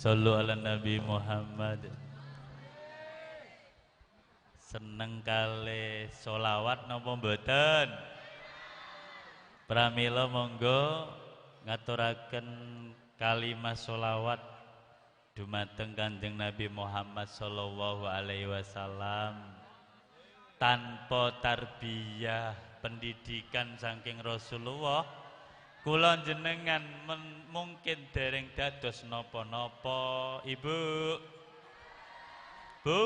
Sallu ala Nabi Muhammad. Seneng kali solawat napa mboten? Pramila monggo ngaturaken kalimah solawat dumateng Kanjeng Nabi Muhammad sallallahu alaihi wasallam. Tanpa tarbiyah pendidikan saking Rasulullah, kula jenengan mungkin dereng dados napa-napa. Ibu, Bu,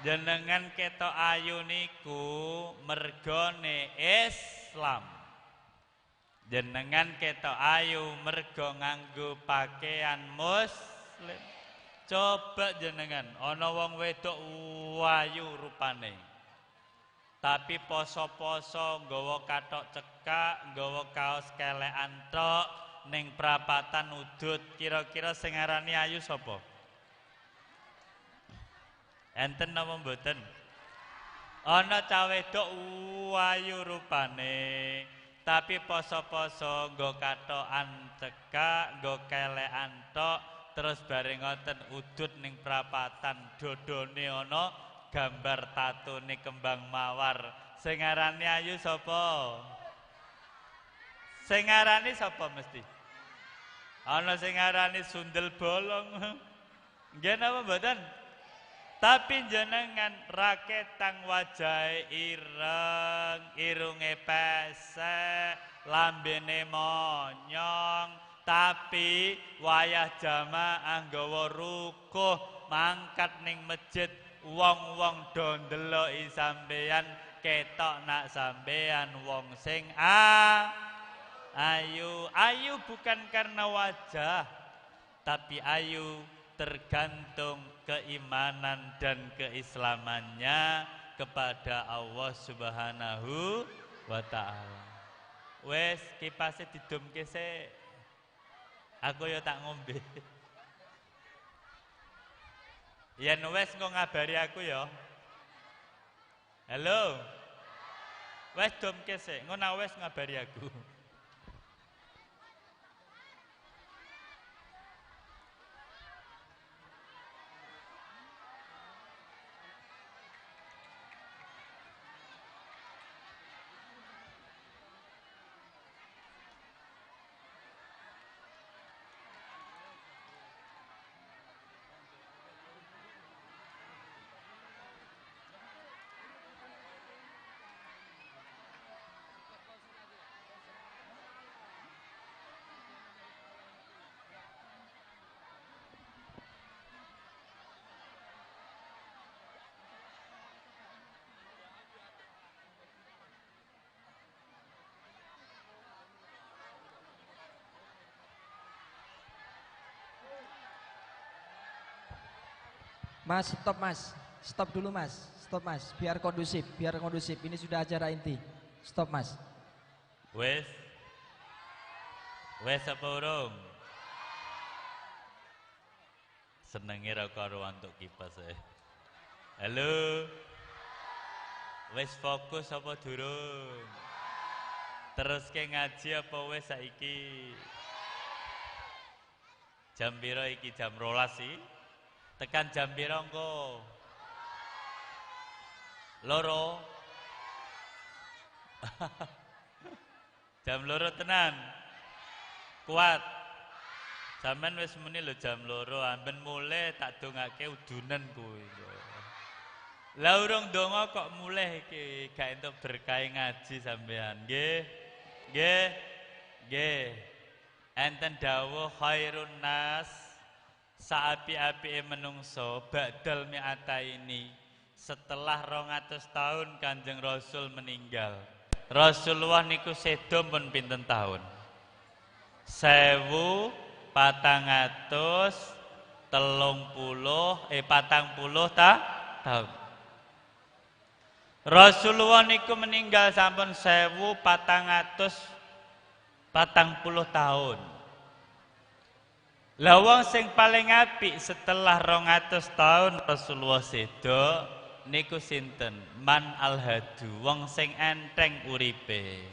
jenengan ketok ayu niku mergone Islam. Jenengan ketok ayu mergo nganggo pakaian muslim. Coba jenengan ana wong wedok ayu rupane, tapi poso-poso nggawa kathok cekak, nggawa kaos kelekan tok ning prapatan udut, kira-kira sing ngarani ayu sapa? Enten napa mboten? Ana cah wedok ayu rupane, tapi poso-poso nggo kathokan cekak, nggo kelekan tok, terus bareng ngoten udut ning prapatan, dodone ana gambar tatone kembang mawar. Sing ngarani ayu sapa? Sing ngarani sapa mesti? Ana sing ngarani sundel bolong. Nggih napa mboten? Tapi jenengan raketang wajahe ireng, irunge pesek, lambene monyong, tapi wayah jamaah nggawa rukuh mangkat ning masjid, wong-wong do ndeloki sampeyan, ketok nak sampeyan wong sing ayu. Ayu bukan karena wajah, tapi ayu tergantung keimanan dan keislamannya kepada Allah Subhanahu wa ta'ala. Wes kipase didumke sik. Aku ya tak ngombe. Yen wes engko ngabari aku ya. Halo. Wes dumke sik, engko nek wes ngabari aku. Mas, stop mas, stop dulu mas, stop mas, biar kondusif, biar kondusif. Ini sudah acara inti, stop mas. Wes, wes apa urung? Senenge ra karo antuk kipas eh. Halo, wes fokus apa durung? Terus ke ngaji apa wes saiki? Jam piro iki? Jam 12 sih. Tekan jam piro engko? 2. Jam 2 tenan. Kuat. Sampeyan wis muni lho jam 2, amben mulih tak dongake udunen kuwi. Lah urung donga kok mulih iki, gak entuk berkah ngaji sampean. Nggih. Nggih. Nggih. Enten dawuh khairun nas, saapi-apike menungso ba'dal mi'ataini, setelah 200 tahun Kanjeng Rasul meninggal. Rasulullah niku sedo pun pinten tahun? 1440 tahun. Rasulullah niku meninggal sampun 1440 tahun. Lah wong sing paling apik setelah 200 tahun Rasulullah sedo niku sinten? Man alhadu, wong sing enteng uripe.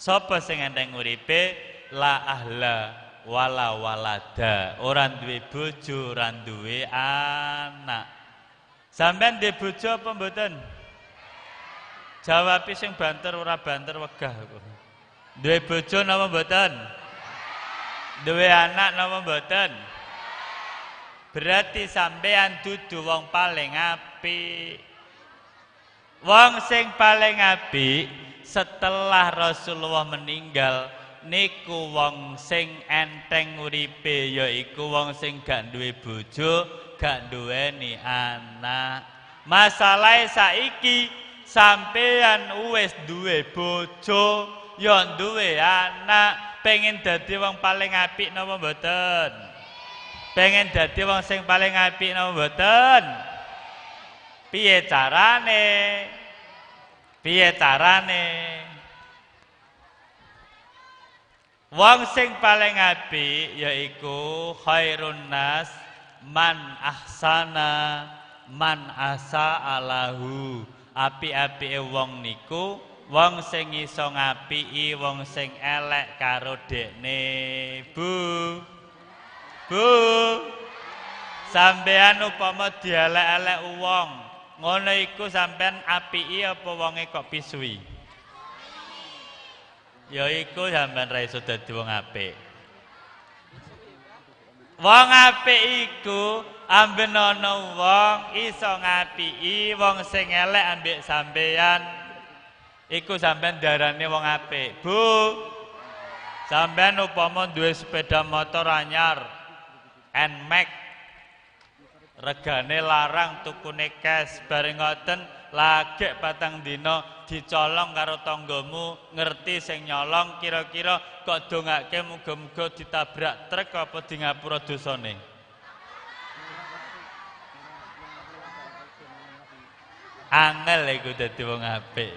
Sapa sing enteng uripe? La ahla, wala walada, ora duwe bojo, ora duwe anak. Sampeyan duwe bojo apa mboten? Jawab sing banter ora banter wegah aku. Duwe bojo napa mboten? Duwe anak napa mboten? Berarti sampean dudu wong paling apik. Wong sing paling apik setelah Rasulullah meninggal niku wong sing enteng uripe, yaiku wong sing gak duwe bojo, gak duweni anak. Masalahe saiki sampean wis duwe bojo, ya duwe anak, pengen dadi wong paling apik napa mboten? Pengen dadi wong sing paling apik napa mboten? Piye carane? Piye carane? Wong sing paling apik yaiku khairun nas man ahsana man asa alahu. Apik-apike wong niku wong sing iso ngapiki wong sing elek karo dekne. Bu. Bu. Sampean upama dielek-elek wong, ngono iku sampean apiki apa wonge kok pisui? Ya iku sampean ra iso dadi wong apik. Wong apik iku amben ana wong iso ngapiki wong sing elek ambek sampean. Iku sampean darane wong apik. Bu, sampean upama duwe sepeda motor anyar Nmax, regane larang, tukune cash, bareng ngoten lagek patang dina dicolong karo tanggamu, ngerti sing nyolong, kira-kira kok dongake muga-muga ditabrak truk apa di ngapura dosane? Angel iku dadi wong apik.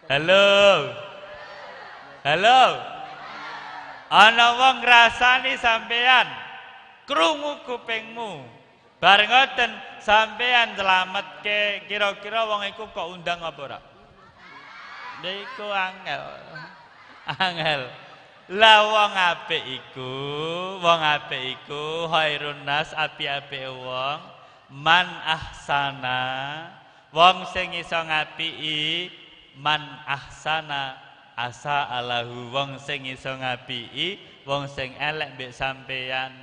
Halo. Halo. Ana wong ngrasani sampean, krungu kupingmu. Bareng ngoten sampean slametke, kira-kira wong iku kok undang apa ora? Lha iku angel. Angel. Lah wong apik iku khairun nas, apik-apike wong man ahsana, wong sing iso ngapiki man ahsana asa alahu, wong sing iso ngapiki wong sing elek mbek sampean.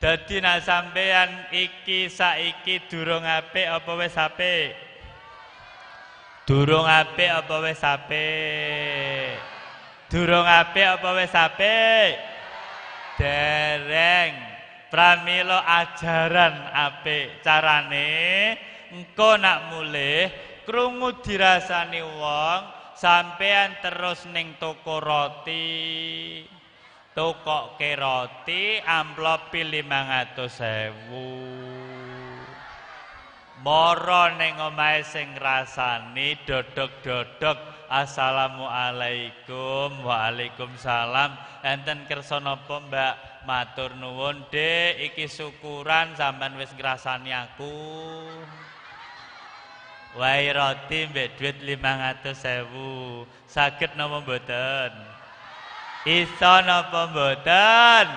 Dadi nek sampean iki saiki durung apik apa wis apik? Durung apik apa wis apik? Durung apik apa wis apik? Dereng. Pramila ajaran apik carane engko nak mulih krungu dirasani wong, sampean terus ning toko roti. Tukokke roti amplopi 500.000. Moro ning omahe sing ngrasani dodok-dodok, assalamualaikum, waalaikumsalam, enten kersa napa Mbak? Matur nuwun Dik, iki syukuran sampean wis ngrasani aku. Wae roti mbek dhuwit 500.000. Saged napa mboten? Iso napa mboten?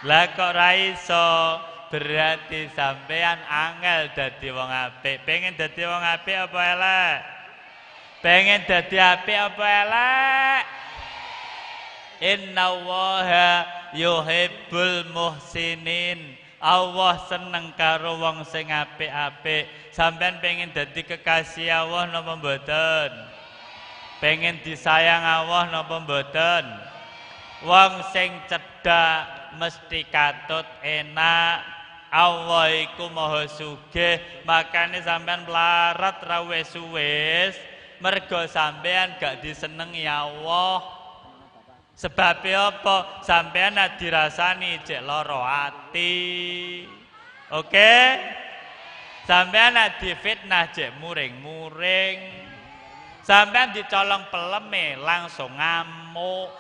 Lah kok ra iso? Berarti sampean angel dadi wong apik. Pengen dadi wong apik apa elek? Pengen dadi apik apa elek? Innallaha yuhibbul muhsinin. Allah seneng karo wong sing apik-apik. Sampean pengen dadi kekasih Allah napa mboten? Pengen disayang Allah napa mboten? Wong sing cedhak mesti katut enak. Allah iku maha sugih, makane sampean melarat ra wis-wis mergo sampean gak disenengi Allah. Sebabe apa? Sampean nak dirasani cek lara ati. Oke? Sampean nak difitnah cek muring-muring. Sampean dicolong peleme langsung ngamuk.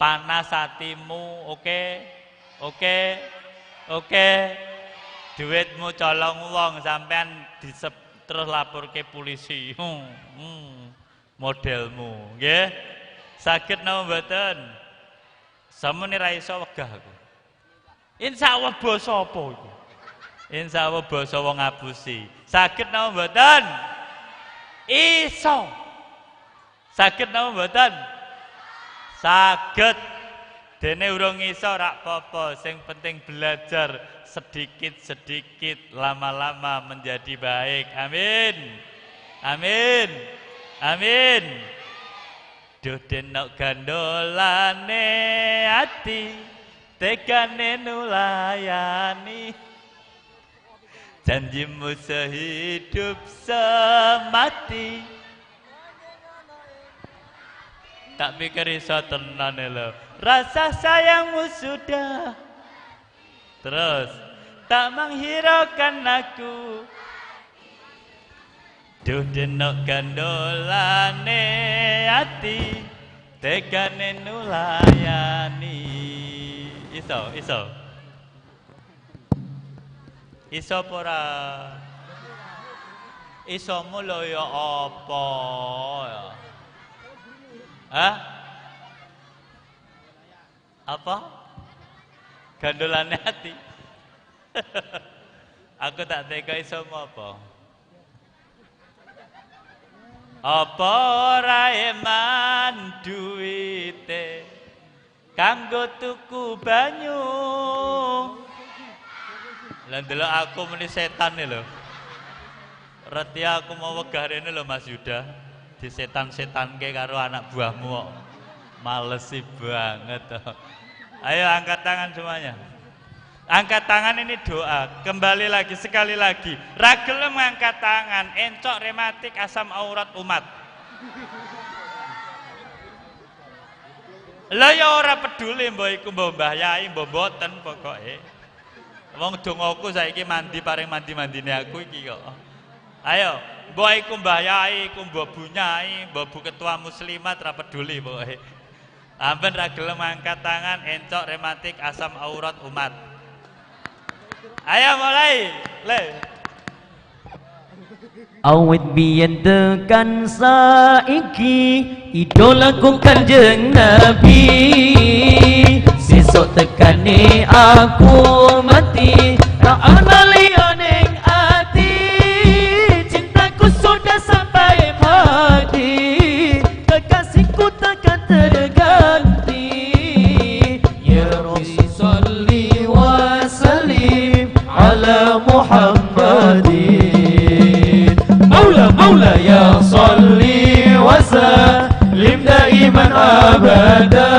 Panas hatimu, oke? Oke? Oke? Duitmu colong wong sampean terus lapor ke polisi. Modelmu, nggih. Sakit napa mboten? Samene ra iso wegah aku. Insyaallah basa apa iku? Insyaallah basa wong ngapusi. Saged napa mboten? Iso. Saged napa mboten? Saged. Dene urung iso rak apa-apa, sing penting belajar sedikit-sedikit lama-lama menjadi baik. Amin. Amin. Amin. Duh denok gandolane ati tegane nulayani janjimu sehidup semati. Tak pikir iso tenan lho. Rasa sayangmu sudah terus tak menghiraukan aku. Duh denok gandolane ati tegane nulayani. Iso, iso. Iso apa ora? Isomu lho ya apa ya? Hah? Apa? Gandolane ati. Aku tak tega isomu apa? Apa ora eman duwite kanggo tuku banyu. Lah ndelok aku muni setan lho. Reti aku mau wegah rene lho Mas Yuda. Disetan-setanke karo anak buahmu kok. Males banget. Ayo angkat tangan semuanya. Angkat tangan ini doa. Kembali lagi, sekali lagi. Ra gelem angkat tangan, encok rematik asam aurat umat. Lah ya ora peduli mbok iku mbok Mbah Yai mbok mboten pokoke. Wong dongaku saiki mandi paring mandi-mandine aku iki kok. Ayo, mbok iku Mbah Yai, iku mbok Bu Nyai, mbok Bu Ketua Muslimat ora peduli pokoke. Amben ra gelem angkat tangan, encok rematik asam aurat umat. Ayo mulai, le. Awit biyen tekan saiki idolaku Kanjeng Nabi. Sesuk tekane aku mati tak ana liya ning ati. Cintaku sudah sampai mati, kekasihku takkan terganti. Ya Rabbi sholli wa sallim ala Muhammadin. Maula maula ya sholli wa sallim daiman abada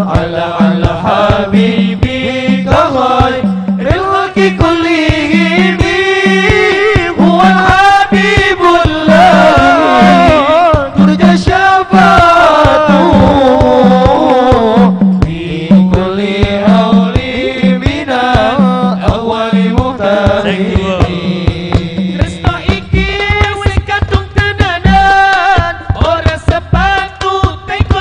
ala ala habibika khairil khalqi kullihim. Huwa habibullah turja syafa'atuhu fi kulli hauli minal awwali muhtadin. Tresno iki wis kadung tenanan, ora sepatu teko.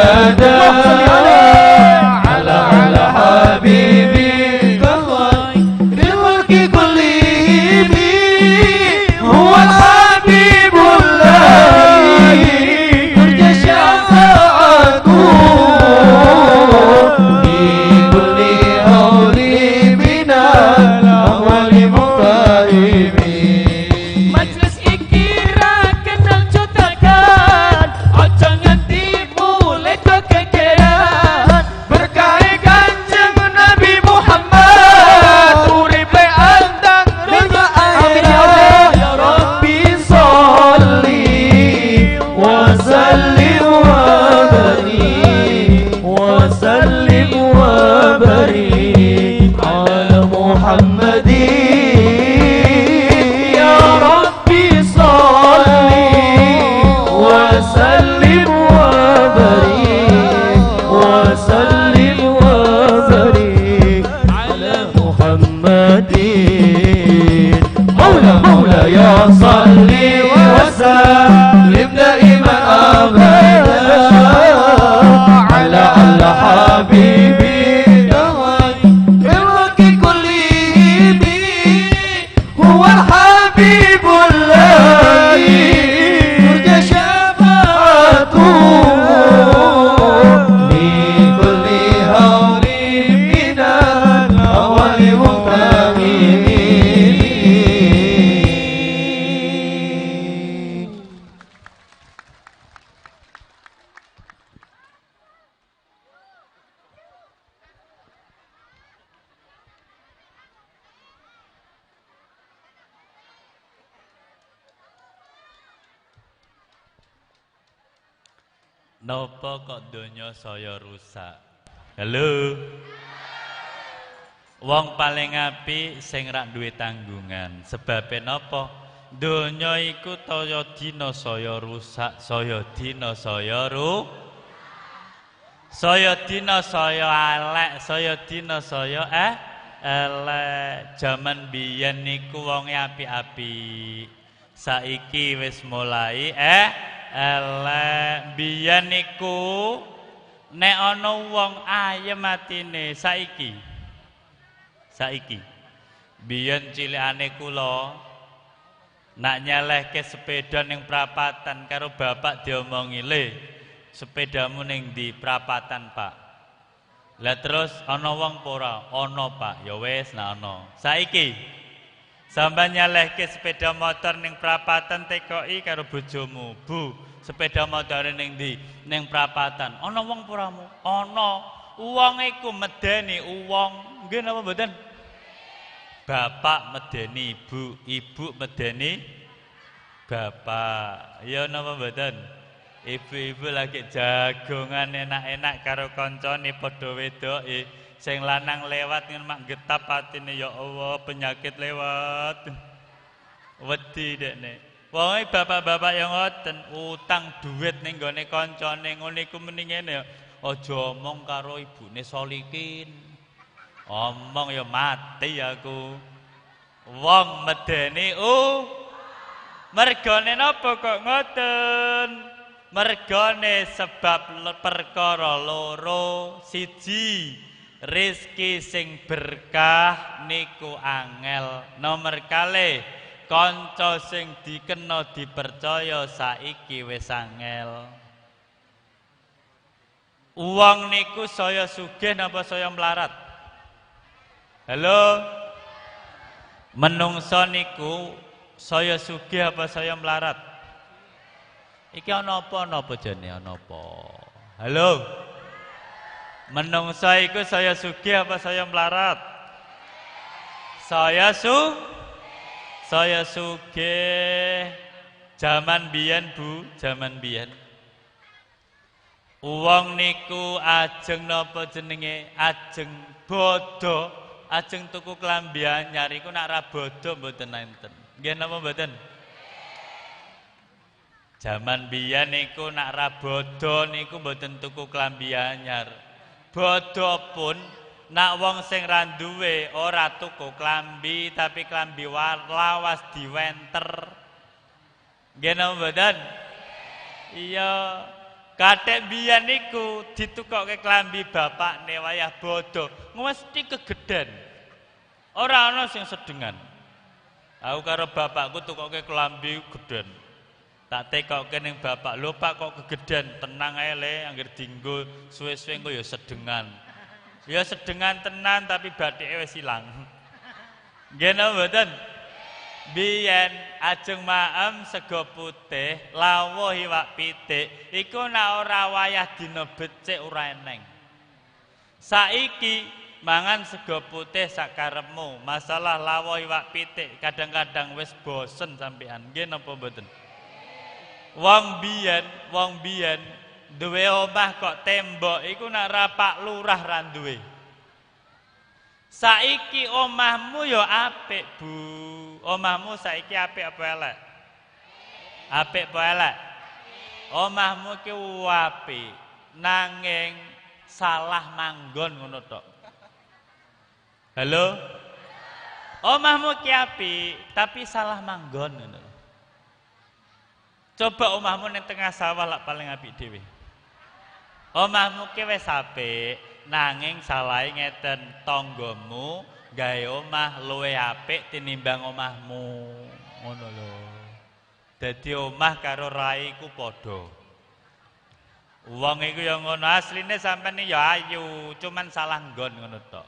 Adada ala ala habibika khairil khalqi kullihim huwal habibul ladzi turja syafa'atuhu fi kulli hawli minal ahwali muqtahimi. Majelis iki ra kenal jotakan, aja nganti mulai kegegeran. Berkahe Kanjeng Nabi Muhammad uripe antang dunya akhirat. Ya Rabbi sholli wa sallim wa barik wa sallim wa barik ala Muhammadin. Ya Rabbi sholli wa sallim wa barik wa sallim wa barik ala Muhammadin. Maula maula ya salli wa sallim daiman abada ala ala habibika khairil khalqi kullihim huwal habibul ladzi turja syafa'atuhu fi kulli hawlin minal ahwali muqtahimi. Napa kok donya saya rusak? Halo. Wong paling apik sing rak duwe tanggungan. Sebabe napa? Donya iku toya dina saya rusak, saya dina saya saya dina saya elek, saya dina saya elek. Jaman biyen niku wonge apik-apik. Saiki wis mulai elek. Biyen niku nek ana wong ayem atine saiki. Saiki biyen cilikane kula nak nyelehke sepeda ning prapatan karo bapak diomongi, "Le, sepedamu ning ndi?" "Prapatan, Pak." Lah terus ana wong apa ora? "Ana, Pak." "Ya wis, nak ana." Saiki sampeyan nyelehke sepeda motor ning prapatan tekoki karo bojomu, "Bu, sepeda motore ning ndi?" "Ning prapatan." "Ana wong apa ora mu?" "Ana." Wong iku medeni wong. Nggih napa mboten? Bapak medeni ibu, ibu medeni bapak. Ya napa mboten? Ibu-ibu lagi jagongan enak-enak karo kancane padha wedoke. Sing lanang lewat ngen mak getap atine, ya Allah penyakit lewat. Wedi dekne. Wonge bapak-bapak yang ngoten utang duit ning gone kancane ngono iku mending ngene ya. Aja omong karo ibune Solikin. Omong ya mati aku. Wong medeni mergane napa kok ngoten? Mergane sebab perkara loro. Siji, rezeki sing berkah niku angel. Nomor kalih, kanca sing dikena dipercaya saiki wis angel. Wong niku saya sugih napa saya melarat? Halo. Menungso niku saya sugih apa saya melarat? Iki ana apa ana apa jane ana apa? Halo. Menungso iku saya sugih apa saya melarat? Saya sugih. Jaman biyen, Bu, jaman biyen. Wong niku ajeng napa jenenge? Ajeng bodho, ajeng tuku klambi anyar iku nak ra bodho mboten enten. Nggih napa mboten? Jaman biyen niku nak ra bodho niku mboten tuku klambi anyar. Bodho pun nak wong sing ra duwe ora tuku klambi, tapi klambi lawas diwenter. Nggih napa mboten? Iya. Kathek biyen niku ditukokke klambi bapakne wayah bodho, mesti kegeden. Ora ana sing sedengan. Aku karo bapakku tukokke klambi gedhen. Tak tekokke ning bapak, "Lho Pak kok kegeden?" Tenang ae le, anggere dinggo suwe-suwe engko ya sedengan. Ya sedengan tenan tapi bathike wis ilang. Nggih napa mboten? Biyen ajeng maem sego putih, lawuh iwak pitik, iku nek ora wayah dina becik ora eneng. Saiki mangan sego putih sakarepmu, masalah lawuh iwak pitik kadang-kadang wis bosen sampean. Nggih napa mboten? Wong biyen duwe omah kok tembok iku nek ora Pak Lurah ra duwe. Saiki omahmu ya apik, Bu. Omahmu saiki apik apa elek? Apik apa elek? Omahmu ki apik, nanging salah manggon ngono tok. Halo? Omahmu ki apik, tapi salah manggon ngono. Coba omahmu ning tengah sawah lak paling apik dhewe. Omahmu ki wis apik, nanging salahe ngeten, tanggamu gawe omah luwih apik tinimbang omahmu. Ngono lho. Dadi omah karo rai iku padha. Wong iku ya ngono, asline sampean ya ayu, cuman salah nggon ngono tok.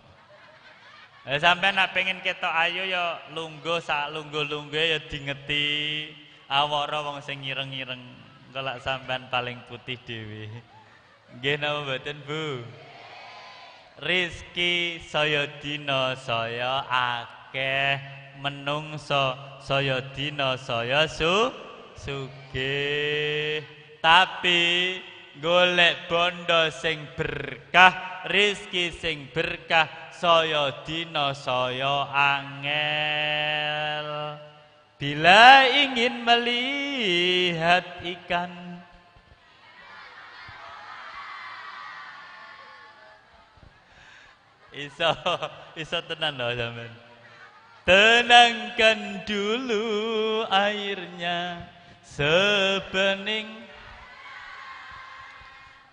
Sampean nek pengen ketok ayu ya lungguh sak lungguh-lungguhe ya dingeti. Awara wong sing ngireng-ngireng, engko lak sampean paling putih dhewe. Nggih napa mboten, Bu? Rizki saya dina saya akeh, menungso saya dina saya sugih. Tapi golek bondo sing berkah, rizki sing berkah saya dina saya angel. Bila ingin melihat ikan, iso iso tenan lho sampean. Tenangkan dulu airnya sebening.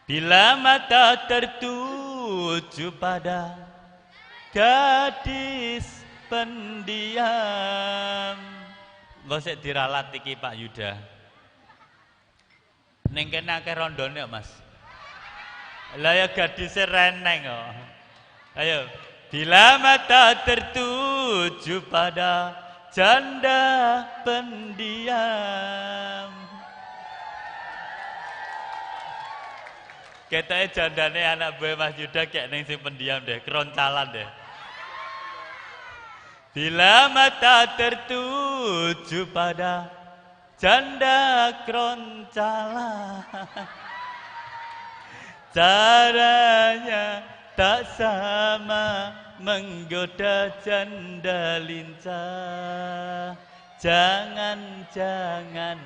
Bila mata tertuju pada gadis pendiam. Engko sik diralat iki Pak Yuda. Ning kene akeh rondone kok, Mas. Lah ya gadise reneng kok. Ayo, bila mata tertuju pada janda pendiam. Ketoke jandane anak buah Mas Yuda kayak ning sing pendiam deh, keroncalan deh. Bila mata tertuju pada janda keroncalan, caranya tak sama menggoda janda lincah. Jangan-jangan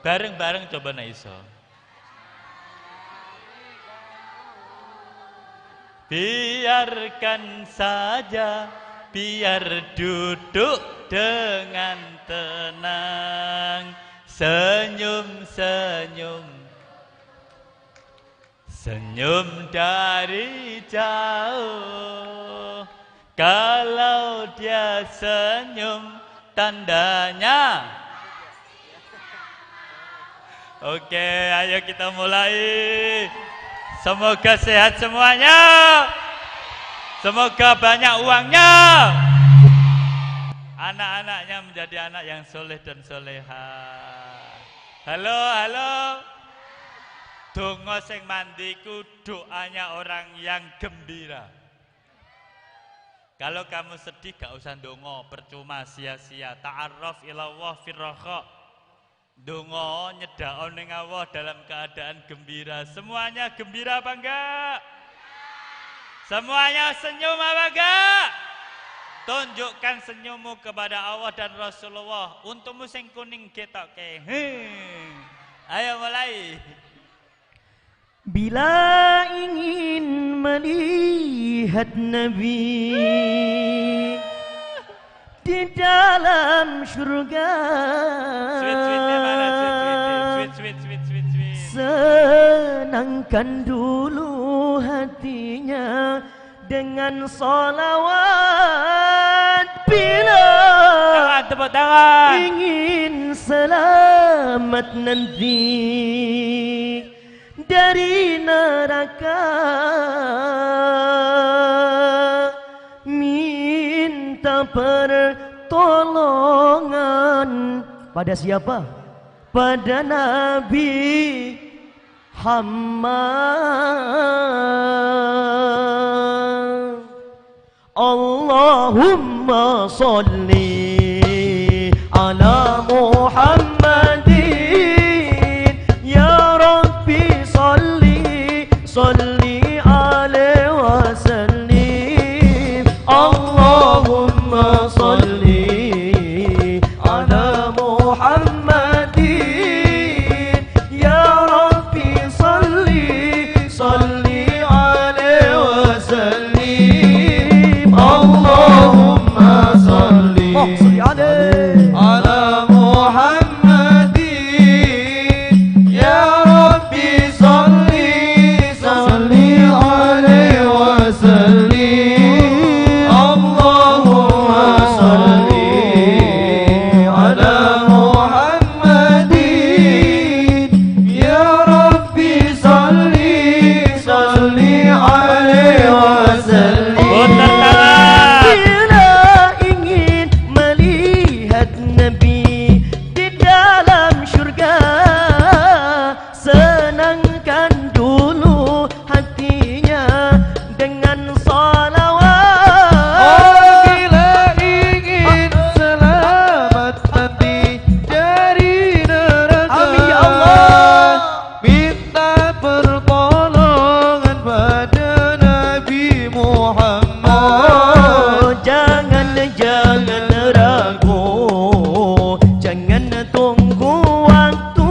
bareng-bareng coba nek iso. Biarkan saja, biar duduk dengan tenang, senyum-senyum, senyum dari jauh. Kalau dia senyum tandanya. Oke, ayo kita mulai. Semoga sehat semuanya. Semoga banyak uangnya. Anak-anaknya menjadi anak yang soleh dan soleha. Halo, halo. Donga sing mandi ku doanya orang yang gembira. Kalau kamu sedih gak usah donga, percuma sia-sia. Ta'arraf ilallah firraha. Donga nyedakon ning Allah dalam keadaan gembira. Semuanya gembira apa enggak? Semuanya senyum apa enggak? Tunjukkan senyummu kepada Allah dan Rasulullah. Untukmu sing kuning ketoke. Ayo mulai. Bila ingin melihat Nabi di dalam syurga, sweet-sweetnya mana? Sweet, sweet, sweet, sweet, sweet, sweet. Senangkan dulu hatinya dengan solawat. Bila tangan, tepuk tangan, ingin selamat nanti dari neraka, minta pertolongan pada siapa? Pada Nabi Muhammad. Allahumma sholli ala Muhammadin, ya Rabbi sholli sholli alaihi wa sallim. Allahumma sholli ala Muhammadin, ya Rabbi sholli sholli alaihi wa sallim. Allahumma sholli ala Muhammadin, ya Rabbi sholli sholli alaihi wa sallim. Allahumma sholli ala Muhammadin, ya Rabbi sholli sholli alaihi wa sallim. Bila ingin melihat Nabi di dalam syurga, senangkan dulu hatinya dengan salawat. Oh, bila ingin selamat nanti dari neraka, Amin ya Allah, minta pertolongan pada Nabi Muhammad. Oh, jangan jangan ragu, jangan tunggu waktu,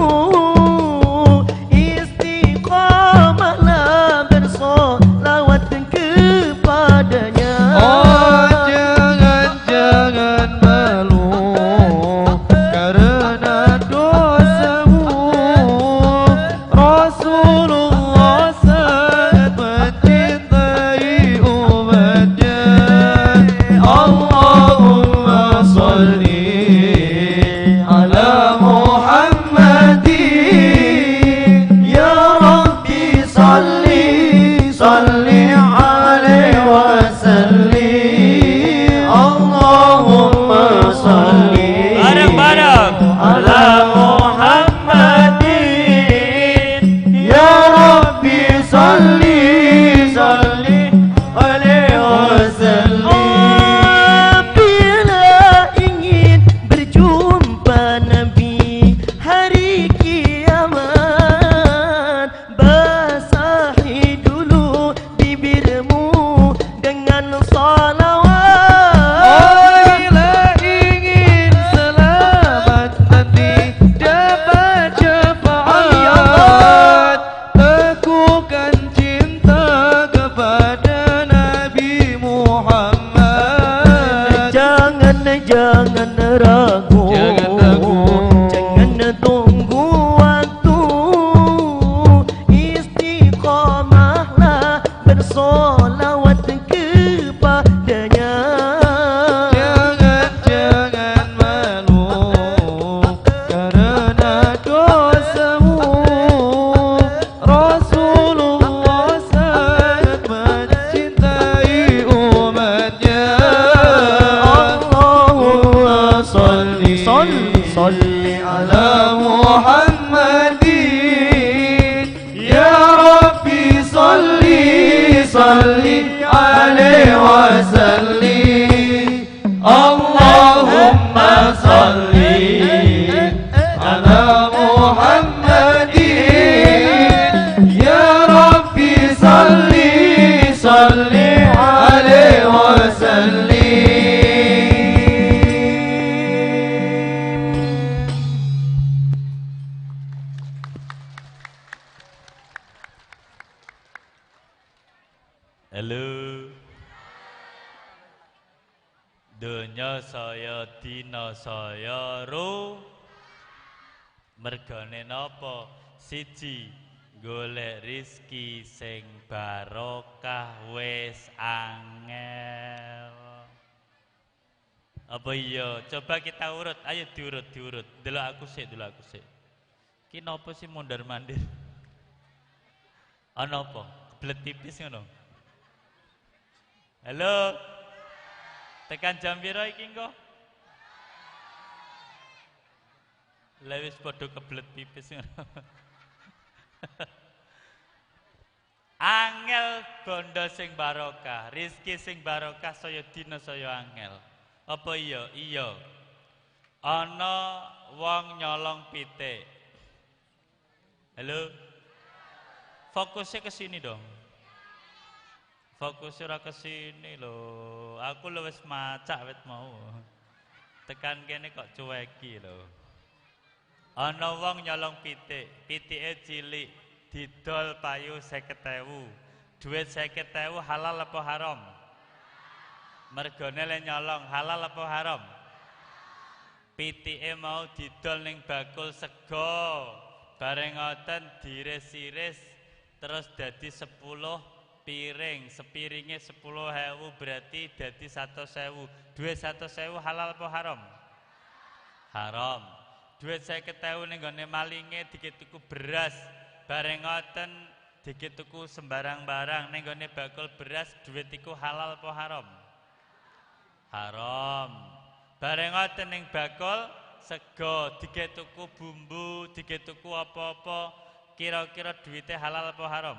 istiqamahlah bersolawat kepadanya. Oh, jangan jangan malu karena dosamu, Rasulullah sangat mencintai umatnya. Allahumma sholli ala Muhammadin, ya Rabbi sholli sholli alaihi wa sallim. Allahumma sholli bareng-bareng ala Muhammadin, ya Rabbi sholli sholli alaihi wa sallim. Bila ingin berjumpa Nabi hari kiamat, basahi dulu bibirmu dengan salawat. Oh, bila ingin selamat nanti dapat syafaat, tekukan cinta kepada Nabi Muhammad. Jangan jangan ragu, Jangan ragu, jangan tunggu waktu, istiqamahlah bersolawat kepadanya. Jangan jangan malu karena dosamu, Rasulullah sangat mencintai umatnya. Allahumma sholli sholli sholli ala Muhammadin, ya Rabbi sholli sholli alaihi wa sallim. Allahumma sholli ala Muhammadin, ya Rabbi sholli sholli alaihi wa sallim. Halo. Donya saya dina saya ro. Mergane napa? Siji, Golek rizki sing barokah wis angel. Apa iya? Coba kita urut, ayo diurut, diurut. Delok aku sik, delok aku sik. Ki napa sih mondar-mandir? Ana apa? Kebelet pipis ngono. Halo. Tekan jam piro iki engko? Lah wis padha kebelet pipis ngono. Angel bondo sing barokah, rizki sing barokah saya dina saya angel. Apa iya? Iya. Ana wong nyolong pitik. Halo. Fokusnya ke sini dong. Fokusnya ora ke sini lho. Aku lho wis macak wit mau. Tekan kene kok cueki lho. Ana wong nyolong pitik, pitike cilik, didol payu 50.000. Duit 50.000 halal apa haram? Mergone le nyolong halal apa haram? Pitike mau didol ning bakul sego. Bareng ngoten diris-iris terus dadi 10 piring, sepiringe 10.000 berarti dadi 100.000. Duit 100.000 halal apa haram? Haram. Duit 50.000 ning gone malinge dikit tuku beras, bareng ngoten dikit tuku sembarang barang ning gone bakul beras, duit iku halal apa haram? Haram. Bareng ngoten ning bakul sego dikit tuku bumbu, dikit tuku apa-apa, kira-kira duitnya halal apa haram?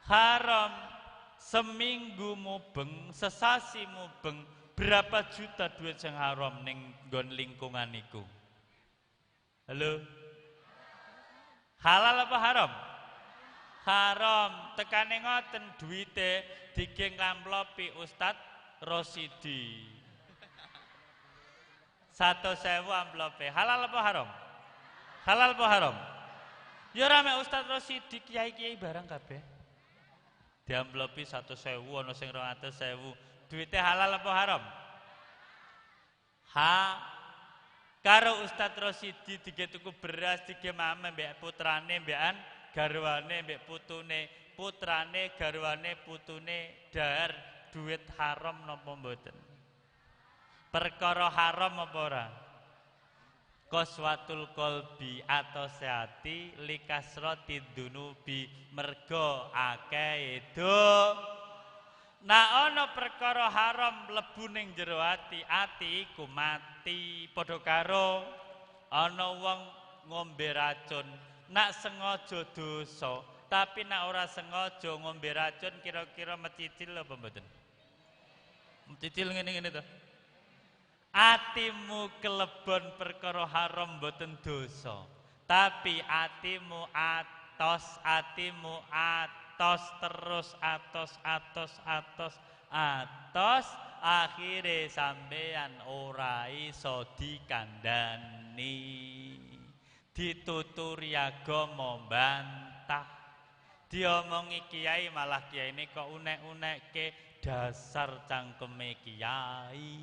Haram. Seminggu mubeng, sesasi mubeng, berapa juta duit sing haram ning nggon lingkungan iku? Halo. Halal apa haram? Haram. Tekane ngoten duwite dige ngamplopi Ustadz Rosidi. 100.000 amplope. Halal apa haram? Halal apa haram? Ya ora mek Ustadz Rosidi, kiai-kiai barang kabeh. Diamplopi 100.000 ana sing 200.000. Duwite halal apa haram? Ha. Karo Ustadz Rosidi dige tuku beras, dige mame mbek putrane, mbekan garwane, mbek putune, putrane, garwane, putune dahar duit haram napa mboten? Perkara haram apa ora? Qaswatul qalbi atau sehati likasrati dunubi mergo akeh do. Nah ana perkara haram mlebu ning jero ati, ati iku mati. Padha karo ana wong ngombe racun, nak sengaja dosa, tapi nak ora sengaja ngombe racun kira-kira mecicil apa mboten? Mecicil ngene-ngene to. Atimu kelebon perkara haram mboten dosa, tapi atimu atos, atimu atos terus atos atos atos atos, akhire sampean ora iso dikandani, dituturi agama bantah, diomongi kiai malah kiai ini kok unek-unekke, dasar cangkeme kiai.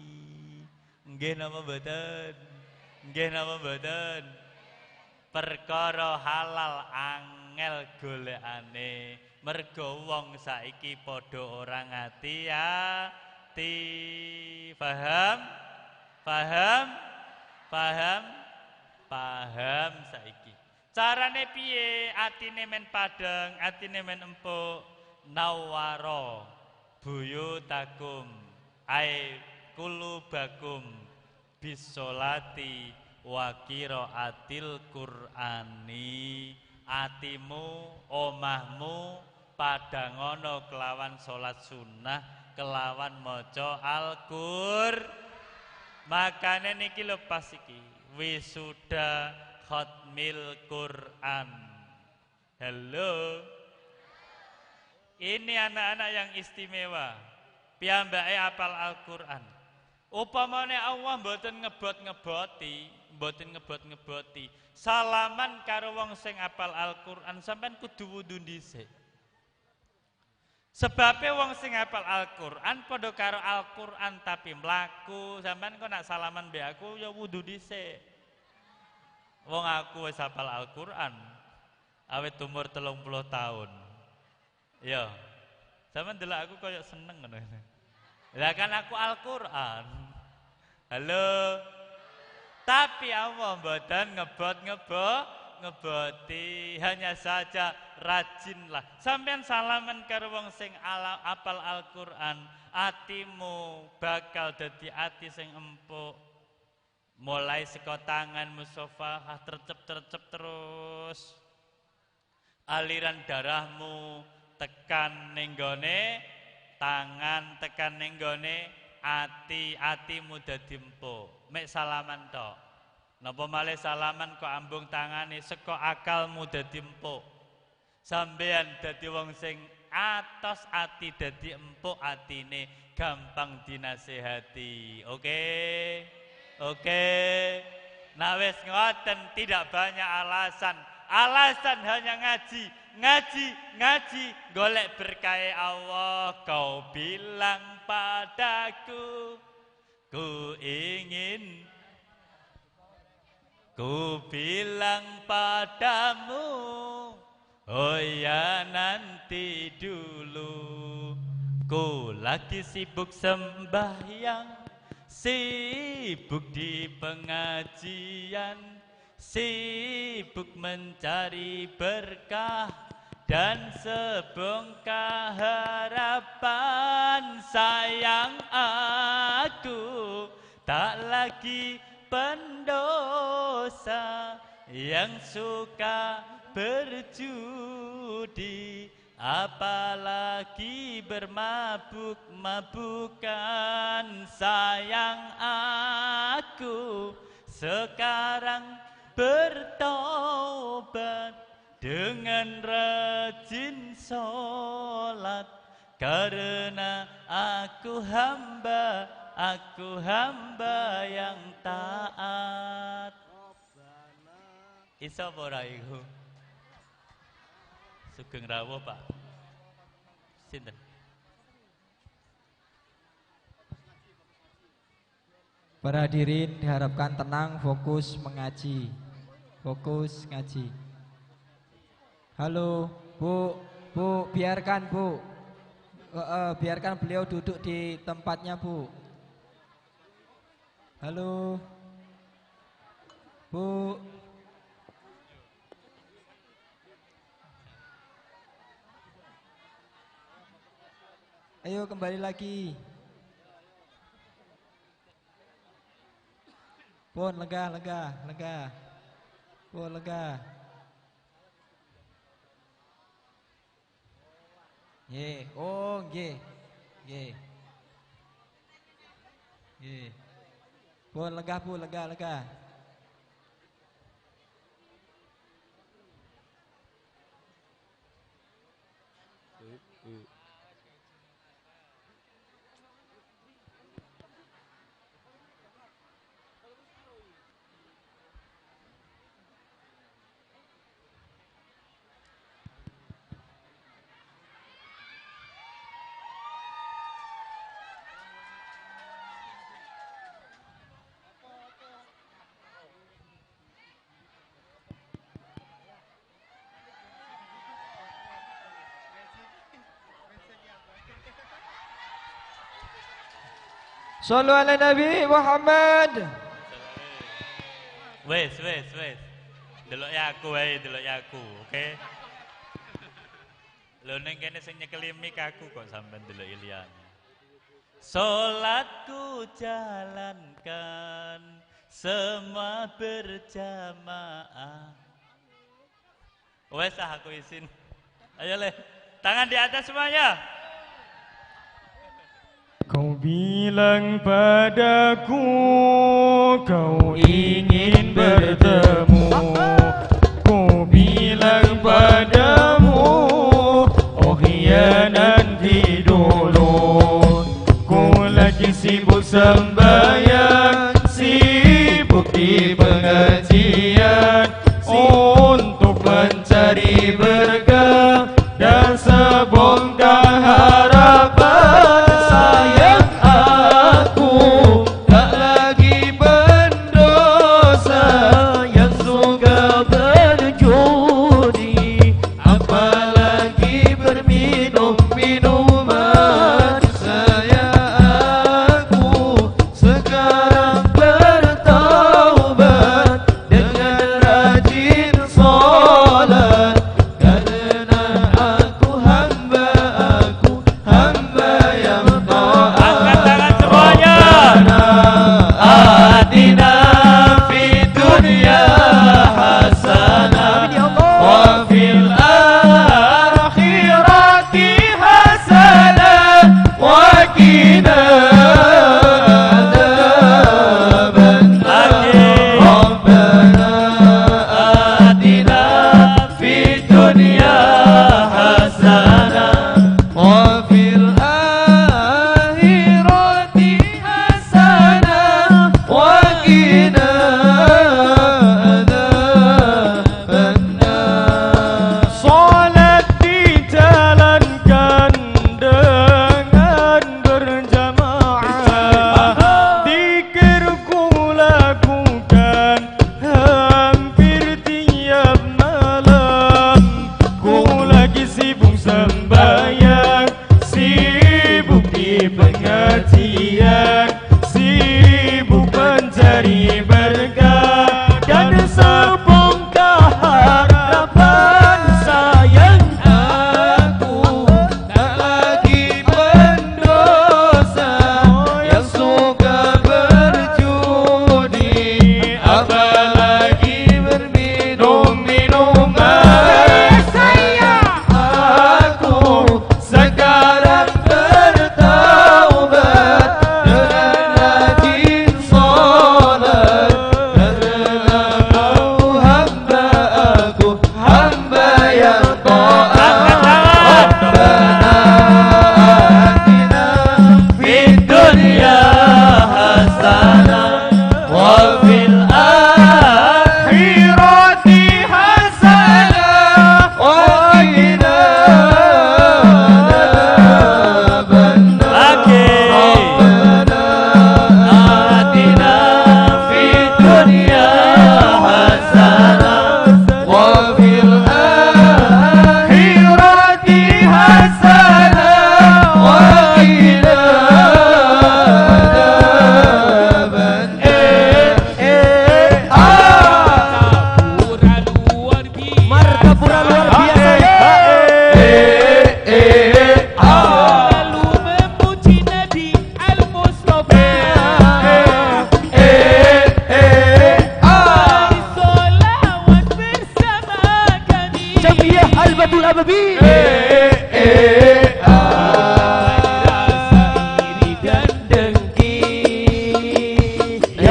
Nggih napa mboten? Nggih napa mboten? Perkara halal angel golekane, mergo wong saiki padha ora ngati-ati. Paham? Paham? Paham? Paham saiki. Carane piye? Atine men padhang, atine men empuk. Nawara buyutakum ai kulubakum bisolati wa qiraatil Qur'ani. Atimu, omahmu padangono kelawan salat sunnah, kelawan maca Al-Qur. Makane niki lho pas iki wisuda khatmil Quran. Halo. Ini anak-anak yang istimewa. Piyambake apal Al-Quran. Upamane Allah mboten ngebot-ngeboti, mboten ngebot-ngeboti. Salaman karo wong sing apal Al-Quran sampean kudu wudu dhisik. Sebabe wong sing apal Al-Quran padha karo Al-Quran tapi mlaku, sampean kok nak salaman mbek aku ya wudu dhisik. Wong aku wis apal Al-Quran. Awit umur 30 tahun. Ya. Sampeyan ndelok aku koyo seneng ngono. Lah kan aku Al-Qur'an. Halo. Tapi Allah mboten ngeboti, hanya saja rajinlah. Sampeyan salaman karo wong sing apal Al-Qur'an, atimu bakal dadi ati sing empuk. Mulai saka tangan musafahah tercep-tercep terus. Aliran darahmu tekan ning gone tangan, tekan ning gone ati, atimu dadi empuk. Mek salaman tok. Napa malih salaman kok ambung tangane, saka akalmu dadi empuk. Sampeyan dadi wong sing atos ati dadi empuk atine, gampang dinasehati. Oke? Oke. Nah wis ngoten, tidak banyak alasan. Alasan hanya ngaji, ngaji, ngaji, golek berkah Allah. Kau bilang padaku, ku ingin, ku bilang padamu, oh ya nanti dulu. Ku lagi sibuk sembahyang, sibuk di pengajian, sibuk mencari berkah dan sebongkah harapan. Sayang aku tak lagi pendosa yang suka berjudi, apalagi bermabuk-mabukan. Sayang aku sekarang bertobat dengan rajin sholat, karena aku hamba yang taat. Iso apa ora iku? Sugeng rawuh, Pak. Sinten? Para hadirin diharapkan tenang, fokus mengaji. Fokus ngaji. Halo, Bu, Bu, biarkan Bu. Biarkan beliau duduk di tempatnya, Bu. Halo. Bu. Ayo kembali lagi. Pun lega, lega, lega. Pun lega. Nggih, oh nggih. Nggih. Nggih. Pun lega, Bu, lega, lega. Sallu ala Nabi Muhammad. Wes, wes, wes. Delok ya aku wae, delok ya aku, oke? Lho ning kene sing nyekeli mik aku kok sampean delok liyane. Salatku jalankan semua berjamaah. Wes ah aku izin. Ayo le, tangan di atas semuanya. Kau bilang padaku kau ingin bertemu, ku bilang padamu oh iya nanti dulu. Ku lagi sibuk sembahyang, sibuk di pengajian, untuk mencari berkah dan sebongkah harapan. Sayang aku tak lagi pendosa yang suka berjudi,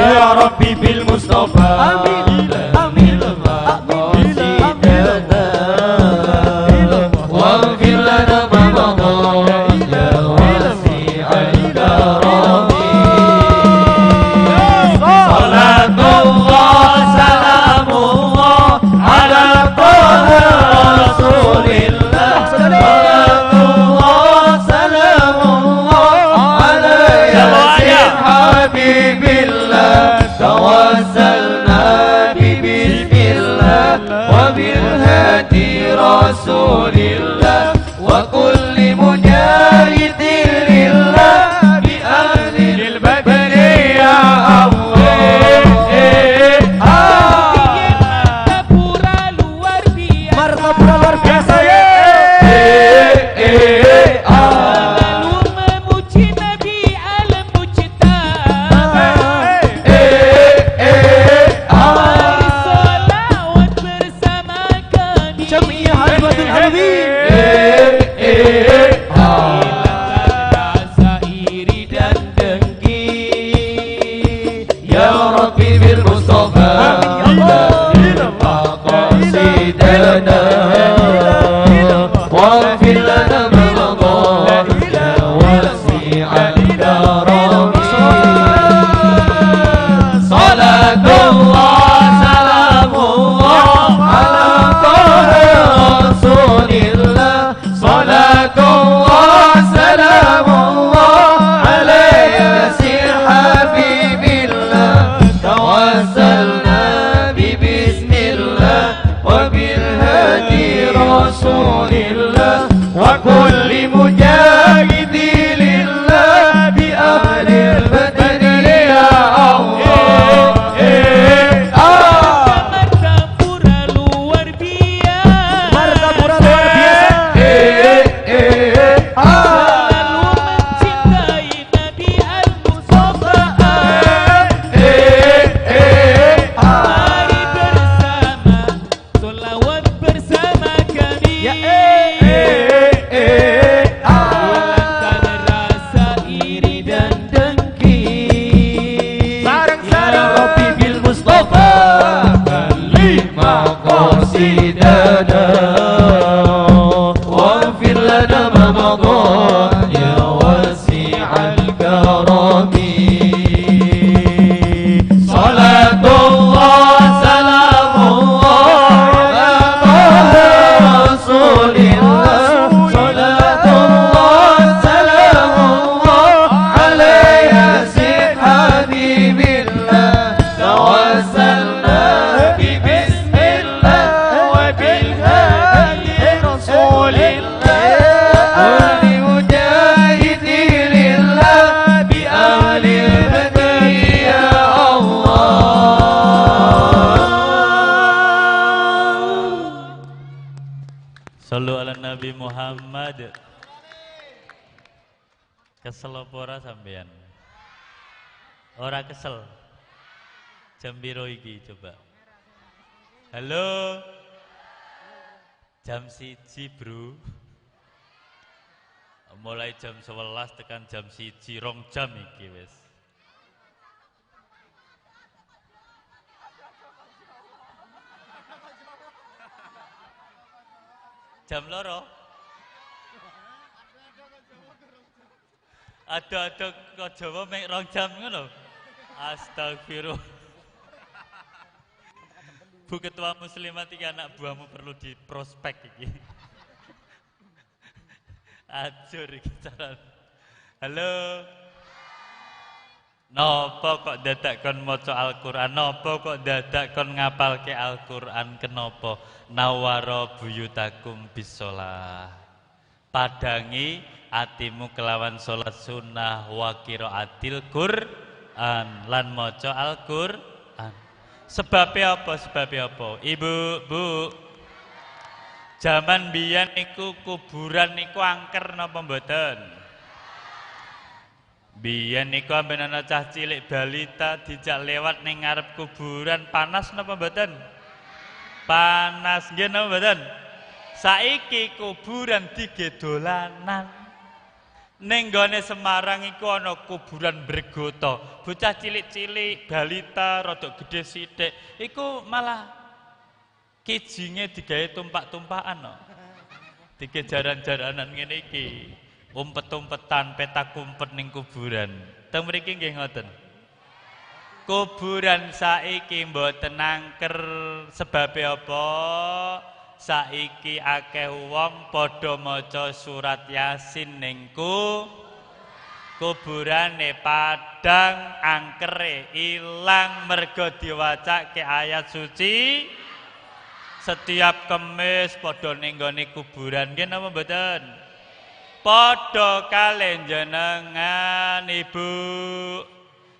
Ya Rabbi bil Mustafa. Amin amin maqasidana waghfir lana ma madha ya wasi'al karami. Salatullah salamullah ala Taha Rasulillah. Salatullah salamullah ala Yasin Habibillah. Tawassalna bi bismillah wa bil hadi Rasulillah wa kulli mujahidin lillah bi ahli al-badri ya Allah. Martapura luar biasa. Martapura luar biasa ya. Selalu memuji Nabi alam mujtaba. Mari solawat bersama kami. Jamiah Al-Fatul Alwi. Hilangkan rasa iri dan dengki. Ya Rabbi bil Mustafa maqasidana waghfir lana ma madha ya wasi'al karami. Salatullah salamullah ala Taha Rasulillah. Salatullah salamullah ala Yasin Habibillah. Tawassalna bi bismillah wa bil hadi Rasulillah wa kulli mujahidi lillah bi ahli al-badri ya Allah. Martapura luar biasa. Martapura luar biasa. Selalu mencintai Nabi Al-Mustafa. Mari bersama solawat bersama kami. Hilangkan rasa iri dan dengki. Ya Rabbi bil Mustafa balligh maqasidana waghfir lana ma madha ya wasi'al karami. Salatullah salamullah ala Taha Rasulillah. Salatullah salamullah ala Yasin Habibillah. Tawassalna bi bismillah wa bil hadi Rasulillah wa mujahidi lillah bi ahli al-badri ya Allah. Sallu ala Nabi Muhammad. Kesel apa ora sampean? Ora kesel. Jam piro iki coba? Halo. Jam 1, Bro. Mulai jam 11 tekan jam 1, rong jam iki wis. Jam 2. Ada-ada kok Jawa mek rong jam ngono. Astagfirullah. Bu Ketua Muslimat iki anak buahmu perlu diprospek iki. Ajur iki carane. Halo. Napa kok dadak kon maca Al-Qur'an? Napa kok dadak kon ngapalke Al-Qur'an? Kenapa? Nawara buyutakum bisolah. Padangi atimu kelawan salat sunnah wa qiraatil Qur'an lan maca Al-Qur'an. Sebabnya apa? Sebabnya apa? Ibu, Bu. Zaman biyen niku kuburan niku angker napa mboten? Biyen niku amben ana cah cilik balita dijak lewat ning ngarep kuburan panas napa mboten? Panas nggih napa mboten? Saiki kuburan dige dolanan. Ning gone Semarang iku ana kuburan Bregoto. Bocah cilik-cilik, balita, rada gedhe sithik, iku malah kijinge digawe tumpak-tumpakan no. Digawe jaran-jaranan ngene iki. Umpet-umpetan, petak umpet ning kuburan. Teng mriki nggih ngoten. Kuburan saiki mboten angker sebabe apa? Saiki akeh wong padha maca surat Yasin ning kuburane padang, angkere ilang mergo diwacake ayat suci. Setiap Kemis padha ning gone kuburan nggih napa mboten? Padha kalih jenengan Ibu.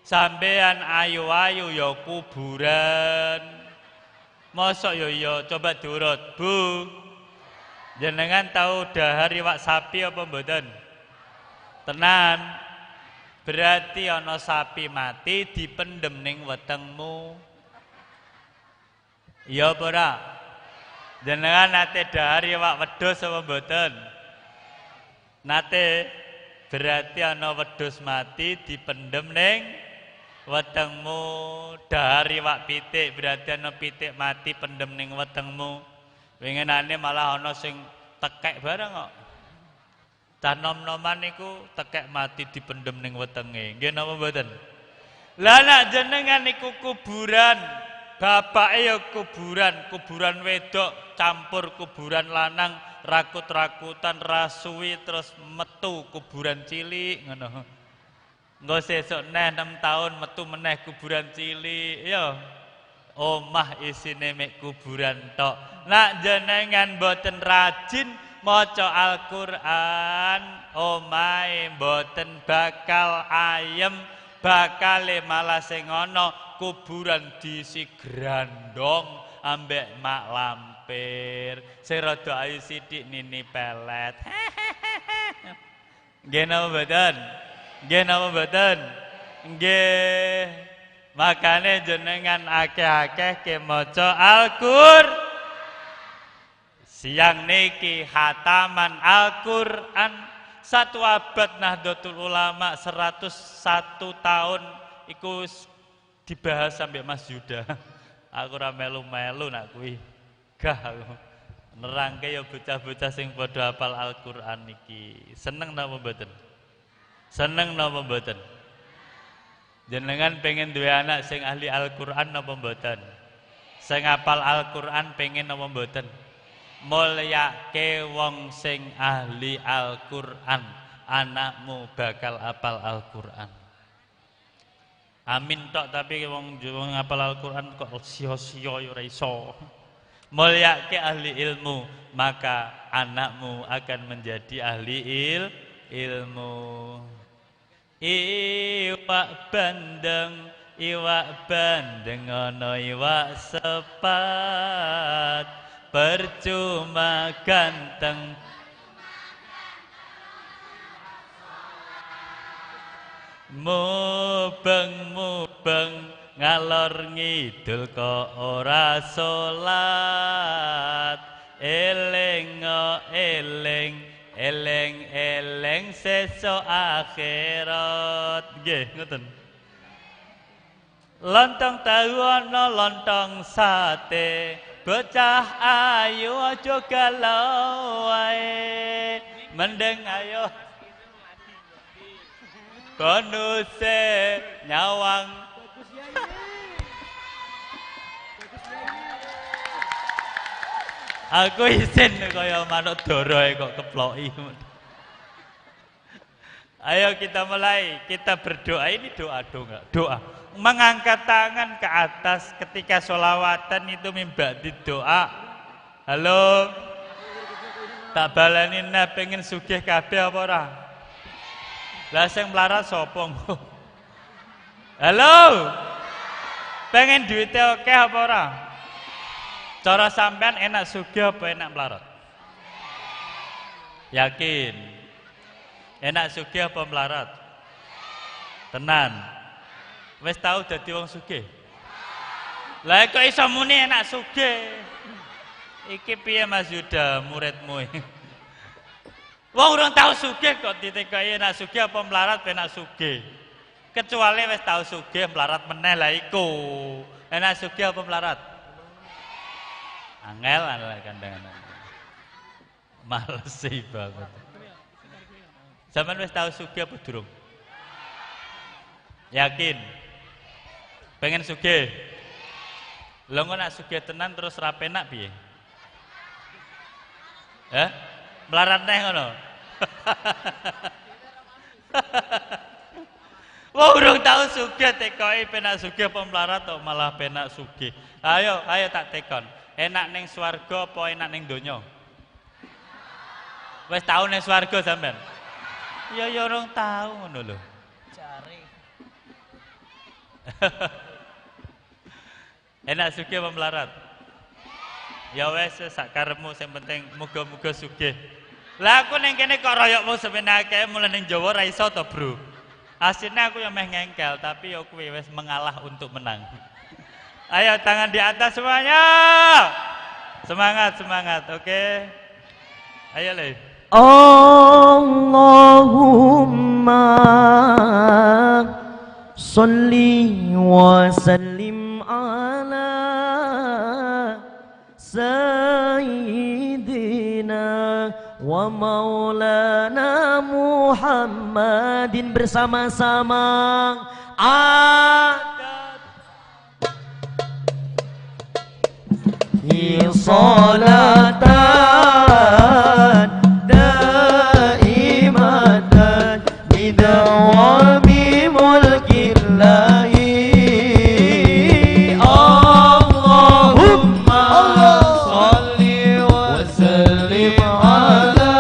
Sampean ayu-ayu ya kuburan. Mosok yo yo coba diurut, Bu. Jenengan tahu dahar iwak sapi apa mboten? Tenan. Berarti ana sapi mati dipendem ning wetengmu. Iya apa ora? Jenengan nate dahar iwak wedhus apa mboten? Nate. Berarti ana wedhus mati dipendem ning wetengmu. Dahar iwak pitik berarti ana pitik mati pendem ning wetengmu. Winginane malah ana sing tekek bareng kok. Cah nom-noman niku tekek mati dipendem ning wetenge. Nggih napa mboten? Lah nek jenengan niku kuburan, bapake ya kuburan, kuburan wedok campur kuburan lanang, rakut-rakutan rasuwi terus metu kuburan cilik ngono. Engko sesuk neh 6 tahun metu meneh kuburan cilik ya. Omah isine mek kuburan tok. Nak jenengan mboten rajin maca Al-Qur'an, omahe mboten bakal ayem, bakale malah sing ana kuburan diisi grandong ambek mak lampir. Sing rada ayu sithik nini pelet. Nggih napa mboten? Nggih napa mboten? Nggih. Makane jenengan akeh-akeh ke maca Al-Qur'an. Siang niki khataman Al-Qur'an 1 abad Nahdlatul Ulama 101 tahun iku dibahas sampai Mas Yuda. Aku ora melu-melu nak kuwi. Gah aku. Nerangke ya bocah-bocah sing padha hafal Al-Qur'an niki. Seneng napa mboten? Seneng napa mboten? Jenengan pengen duwe anak sing ahli Al-Qur'an napa mboten? Sing hafal Al-Qur'an pengen napa mboten? Mulyake wong sing ahli Al-Qur'an, anakmu bakal hafal Al-Qur'an. Amin tok tapi wong hafal Al-Qur'an kok sia-sia ya ora iso. Mulyake ahli ilmu, maka anakmu akan menjadi ahli ilmu. Iwak bandeng ana iwak sepat, percuma ganteng mubeng-mubeng ngalor ngidul kok ora salat. Eling eling eling eling sesuk akhirat. Nggih ngoten. Lontong tahu ana lontong sate, bocah ayu aja galau wae, mendeng ayo bonuse nyawang. Aku isin kaya manuk dara kok keploki. Ayo kita mulai, kita berdoa. Ini doa enggak? Doa. Mengangkat tangan ke atas ketika sholawatan itu mimba di doa. Halo. Tak baleni nah pengen sugih kabeh apa ora? Lah sing melarat sapa? Halo. Pengen duwite akeh apa ora? Cara sampean enak sugih apa enak melarat? Yakin? Enak sugih apa melarat? Tenan. Wis tau dadi wong sugih? Lah kok iso muni enak sugih? Iki piye Mas Yuda muridmu? Wong urung tau sugih kok ditekoki enak sugih apa melarat penak sugih. Kecuali wis tau sugih melarat meneh lah iku. Enak sugih apa melarat? Angel angel kandangan. Males banget. Zaman wis tau sugih apa durung? Yakin? Pengen sugih? Lha engko nek sugih tenan terus ra penak piye? Eh? Melarat neh ngono. Wah, urung tau sugih tekoki penak sugih apa melarat tok malah penak sugih. Ayo, ayo tak tekon. Enak ning swarga apa enak ning donya? Wis tau ning swarga sampean? Ya ya urung tau ngono lho. Jare. Enak sugih apa melarat? Ya wes sak karepmu sing penting muga-muga sugih. Lah aku ning kene kok royokmu semene akeh mulai ning Jawa ra iso to, Bro. Asline aku ya meh ngengkel tapi ya kuwi wis mengalah untuk menang. Ayo tangan di atas semuanya. Semangat, semangat, oke. Ayo Le. Allahumma sholli wa sallim ala sayyidina wa maulana Muhammadin bersama-sama. Adad salatan daimatan bidawami mulkillahi. Allahumma sholli wa sallim ala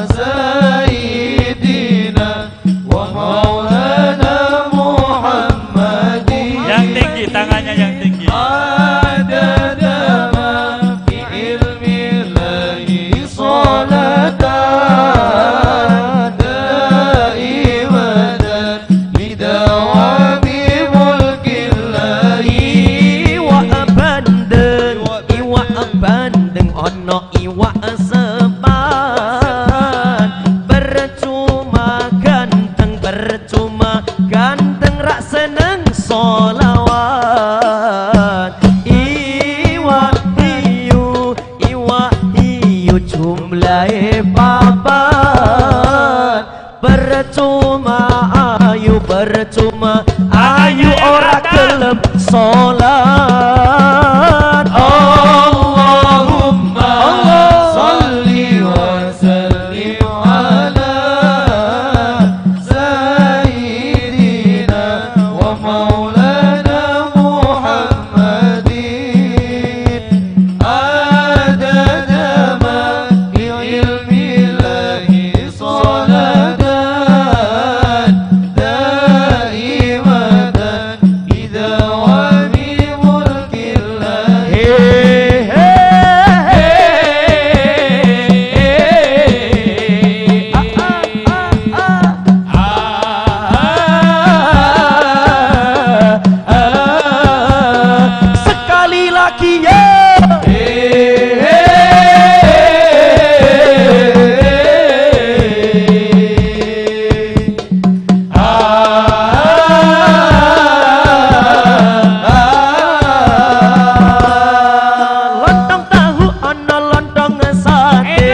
sayyidina wa maulana Muhammadin. Yang tinggi tangannya, yang tinggi. Adada ma fi ilmillahi salatan daimatan bidawami mulkillahi. Iwak bandeng, iwak bandeng ono iwak sepan. Percuma ganteng, percuma ganteng rak seneng solawat. Iwak hiu jumlahe papat. Percuma ayu, percuma ayu ora gelem salat. Allahumma sholli wa sallim ala sayyidina wa maulana Muhammadin. Adada ma fi ilmillahi salatan daimatan bidawami mulkillahi. Sekali lagi ya. Lontong tahu ono lontong sate.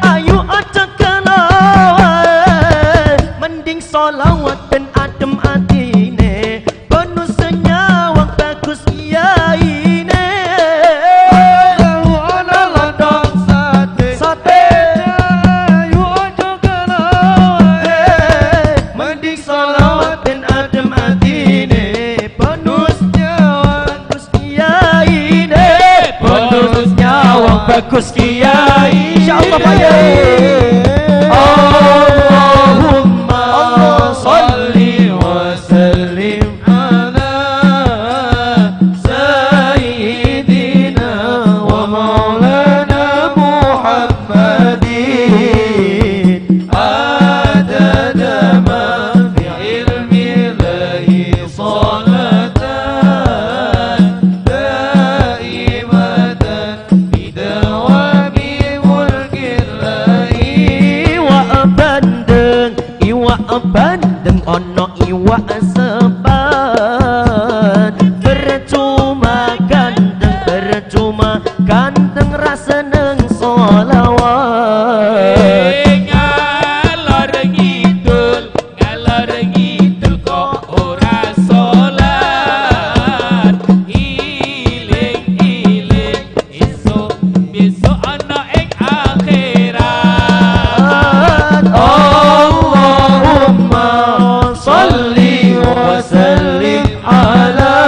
Ayu aja kelawan. Mending solawat ben adem atine. Bonus senyawang bagus iyaine. Tahu ono lontong sate. Sate. Ayu aja kelawan. Mending solawat ben adem atine. Bonus nyawang bagus kiyaine. Bonus nyawang bagus kiai. Insyaallah Pak Yai. Allahumma sholli wa sallim ala sayyidina wa maulana Muhammadin. Adada ma fi ilmillahi salatan daimatan bidawami mulkillahi. Angepan. Percuma ganteng, percuma ganteng ra seneng sholawat. Ngalor ngidul, ngalor ngidul kok ora salat. Iling-iling esuk besok ana ing akhirat. Allahumma sholli wa sallim ala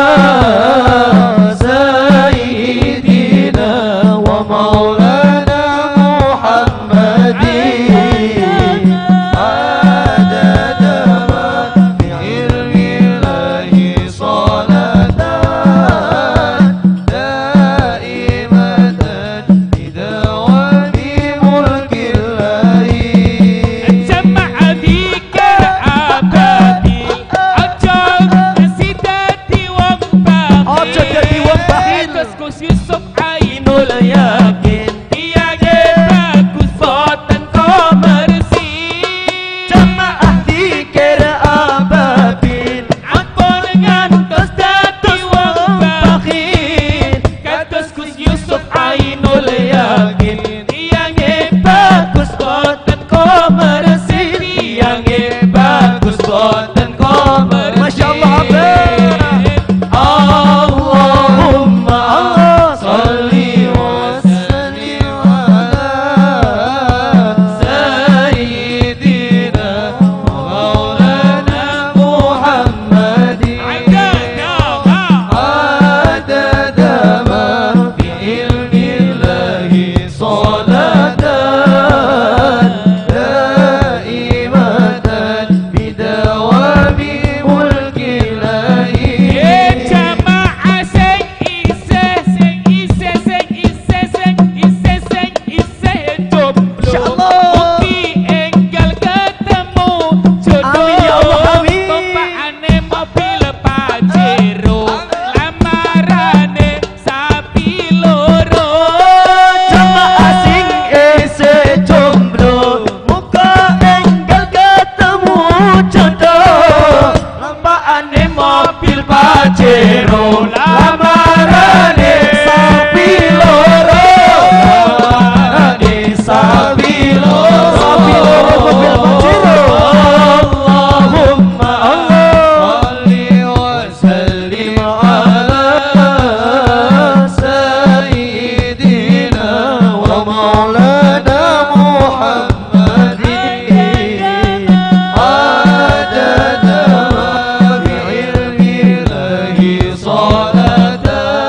sayyidina wa maulana Muhammadin adada ma fi ilmillahi salatan daimatan bidawami mulkillahi. Jamaah dzikir ababil, aja mesti dadi wong bakhil. Aja dadi wong bakhil. Terus Gus Yusuf Ainul yakin tiange bagus boten komersil. Jamaah dzikir ababil, Ampun ngantos dadi wong bakhil. Kados Gus Yusuf Ainul yakin tiange bagus boten komersil, tiange bagus boten komersil. Masya Allah, Abah. Allahumma sholli wa sallim ala sayyidina wa maulana Muhammadin adada ma fi ilmillahi salatan daimatan bidawami mulkillahi. Jamaah sing isih sing isih sing isih sing isih sing isih jomblo. Insyaallah. Mugi enggal ketemu jodoh. Amin ya Allah, amin. Tumpakane mobil Pajero, lamarane sapi loro. Jamaah sing isih jomblo, muga enggal ketemu jodoh. Lampakane mobil Pajero, lamarane sapi loro. Lamarane sapi loro. Sapi loro mobil Pajero. Allahumma sholli wa sallim ala sayyidina wa maulana Muhammadin adada ma fi ilmillahi salatan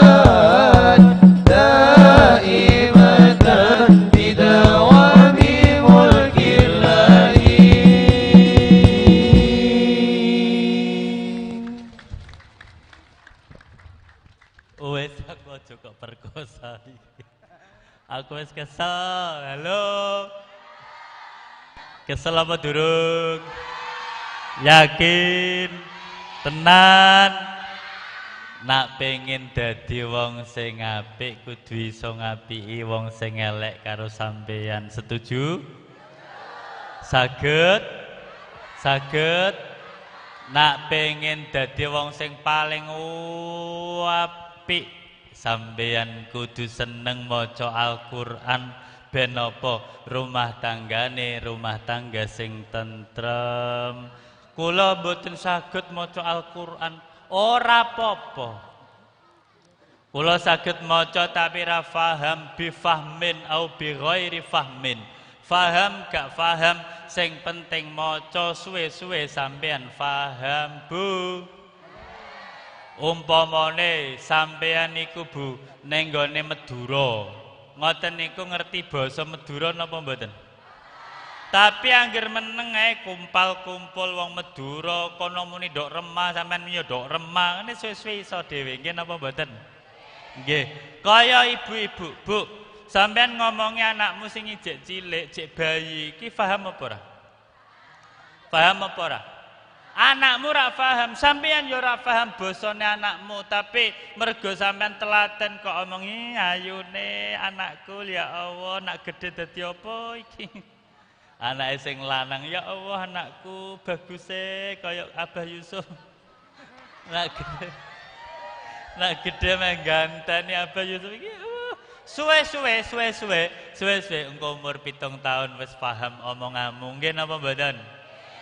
daimatan bidawami mulkillahi. Wes aku aja kok perkosa iki. Aku wis kesel. Halo. Kesel apa durung? Yakin? Tenan? Nak pengen dadi wong sing apik kudu iso ngapiki wong sing elek karo sampeyan. Setuju? Saged? Saged? Nak pengen dadi wong sing paling apik, sampeyan kudu seneng maca Al-Qur'an ben apa rumah tanggane rumah tangga sing tentrem. Kula mboten saged maca Al-Qur'an, ora apa-apa. Kula saged maca tapi ra faham, bi fahmin au bi ghairi fahmin. Faham gak faham, sing penting maca suwe-suwe sampean faham, Bu. Umpamane sampean niku Bu ning nggone Madura. Ngoten niku ngerti basa Madura napa mboten? Tapi angger meneng ae kumpal-kumpul wong Madura kono muni ndok remah sampean ya ndok remah, ngene suwe-suwe iso dhewe nggih napa mboten? Nggih. Kaya ibu-ibu, Bu, sampean ngomongi anakmu sing ijek cilik, jek bayi iki paham apa ora? Paham apa ora? Anakmu ora paham, sampean ya ora paham basane anakmu, tapi mergo sampean telaten kok omongi ayune anakku ya Allah, nak gede dadi apa iki? Anake sing lanang ya Allah anakku baguse kaya Abah Yusuf. Nak gede meh ganteni Abah Yusuf iki. Suwe-suwe suwe-suwe engko umur 7 tahun wis paham omonganmu. Nggih napa mboten?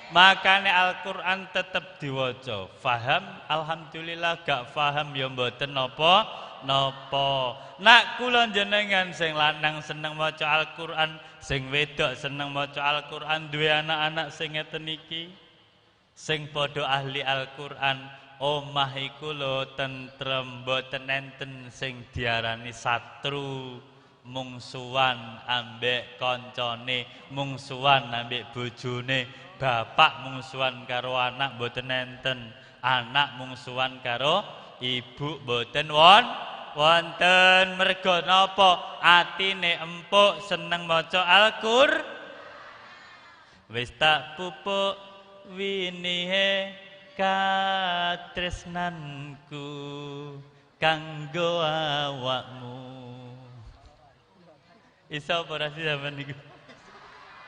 Makane Al-Qur'an tetep diwaca. Faham alhamdulillah, gak faham ya mboten napa napa. Nak kula jenengan sing lanang seneng maca Al-Qur'an, sing wedok seneng maca Al-Qur'an, duwe anak-anak sing ngeten iki, sing padha ahli Al-Qur'an, omah iku lho tentrem, mboten enten sing diarani satru, mungsuhan ambek koncone, mungsuhan ambek bojone, bapak mungsuhan karo anak mboten enten, anak mungsuhan karo ibu mboten wonten. Mergo napa? Atine empuk seneng maca Al-Qur'an. Wis tak pupuk winihe katresnanku kanggo awakmu. Iso apa ora sih sampean niku?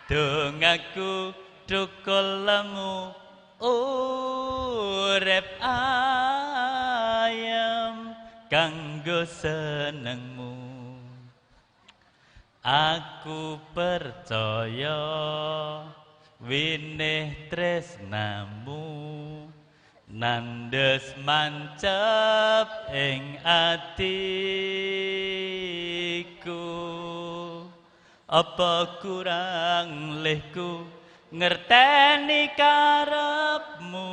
Dongaku dukul lemu urip ayem kanggo senengmu. Aku percaya winih tresnamu nandes mancep ing atiku. Apa kurang lehku ngerteni karepmu?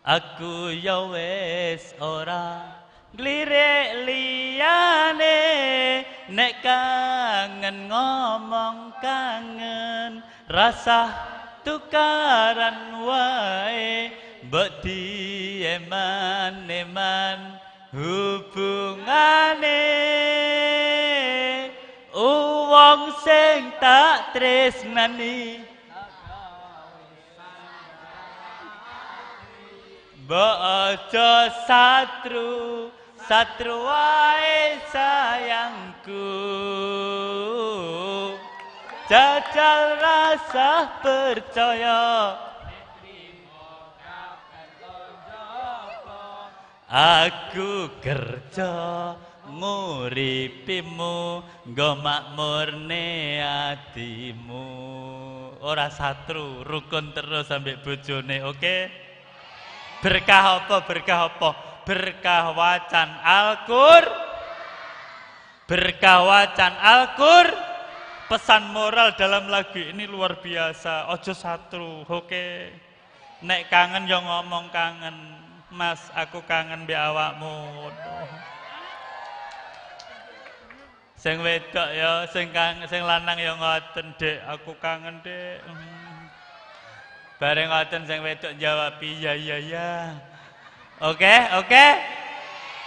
Aku ya wis ora nglirik liyane, nek kangen ngomong kangen, rasah tukaran wae, mbok dieman-eman hubungane. Wong sing tak tresnani mbok aja satru satru wae sayangku. Jajal rasa percaya, aku kerja nguripimu nggo makmurne atimu. Ora satru, rukun terus sampai bojone, oke? Berkah apa? Berkah apa? Berkah wacan Al-Qur. Berkah wacan Al-Qur. Pesan moral dalam lagu ini luar biasa. Ojo satru, oke? Nek kangen ya ngomong kangen. Mas, aku kangen mbek awakmu. Sing wedok ya, sing lanang ya ngoten, Dek, aku kangen, Dek. Bareng ngoten sing wedok jawab iya iya iya. Oke, oke.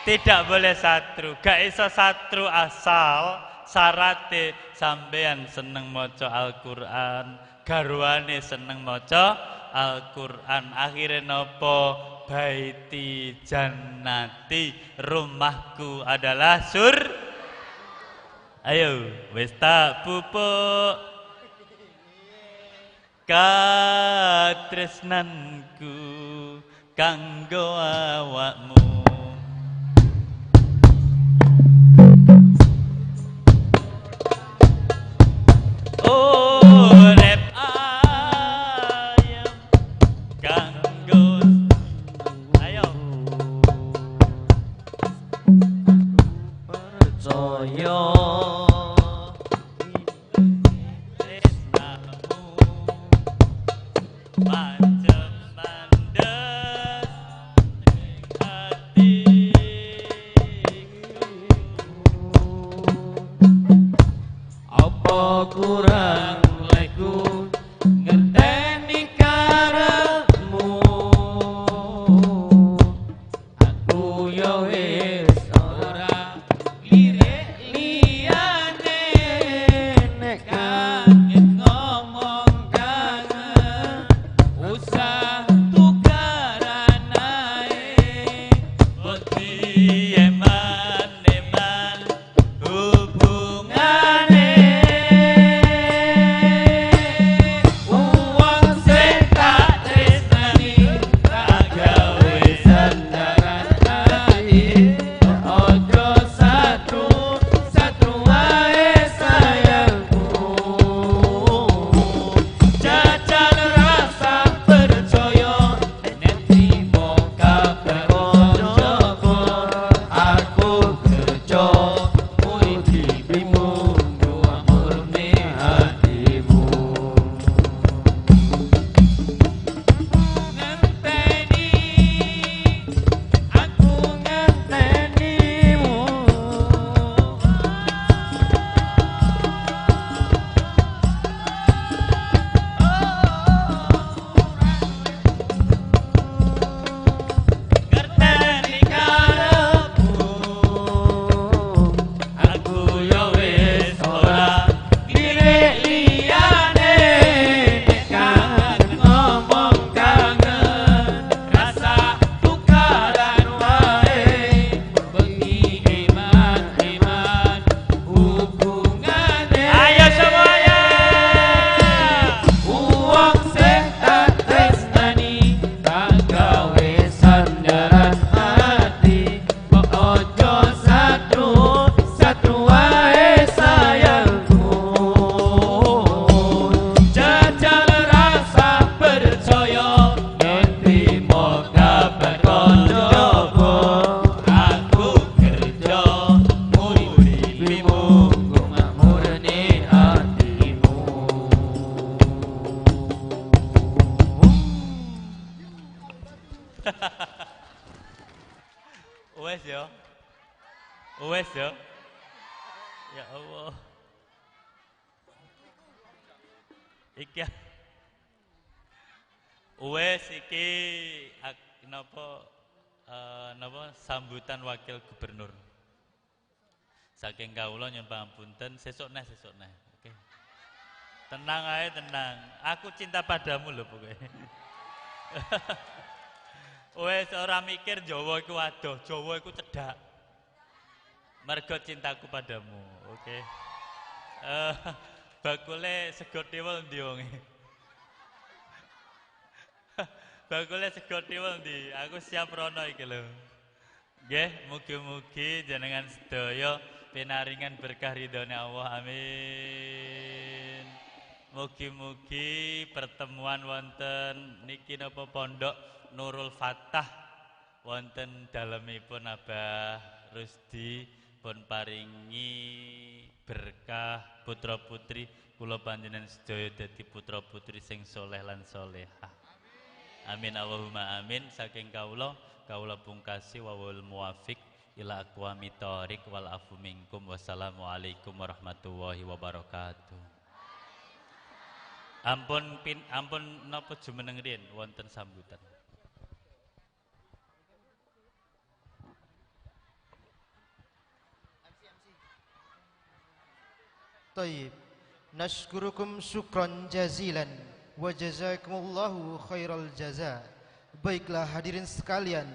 Tidak boleh satru. Gak iso satru asal syarate sampean seneng maca Al-Qur'an, garwane seneng maca Al-Qur'an. Akhire napa? Baiti jannati, rumahku adalah sur. Ayo, wis tak pupuk katresnanku kanggo awakmu. Urip ayem kanggo, ayo percaya pancep mandes ing ati. Wes ya. Wes ya. Ya Allah. Iki wes iki napa napa sambutan wakil gubernur. Saking kawula nyuwun pangapunten, sesuk neh. Oke. Tenang ae, tenang. Aku cinta padamu lho pokoke. Wes ora mikir Jawa iku adoh, Jawa iku cedhak. Mergo cintaku padamu. Oke. Bakule sego tiwul ndi wonge? Bakule sego tiwul ndi? Aku siap rono iki lho. Nggih, mugi-mugi jenengan sedaya pinaringan berkah ridhone Allah. Amin. Mugi-mugi pertemuan wonten niki napa pondok Nurul Fatah wonten dalemipun Abah Rusdi pun paringi berkah putra putri kula panjenengan sedaya dadi putra putri sing soleh lan solehah. Amin Allahumma amin. Saking kawula kawula pungkasi wawul muwafiq ila aqwamit thoriq wal afu minkum. Wassalamualaikum warahmatullahi wabarakatuh. Ampun pin ampun napa jumeneng riyin wonten sambutan. Tayyib. Nashkurukum syukran jazilan wa jazakumullahu khairal jaza. Baiklah hadirin sekalian,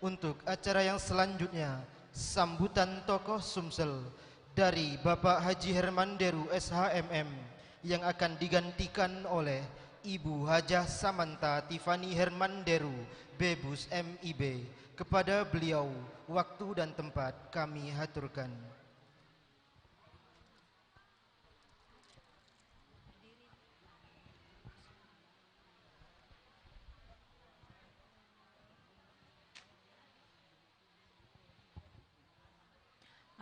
untuk acara yang selanjutnya sambutan tokoh Sumsel dari Bapak Haji Herman Deru SHMM yang akan digantikan oleh Ibu Hajah Samantha Tiffany Herman Deru Bebus MIB. Kepada beliau waktu dan tempat kami haturkan.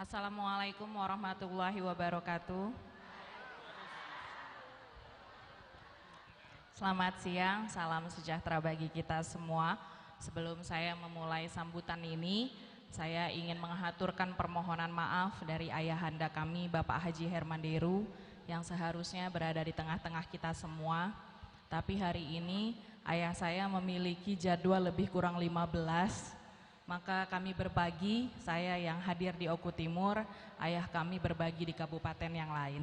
Assalamualaikum warahmatullahi wabarakatuh. Selamat siang, salam sejahtera bagi kita semua. Sebelum saya memulai sambutan ini, saya ingin menghaturkan permohonan maaf dari ayahanda kami, Bapak Haji Herman Deru, yang seharusnya berada di tengah-tengah kita semua. Tapi hari ini ayah saya memiliki jadwal lebih kurang 15. Maka kami berbagi, saya yang hadir di Oku Timur, ayah kami berbagi di kabupaten yang lain.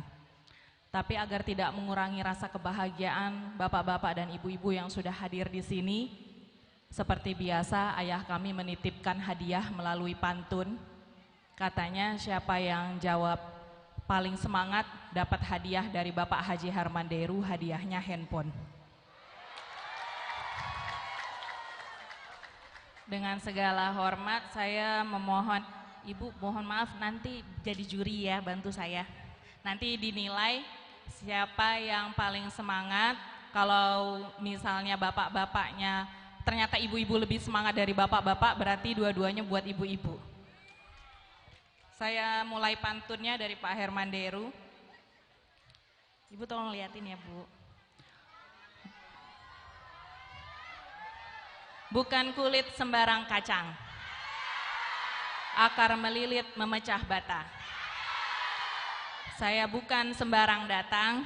Tapi agar tidak mengurangi rasa kebahagiaan bapak-bapak dan ibu-ibu yang sudah hadir di sini, seperti biasa ayah kami menitipkan hadiah melalui pantun. Katanya siapa yang jawab paling semangat dapat hadiah dari Bapak Haji Herman Deru, hadiahnya handphone. Dengan segala hormat saya memohon, Ibu mohon maaf nanti jadi juri ya, bantu saya. Nanti dinilai siapa yang paling semangat. Kalau misalnya bapak-bapaknya ternyata ibu-ibu lebih semangat dari bapak-bapak, berarti dua-duanya buat ibu-ibu. Saya mulai pantunnya dari Pak Herman Deru. Ibu tolong liatin ya Bu. Bukan kulit sembarang kacang, akar melilit memecah bata. Saya bukan sembarang datang,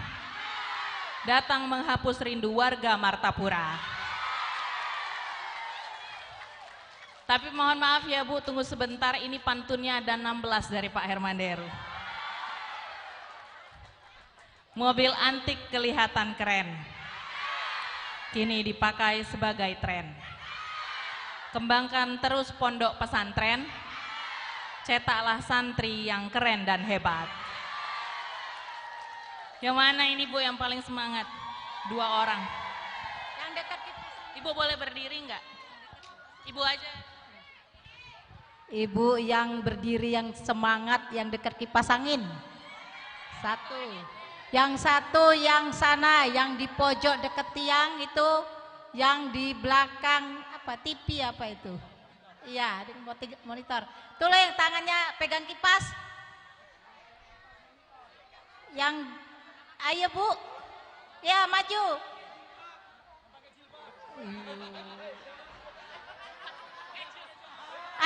datang menghapus rindu warga Martapura. Tapi mohon maaf ya Bu, tunggu sebentar, ini pantunnya ada 16 dari Pak Herman Deru. Mobil antik kelihatan keren, kini dipakai sebagai tren. Kembangkan terus pondok pesantren, cetaklah santri yang keren dan hebat. Yang mana ini Bu yang paling semangat? Dua orang. Yang dekat Ibu boleh berdiri enggak? Ibu aja. Ibu yang berdiri yang semangat, yang dekat kipas angin. Satu. Yang satu yang sana, yang di pojok dekat tiang itu, yang di belakang apa TV apa itu? Iya, di monitor. Tuh yang tangannya pegang kipas. Yang ayo Bu. Ya, maju.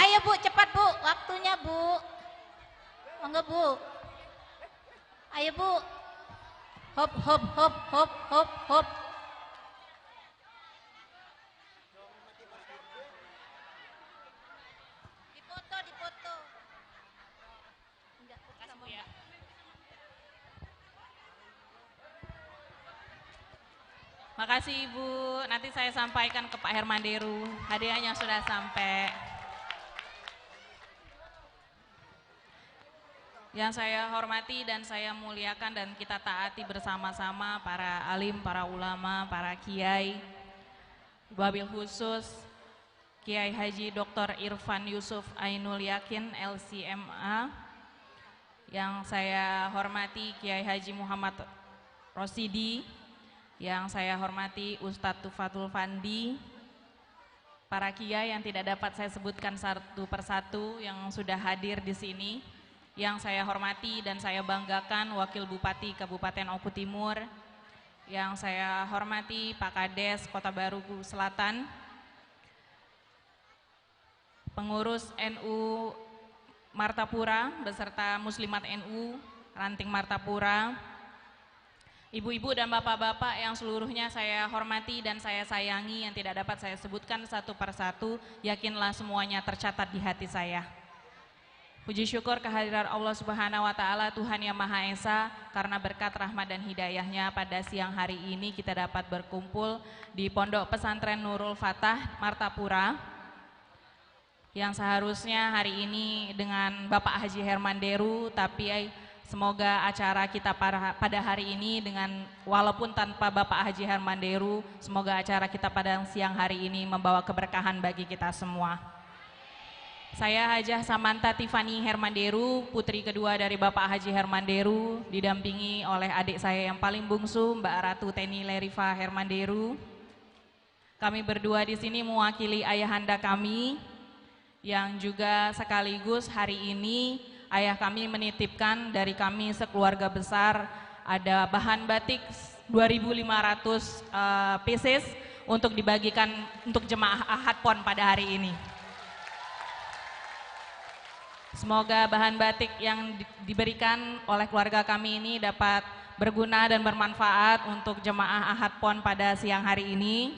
Ayo Bu, cepat Bu, waktunya Bu. Monggo Bu. Ayo Bu. Hop hop hop hop hop hop. Dipoto, dipoto. Enggak, sama ya. Makasih Ibu, nanti saya sampaikan ke Pak Hermanderu, hadiahnya sudah sampai. Yang saya hormati dan saya muliakan dan kita taati bersama-sama para alim, para ulama, para kiai, wabil khusus Kiai Haji Dr. Irfan Yusuf Ainul Yakin LCMA, yang saya hormati Kiai Haji Muhammad Rosidi, yang saya hormati Ustadz Tufatul Fandi, para kiai yang tidak dapat saya sebutkan satu persatu yang sudah hadir di sini, yang saya hormati dan saya banggakan Wakil Bupati Kabupaten Oku Timur, yang saya hormati Pak Kades Kota Baru Selatan, pengurus NU Martapura beserta Muslimat NU Ranting Martapura, ibu-ibu dan bapak-bapak yang seluruhnya saya hormati dan saya sayangi yang tidak dapat saya sebutkan satu persatu, yakinlah semuanya tercatat di hati saya. Puji syukur kehadirat Allah Subhanahu wa Ta'ala, Tuhan Yang Maha Esa, karena berkat rahmat dan hidayahnya pada siang hari ini kita dapat berkumpul di Pondok Pesantren Nurul Fatah Martapura, yang seharusnya hari ini dengan Bapak Haji Hermanderu, tapi semoga acara kita pada hari ini dengan walaupun tanpa Bapak Haji Hermanderu, semoga acara kita pada siang hari ini membawa keberkahan bagi kita semua. Saya Hajah Samantha Tiffany Hermanderu, putri kedua dari Bapak Haji Hermanderu, didampingi oleh adik saya yang paling bungsu, Mbak Ratu Teni Lerifa Hermanderu. Kami berdua di sini mewakili ayahanda kami, yang juga sekaligus hari ini ayah kami menitipkan dari kami sekeluarga besar ada bahan batik 2.500 pieces untuk dibagikan untuk jemaah Ahad Pon pada hari ini. Semoga bahan batik yang diberikan oleh keluarga kami ini dapat berguna dan bermanfaat untuk jemaah Ahad Pon pada siang hari ini.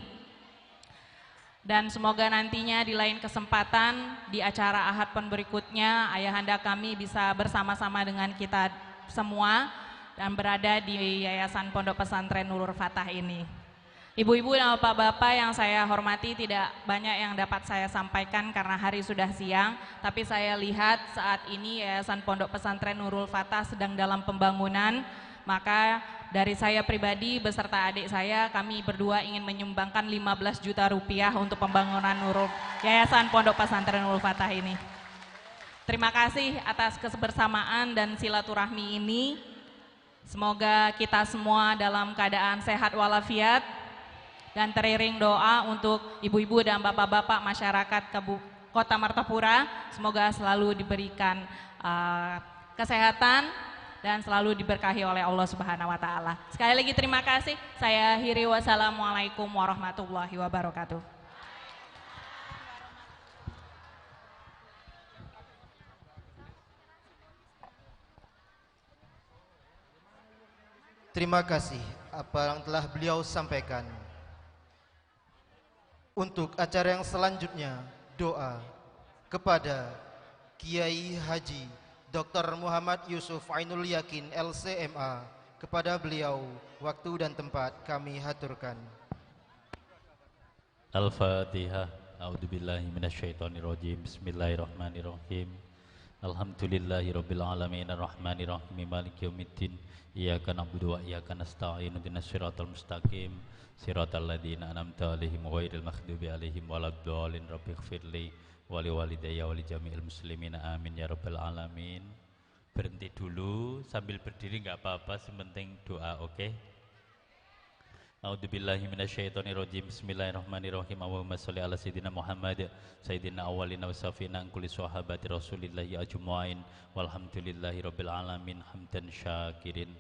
Dan semoga nantinya di lain kesempatan di acara Ahad Pon berikutnya ayahanda kami bisa bersama-sama dengan kita semua dan berada di Yayasan Pondok Pesantren Nurul Fatah ini. Ibu-ibu dan bapak-bapak yang saya hormati, tidak banyak yang dapat saya sampaikan karena hari sudah siang, tapi saya lihat saat ini Yayasan Pondok Pesantren Nurul Fatah sedang dalam pembangunan, maka dari saya pribadi beserta adik saya, kami berdua ingin menyumbangkan 15 juta rupiah untuk pembangunan Yayasan Pondok Pesantren Nurul Fatah ini. Terima kasih atas kebersamaan dan silaturahmi ini. Semoga kita semua dalam keadaan sehat walafiat dan teriring doa untuk ibu-ibu dan bapak-bapak masyarakat Kota Martapura. Semoga selalu diberikan kesehatan dan selalu diberkahi oleh Allah Subhanahu wa Ta'ala. Sekali lagi terima kasih. Saya akhiri, wassalamualaikum warahmatullahi wabarakatuh. Terima kasih apa yang telah beliau sampaikan. Untuk acara yang selanjutnya, doa kepada Kiai Haji Dr. Muhammad Yusuf Ainul Yakin LCMA. Kepada beliau waktu dan tempat kami haturkan. Al-Fatihah. A'udzubillahi minasyaitonirrajim. Bismillahirrahmanirrahim. Alhamdulillahirabbil alamin arrahmanirrahim maliki yaumiddin. Iyyaka na'budu wa iyyaka nasta'in ihdinas siratal mustaqim siratal ladzina an'amta 'alaihim ghairil maghdubi 'alaihim waladdallin. Rabbighfirli wa liwalidayya wa li jami'il muslimin amin ya rabbal alamin. Berhenti dulu sambil berdiri enggak apa-apa, sementing doa, oke? Okay? A'udzubillahi minasyaitonirrajim. Bismillahirrahmanirrahim. Allahumma sholli ala sayyidina Muhammad sayyidina awwalina wa safina kulli sahabati rasulillahi ajmain walhamdulillahi rabbil alamin hamdan syakirin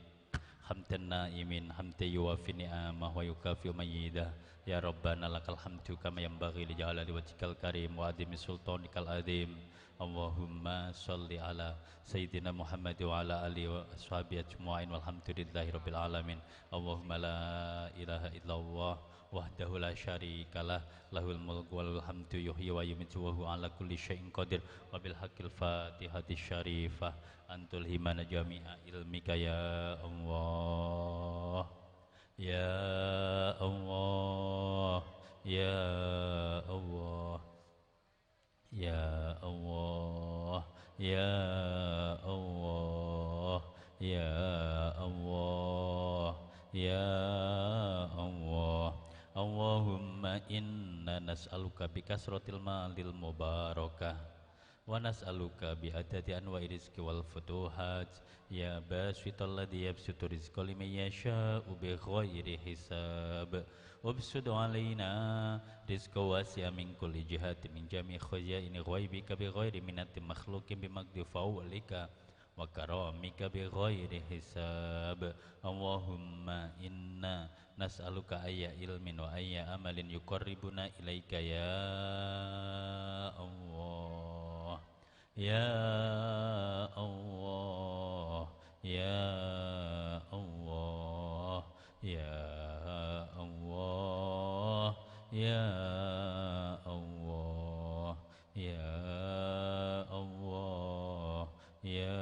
Hamdan naimin hamda yuwafi ni'amah wa yukafi mayyidah. Ya Rabbana lakal hamdu kama yanbaghi li jalali wajhikal karim wa azimi sultanikal azim. Allahumma sholli ala sayyidina Muhammad wa ala alihi wa ashabihi ajma'in walhamdulillahi rabbil alamin. Allahumma la ilaha illallah wahdahu la syarikalah lahul mulku wal hamdu yuhyi wa yumiitu wa huwa ala kulli syai'in qadir. Wa bil haqqil fatihati syarifah antul himana jami'a ilmika ya Allah ya Allah ya Allah ya Allah ya Allah ya Allah ya Allah. Allahumma inna nas'aluka bi kasratil malil mubarakah wa nas'aluka bi adadi anwa'i rizqi wal futuhat ya basital ladzi yabsutu rizqa liman yasha'u bi ghairi hisab. Ubsud alaina rizqa wasi'a min kulli jihatin min jami' khazaini ghaibika bi ghairi minati makhluqin bi magdi fawlika wa karamika bi ghairi hisab. Allahumma inna nas'aluka ayya ilmin wa ayya amalin yuqarribuna ilaika ya Allah ya Allah ya Allah ya Allah ya Allah ya Allah ya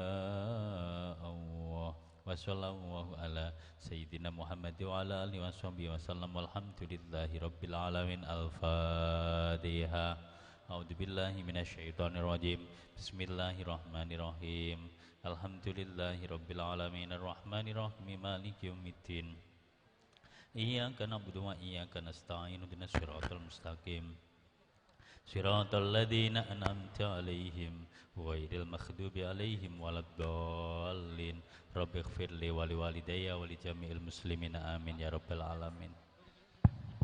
Allah. Wa sallallahu ala sayyidina Muhammad wa ala alihi washabihi wasallam walhamdulillahi rabbil alamin. Al-Fatihah. A'udzubillahi minasyaitonir rajim. Bismillahirrahmanirrahim. Alhamdulillahi rabbil alamin arrahmanir rahim maliki yaumiddin. Iyyaka na'budu wa iyyaka nasta'in ihdinas siratal mustaqim. Siratal ladzina an'amta 'alaihim ghairil maghdubi 'alaihim waladdallin. Rabbighfirli wa liwalidayya wa li jami'il muslimina amin ya rabbal alamin.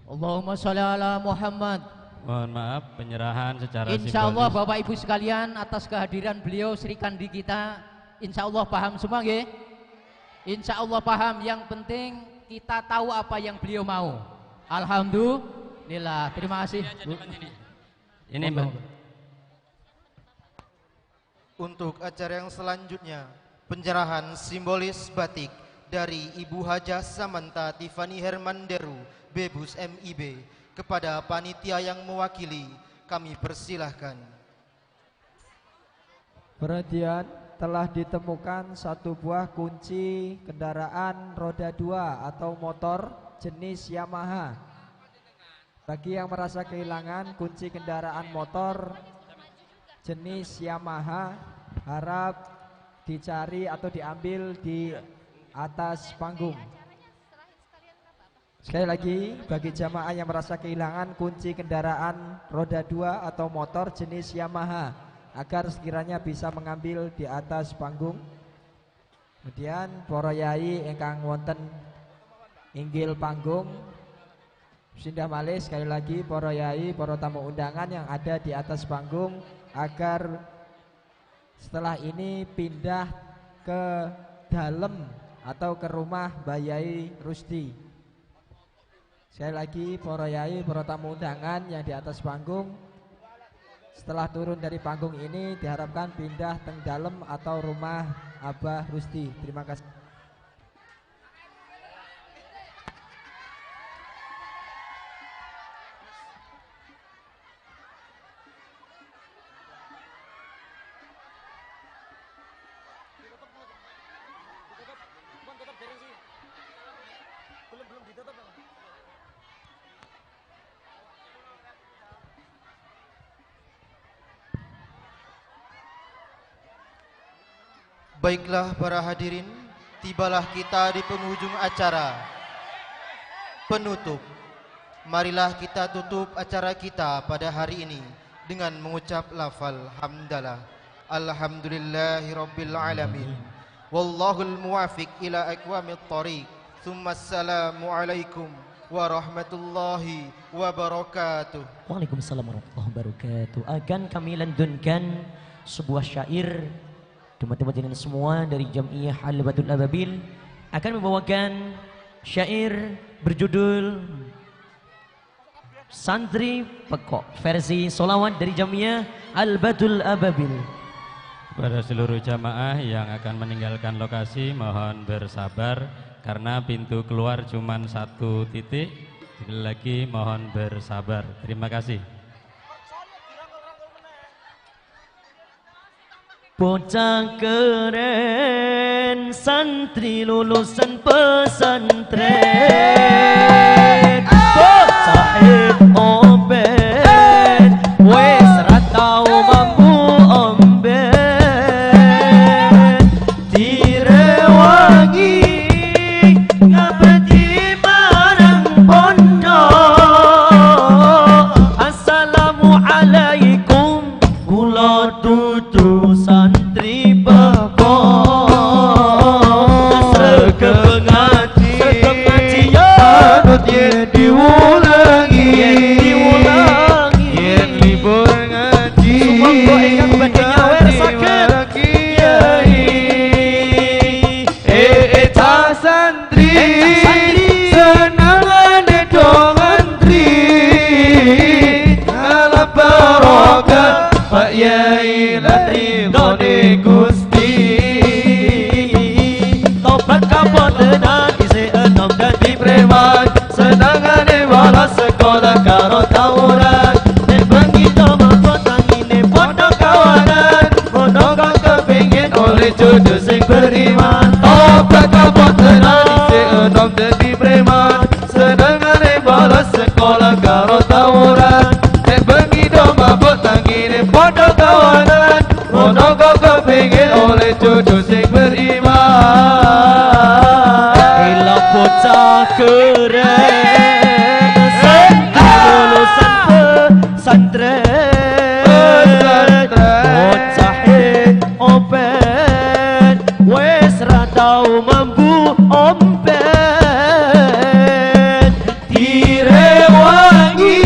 Allahumma sholli ala Muhammad. Mohon maaf, penyerahan secara insya Allah simbolis. Bapak Ibu sekalian atas kehadiran beliau Sri Kandi kita, insya Allah paham semua nggih? Insya Allah paham. Yang penting kita tahu apa yang beliau mau. Alhamdulillah. Terima kasih. Ini Mbak. Untuk acara yang selanjutnya, penyerahan simbolis batik dari Ibu Hajah Samantha Tiffany Hermanderu, Bebus MIB, kepada panitia yang mewakili, kami persilahkan. Perhatian, telah ditemukan satu buah kunci kendaraan roda 2 atau motor jenis Yamaha. Bagi yang merasa kehilangan kunci kendaraan motor jenis Yamaha, harap dicari atau diambil di atas panggung. Sekali lagi, bagi jamaah yang merasa kehilangan kunci kendaraan roda 2 atau motor jenis Yamaha, agar sekiranya bisa mengambil di atas panggung. Kemudian para yai ingkang wonten inggil panggung, sindah malih sekali lagi para yai, para tamu undangan yang ada di atas panggung, agar setelah ini pindah ke dalem atau ke rumah Mbah Yai Rusdi. Sekali lagi para yai, para tamu undangan yang di atas panggung, setelah turun dari panggung ini diharapkan pindah teng dalem atau rumah Abah Rusdi. Terima kasih. Baiklah para hadirin, tibalah kita di penghujung acara penutup. Marilah kita tutup acara kita pada hari ini dengan mengucap lafal hamdalah. Alhamdulillahirabbil alamin. Wallahul muwafiq ila aqwamit thariq. Tsumma assalamu alaikum warahmatullahi wabarakatuh. Waalaikumsalam warahmatullahi wabarakatuh. Akan kami lantunkan sebuah syair teman-teman jenengan semua dari Jam'iyah Al-Batul Ababil akan membawakan syair berjudul Santri Pekok versi solawat dari Jamiah Al-Batul Ababil. Kepada seluruh jamaah yang akan meninggalkan lokasi mohon bersabar karena pintu keluar cuma satu titik. Sekali lagi mohon bersabar. Terima kasih. Bocah keren, santri lulusan pesantren, bocah oben, wes ra tau mampu omben, direwangi ngabdi marang pondok. Assalamualaikum, kula dudu santri pekok. Sregep ngaji, sregep ngaji yo, anut yen diwulangi, yen diwulangi, yen libur ngaji, sumangga ingkang badhe nyawer saged kiai. Cah santri, senengane do ngantri, ngalap barokah Pak Yai lan ridhone Gusti. Tobat kapok tenan isih enom dadi preman, senengane bolos sekolah karo tawuran, nek bengi do mabok tangine padha kawanan, ono kang kepengin oleh jodoh sing beriman. Tobat kapok tenan isih enom dadi preman, senengane bolos sekolah karo tawuran, nek bengi do mabok tangine padha kawanan, ono kang kepengin oleh jodoh sing beriman. Ila bocah keren, santri lulusan pesantren, bocah open, wes ra tau mambu ompen, direwangi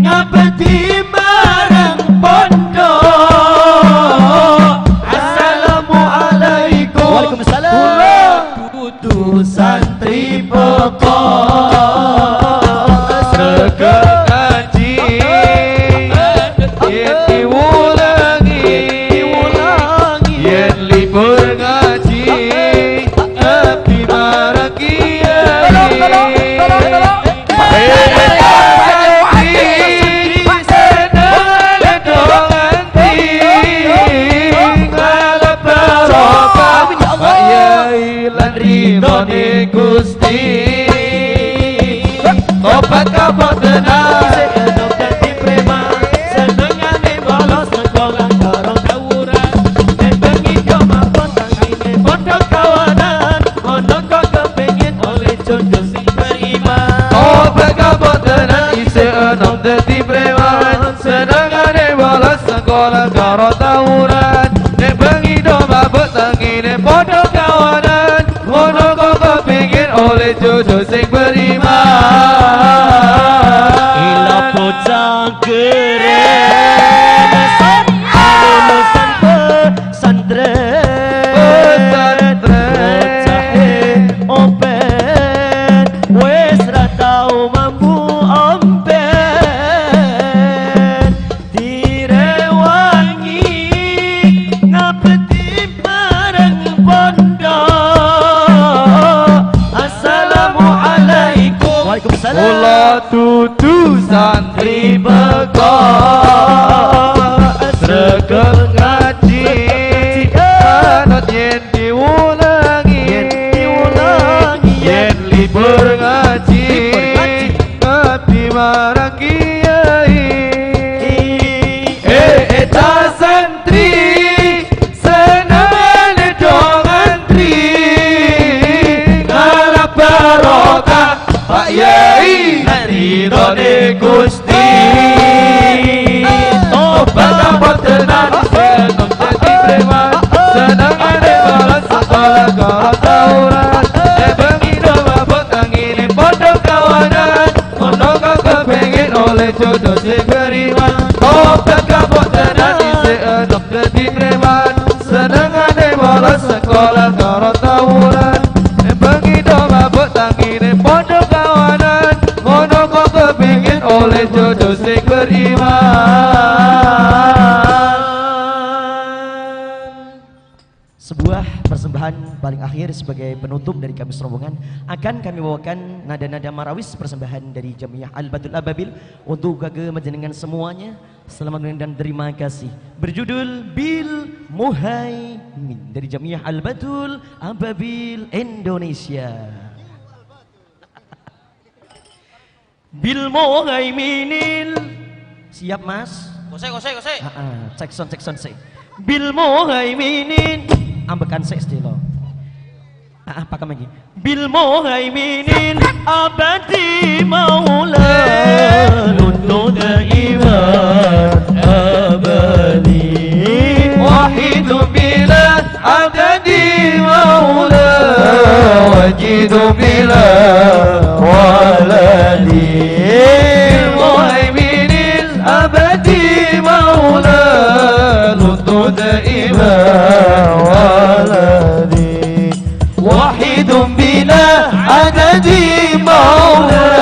ngabdi marang pondok. Assalamualaikum, waalaikumsalam, kula dudu santri pekok. Sregep ngaji yen diwulangi, yen libur ngaji, paling akhir sebagai penutup dari kami rombongan akan kami bawakan nada-nada marawis persembahan dari Jamiah Al-Badul Ababil untuk kagem menjenengan semuanya. Selamat dan terima kasih. Berjudul Bil Muhaimin dari Jamiah Al-Badul Ababil Indonesia. Bil Muhaiminil. Siap Mas? Kose kose kose. Cek sound cek sound sik. Bil Muhaiminin ambekan sik sedelo. Pakem iki. Bil Muhaiminin abadi maula nunut iman abadi wahidu bila abadi maula wajidu bila waladi bil Muhaiminin abadi maula nunut iman waladi وحيد بلا عدد مولى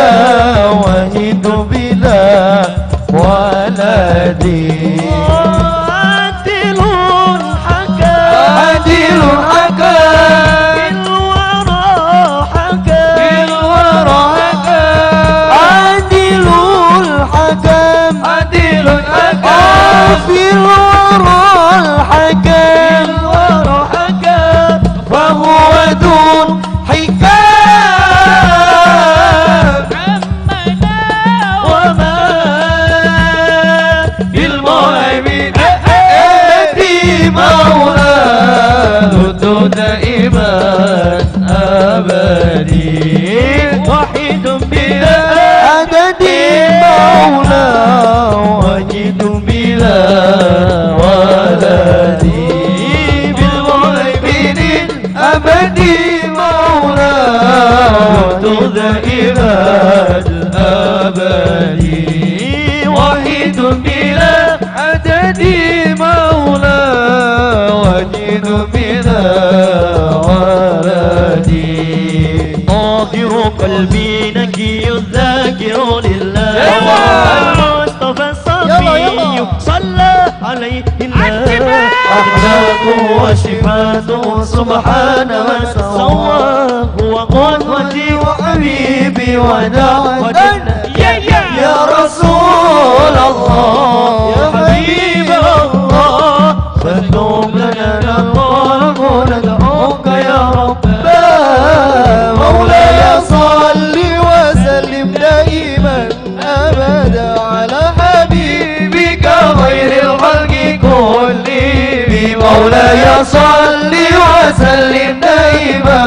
وحيد بلا ولد عادل حكى عادل حكى بالورى حكى بالورى حكى عادل الحكم عادل الحكم في الورى الحكم بالورى حكم فهو دون حكام عمنا وما بالمهيمن أبدي مولاه دائما أبدي وحيد بلا عدد مولاه وحيد بلا ولدي بالمهيمن أبدي مولاه دائما أبدي وحيد بلا عدد مولاه وحيد بلا ولدي طاهر قلبي نقي الذاكر لله المصطفى الصفي صلى عليه الله أخلاقه وصفاته سبحان من سواه هو قدوتي وحبيبي ودعوتي يا رسول الله يا حبيب الله فاكتب لنا نطالب ندعوك يا رب مولاي صل وسلم دائما أبدا على حبيبك خير الخلق كلهم مولاي صل وسلم دائما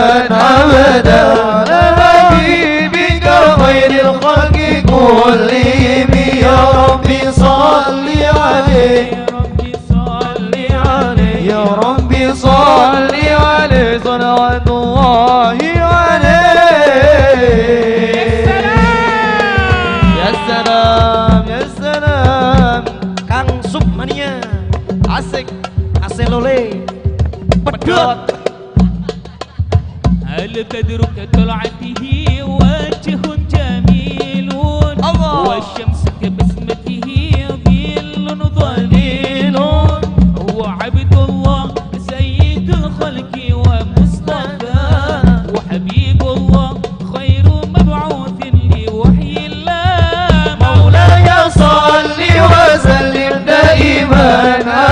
أبدا على حبيبك خير الخلق كلهم يا ربي صل عليه يا ربي صل عليه صلوات الله عليه. يا سلام يا سلام Kang Submania asik aselole pedot. البدر كطلعته وجه جميل والشمس كبسمته ظل ظليل هو عبد الله سيد الخلق ومصطفى وحبيب الله خير مبعوث لوحي الله. مولاي صل وسلم دائما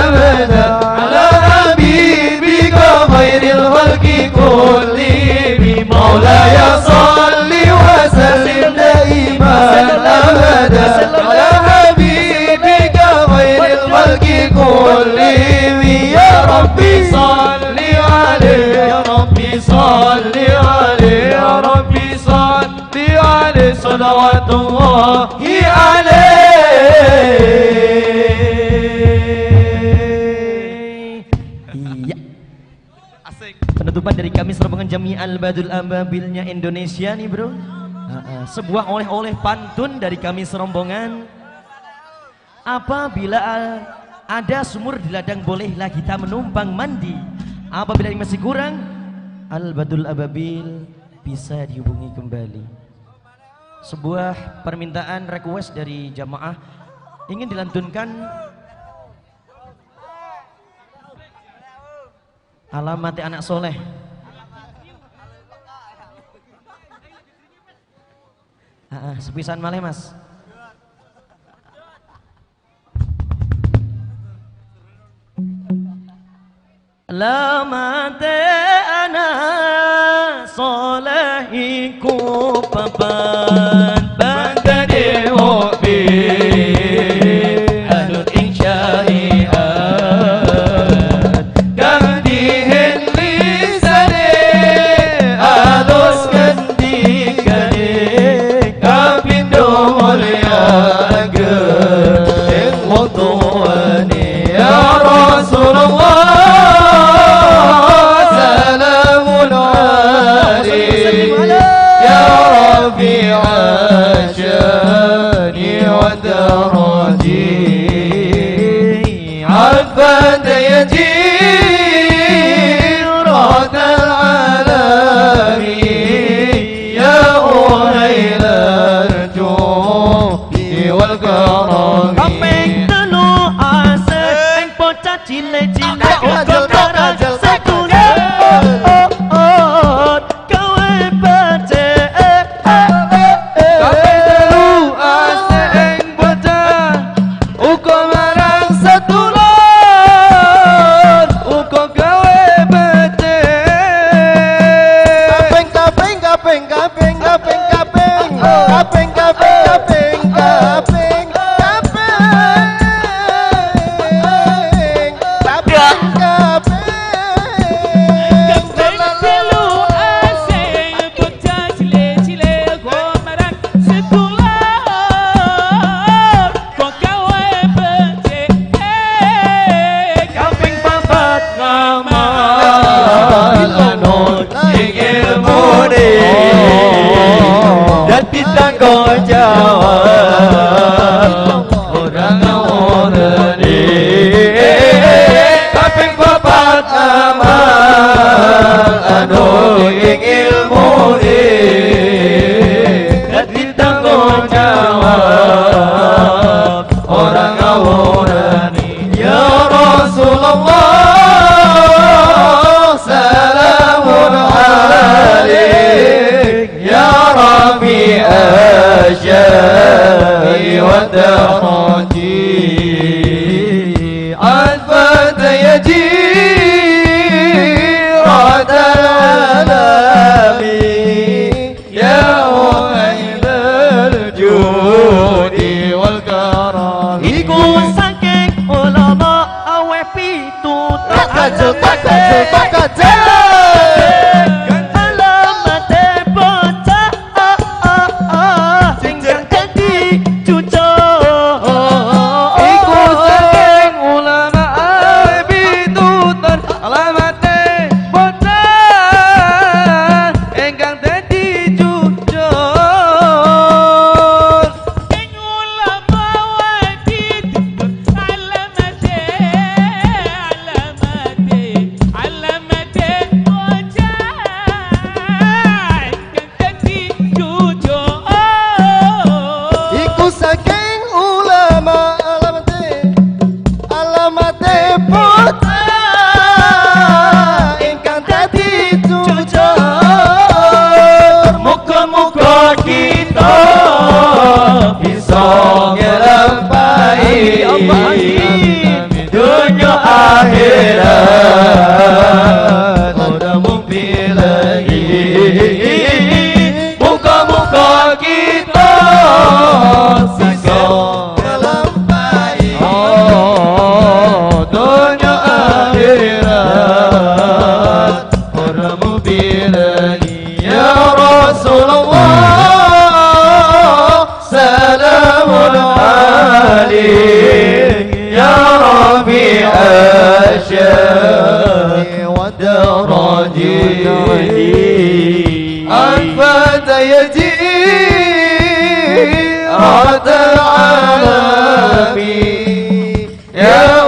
أبدا على حبيبك خير الخلق كلهم مولاي صل وسلم دائما أبدا على حبيبك خير الخلق كلهم يا ربي صل عليه يا ربي صل عليه يا ربي صل عليه صلوات الله عليه. Iya. Penutupan dari kami serombongan Jamiah Al-Badul Ababilnya Indonesia nih bro. Sebuah oleh-oleh pantun dari kami serombongan. Apabila ada sumur di ladang bolehlah kita menumpang mandi. Apabila ini masih kurang, Al-Badul Ababil bisa dihubungi kembali. Sebuah permintaan request dari jamaah ingin dilantunkan alamat anak soleh. Nah, sepisan malih Mas. Lamate ana soleh iku papan bandane mobil anut ing syariat kang dihen lisane alus ngendikane kapindo mulya ageng wong tuane ya Rasulullah salamun alaik ya rafi'a syani wa daraji عفت يجيرة العالم يا أهيل الجود والكرم Kaping telu asing bocah cilik-cilik uga marang sedulur gawe becik. Kaping telu asing bocah uga marang sedulur uga gawe becik. Kaping kaping kaping kaping kaping kaping kaping kaping kaping kaping kaping kaping Kaping telu asing bocah cilik-cilik uga marang sedulur kok gawe becik. Kaping papat ngamal anut ing ilmune dadi tanggung jawab ora ngawurane. Kaping papat amal anut ing ilmune dadi tanggung jawab ora ngawurane. Ya Rasulullah salamun alaik ya rafi'a syani wa daraji عفت يجيرة العالم يا أهل الجود والكرم Iku saking ulama awe pitutur Takajel takajel takajel alamate bocah ingkang dadi cucuk. Iku saking ulama awe pitutur alamate bocah ingkang dadi cucuk. Ing ulama wae pitutur alamate alamate alamate bocah ingkang dadi cucuk. Iku saking ulama alamate alamate bocah ingkang dadi cucuk. Muga-muga kita bisa nglampahi dunya akhirat ora mung pilengi. Muga-muga kita bisa nglampahi dunya akhirat ora mung pilengi. Ya Rasulullah salamun alaik ya rafi'a syani wa daraji عفت يجيرة العالم يا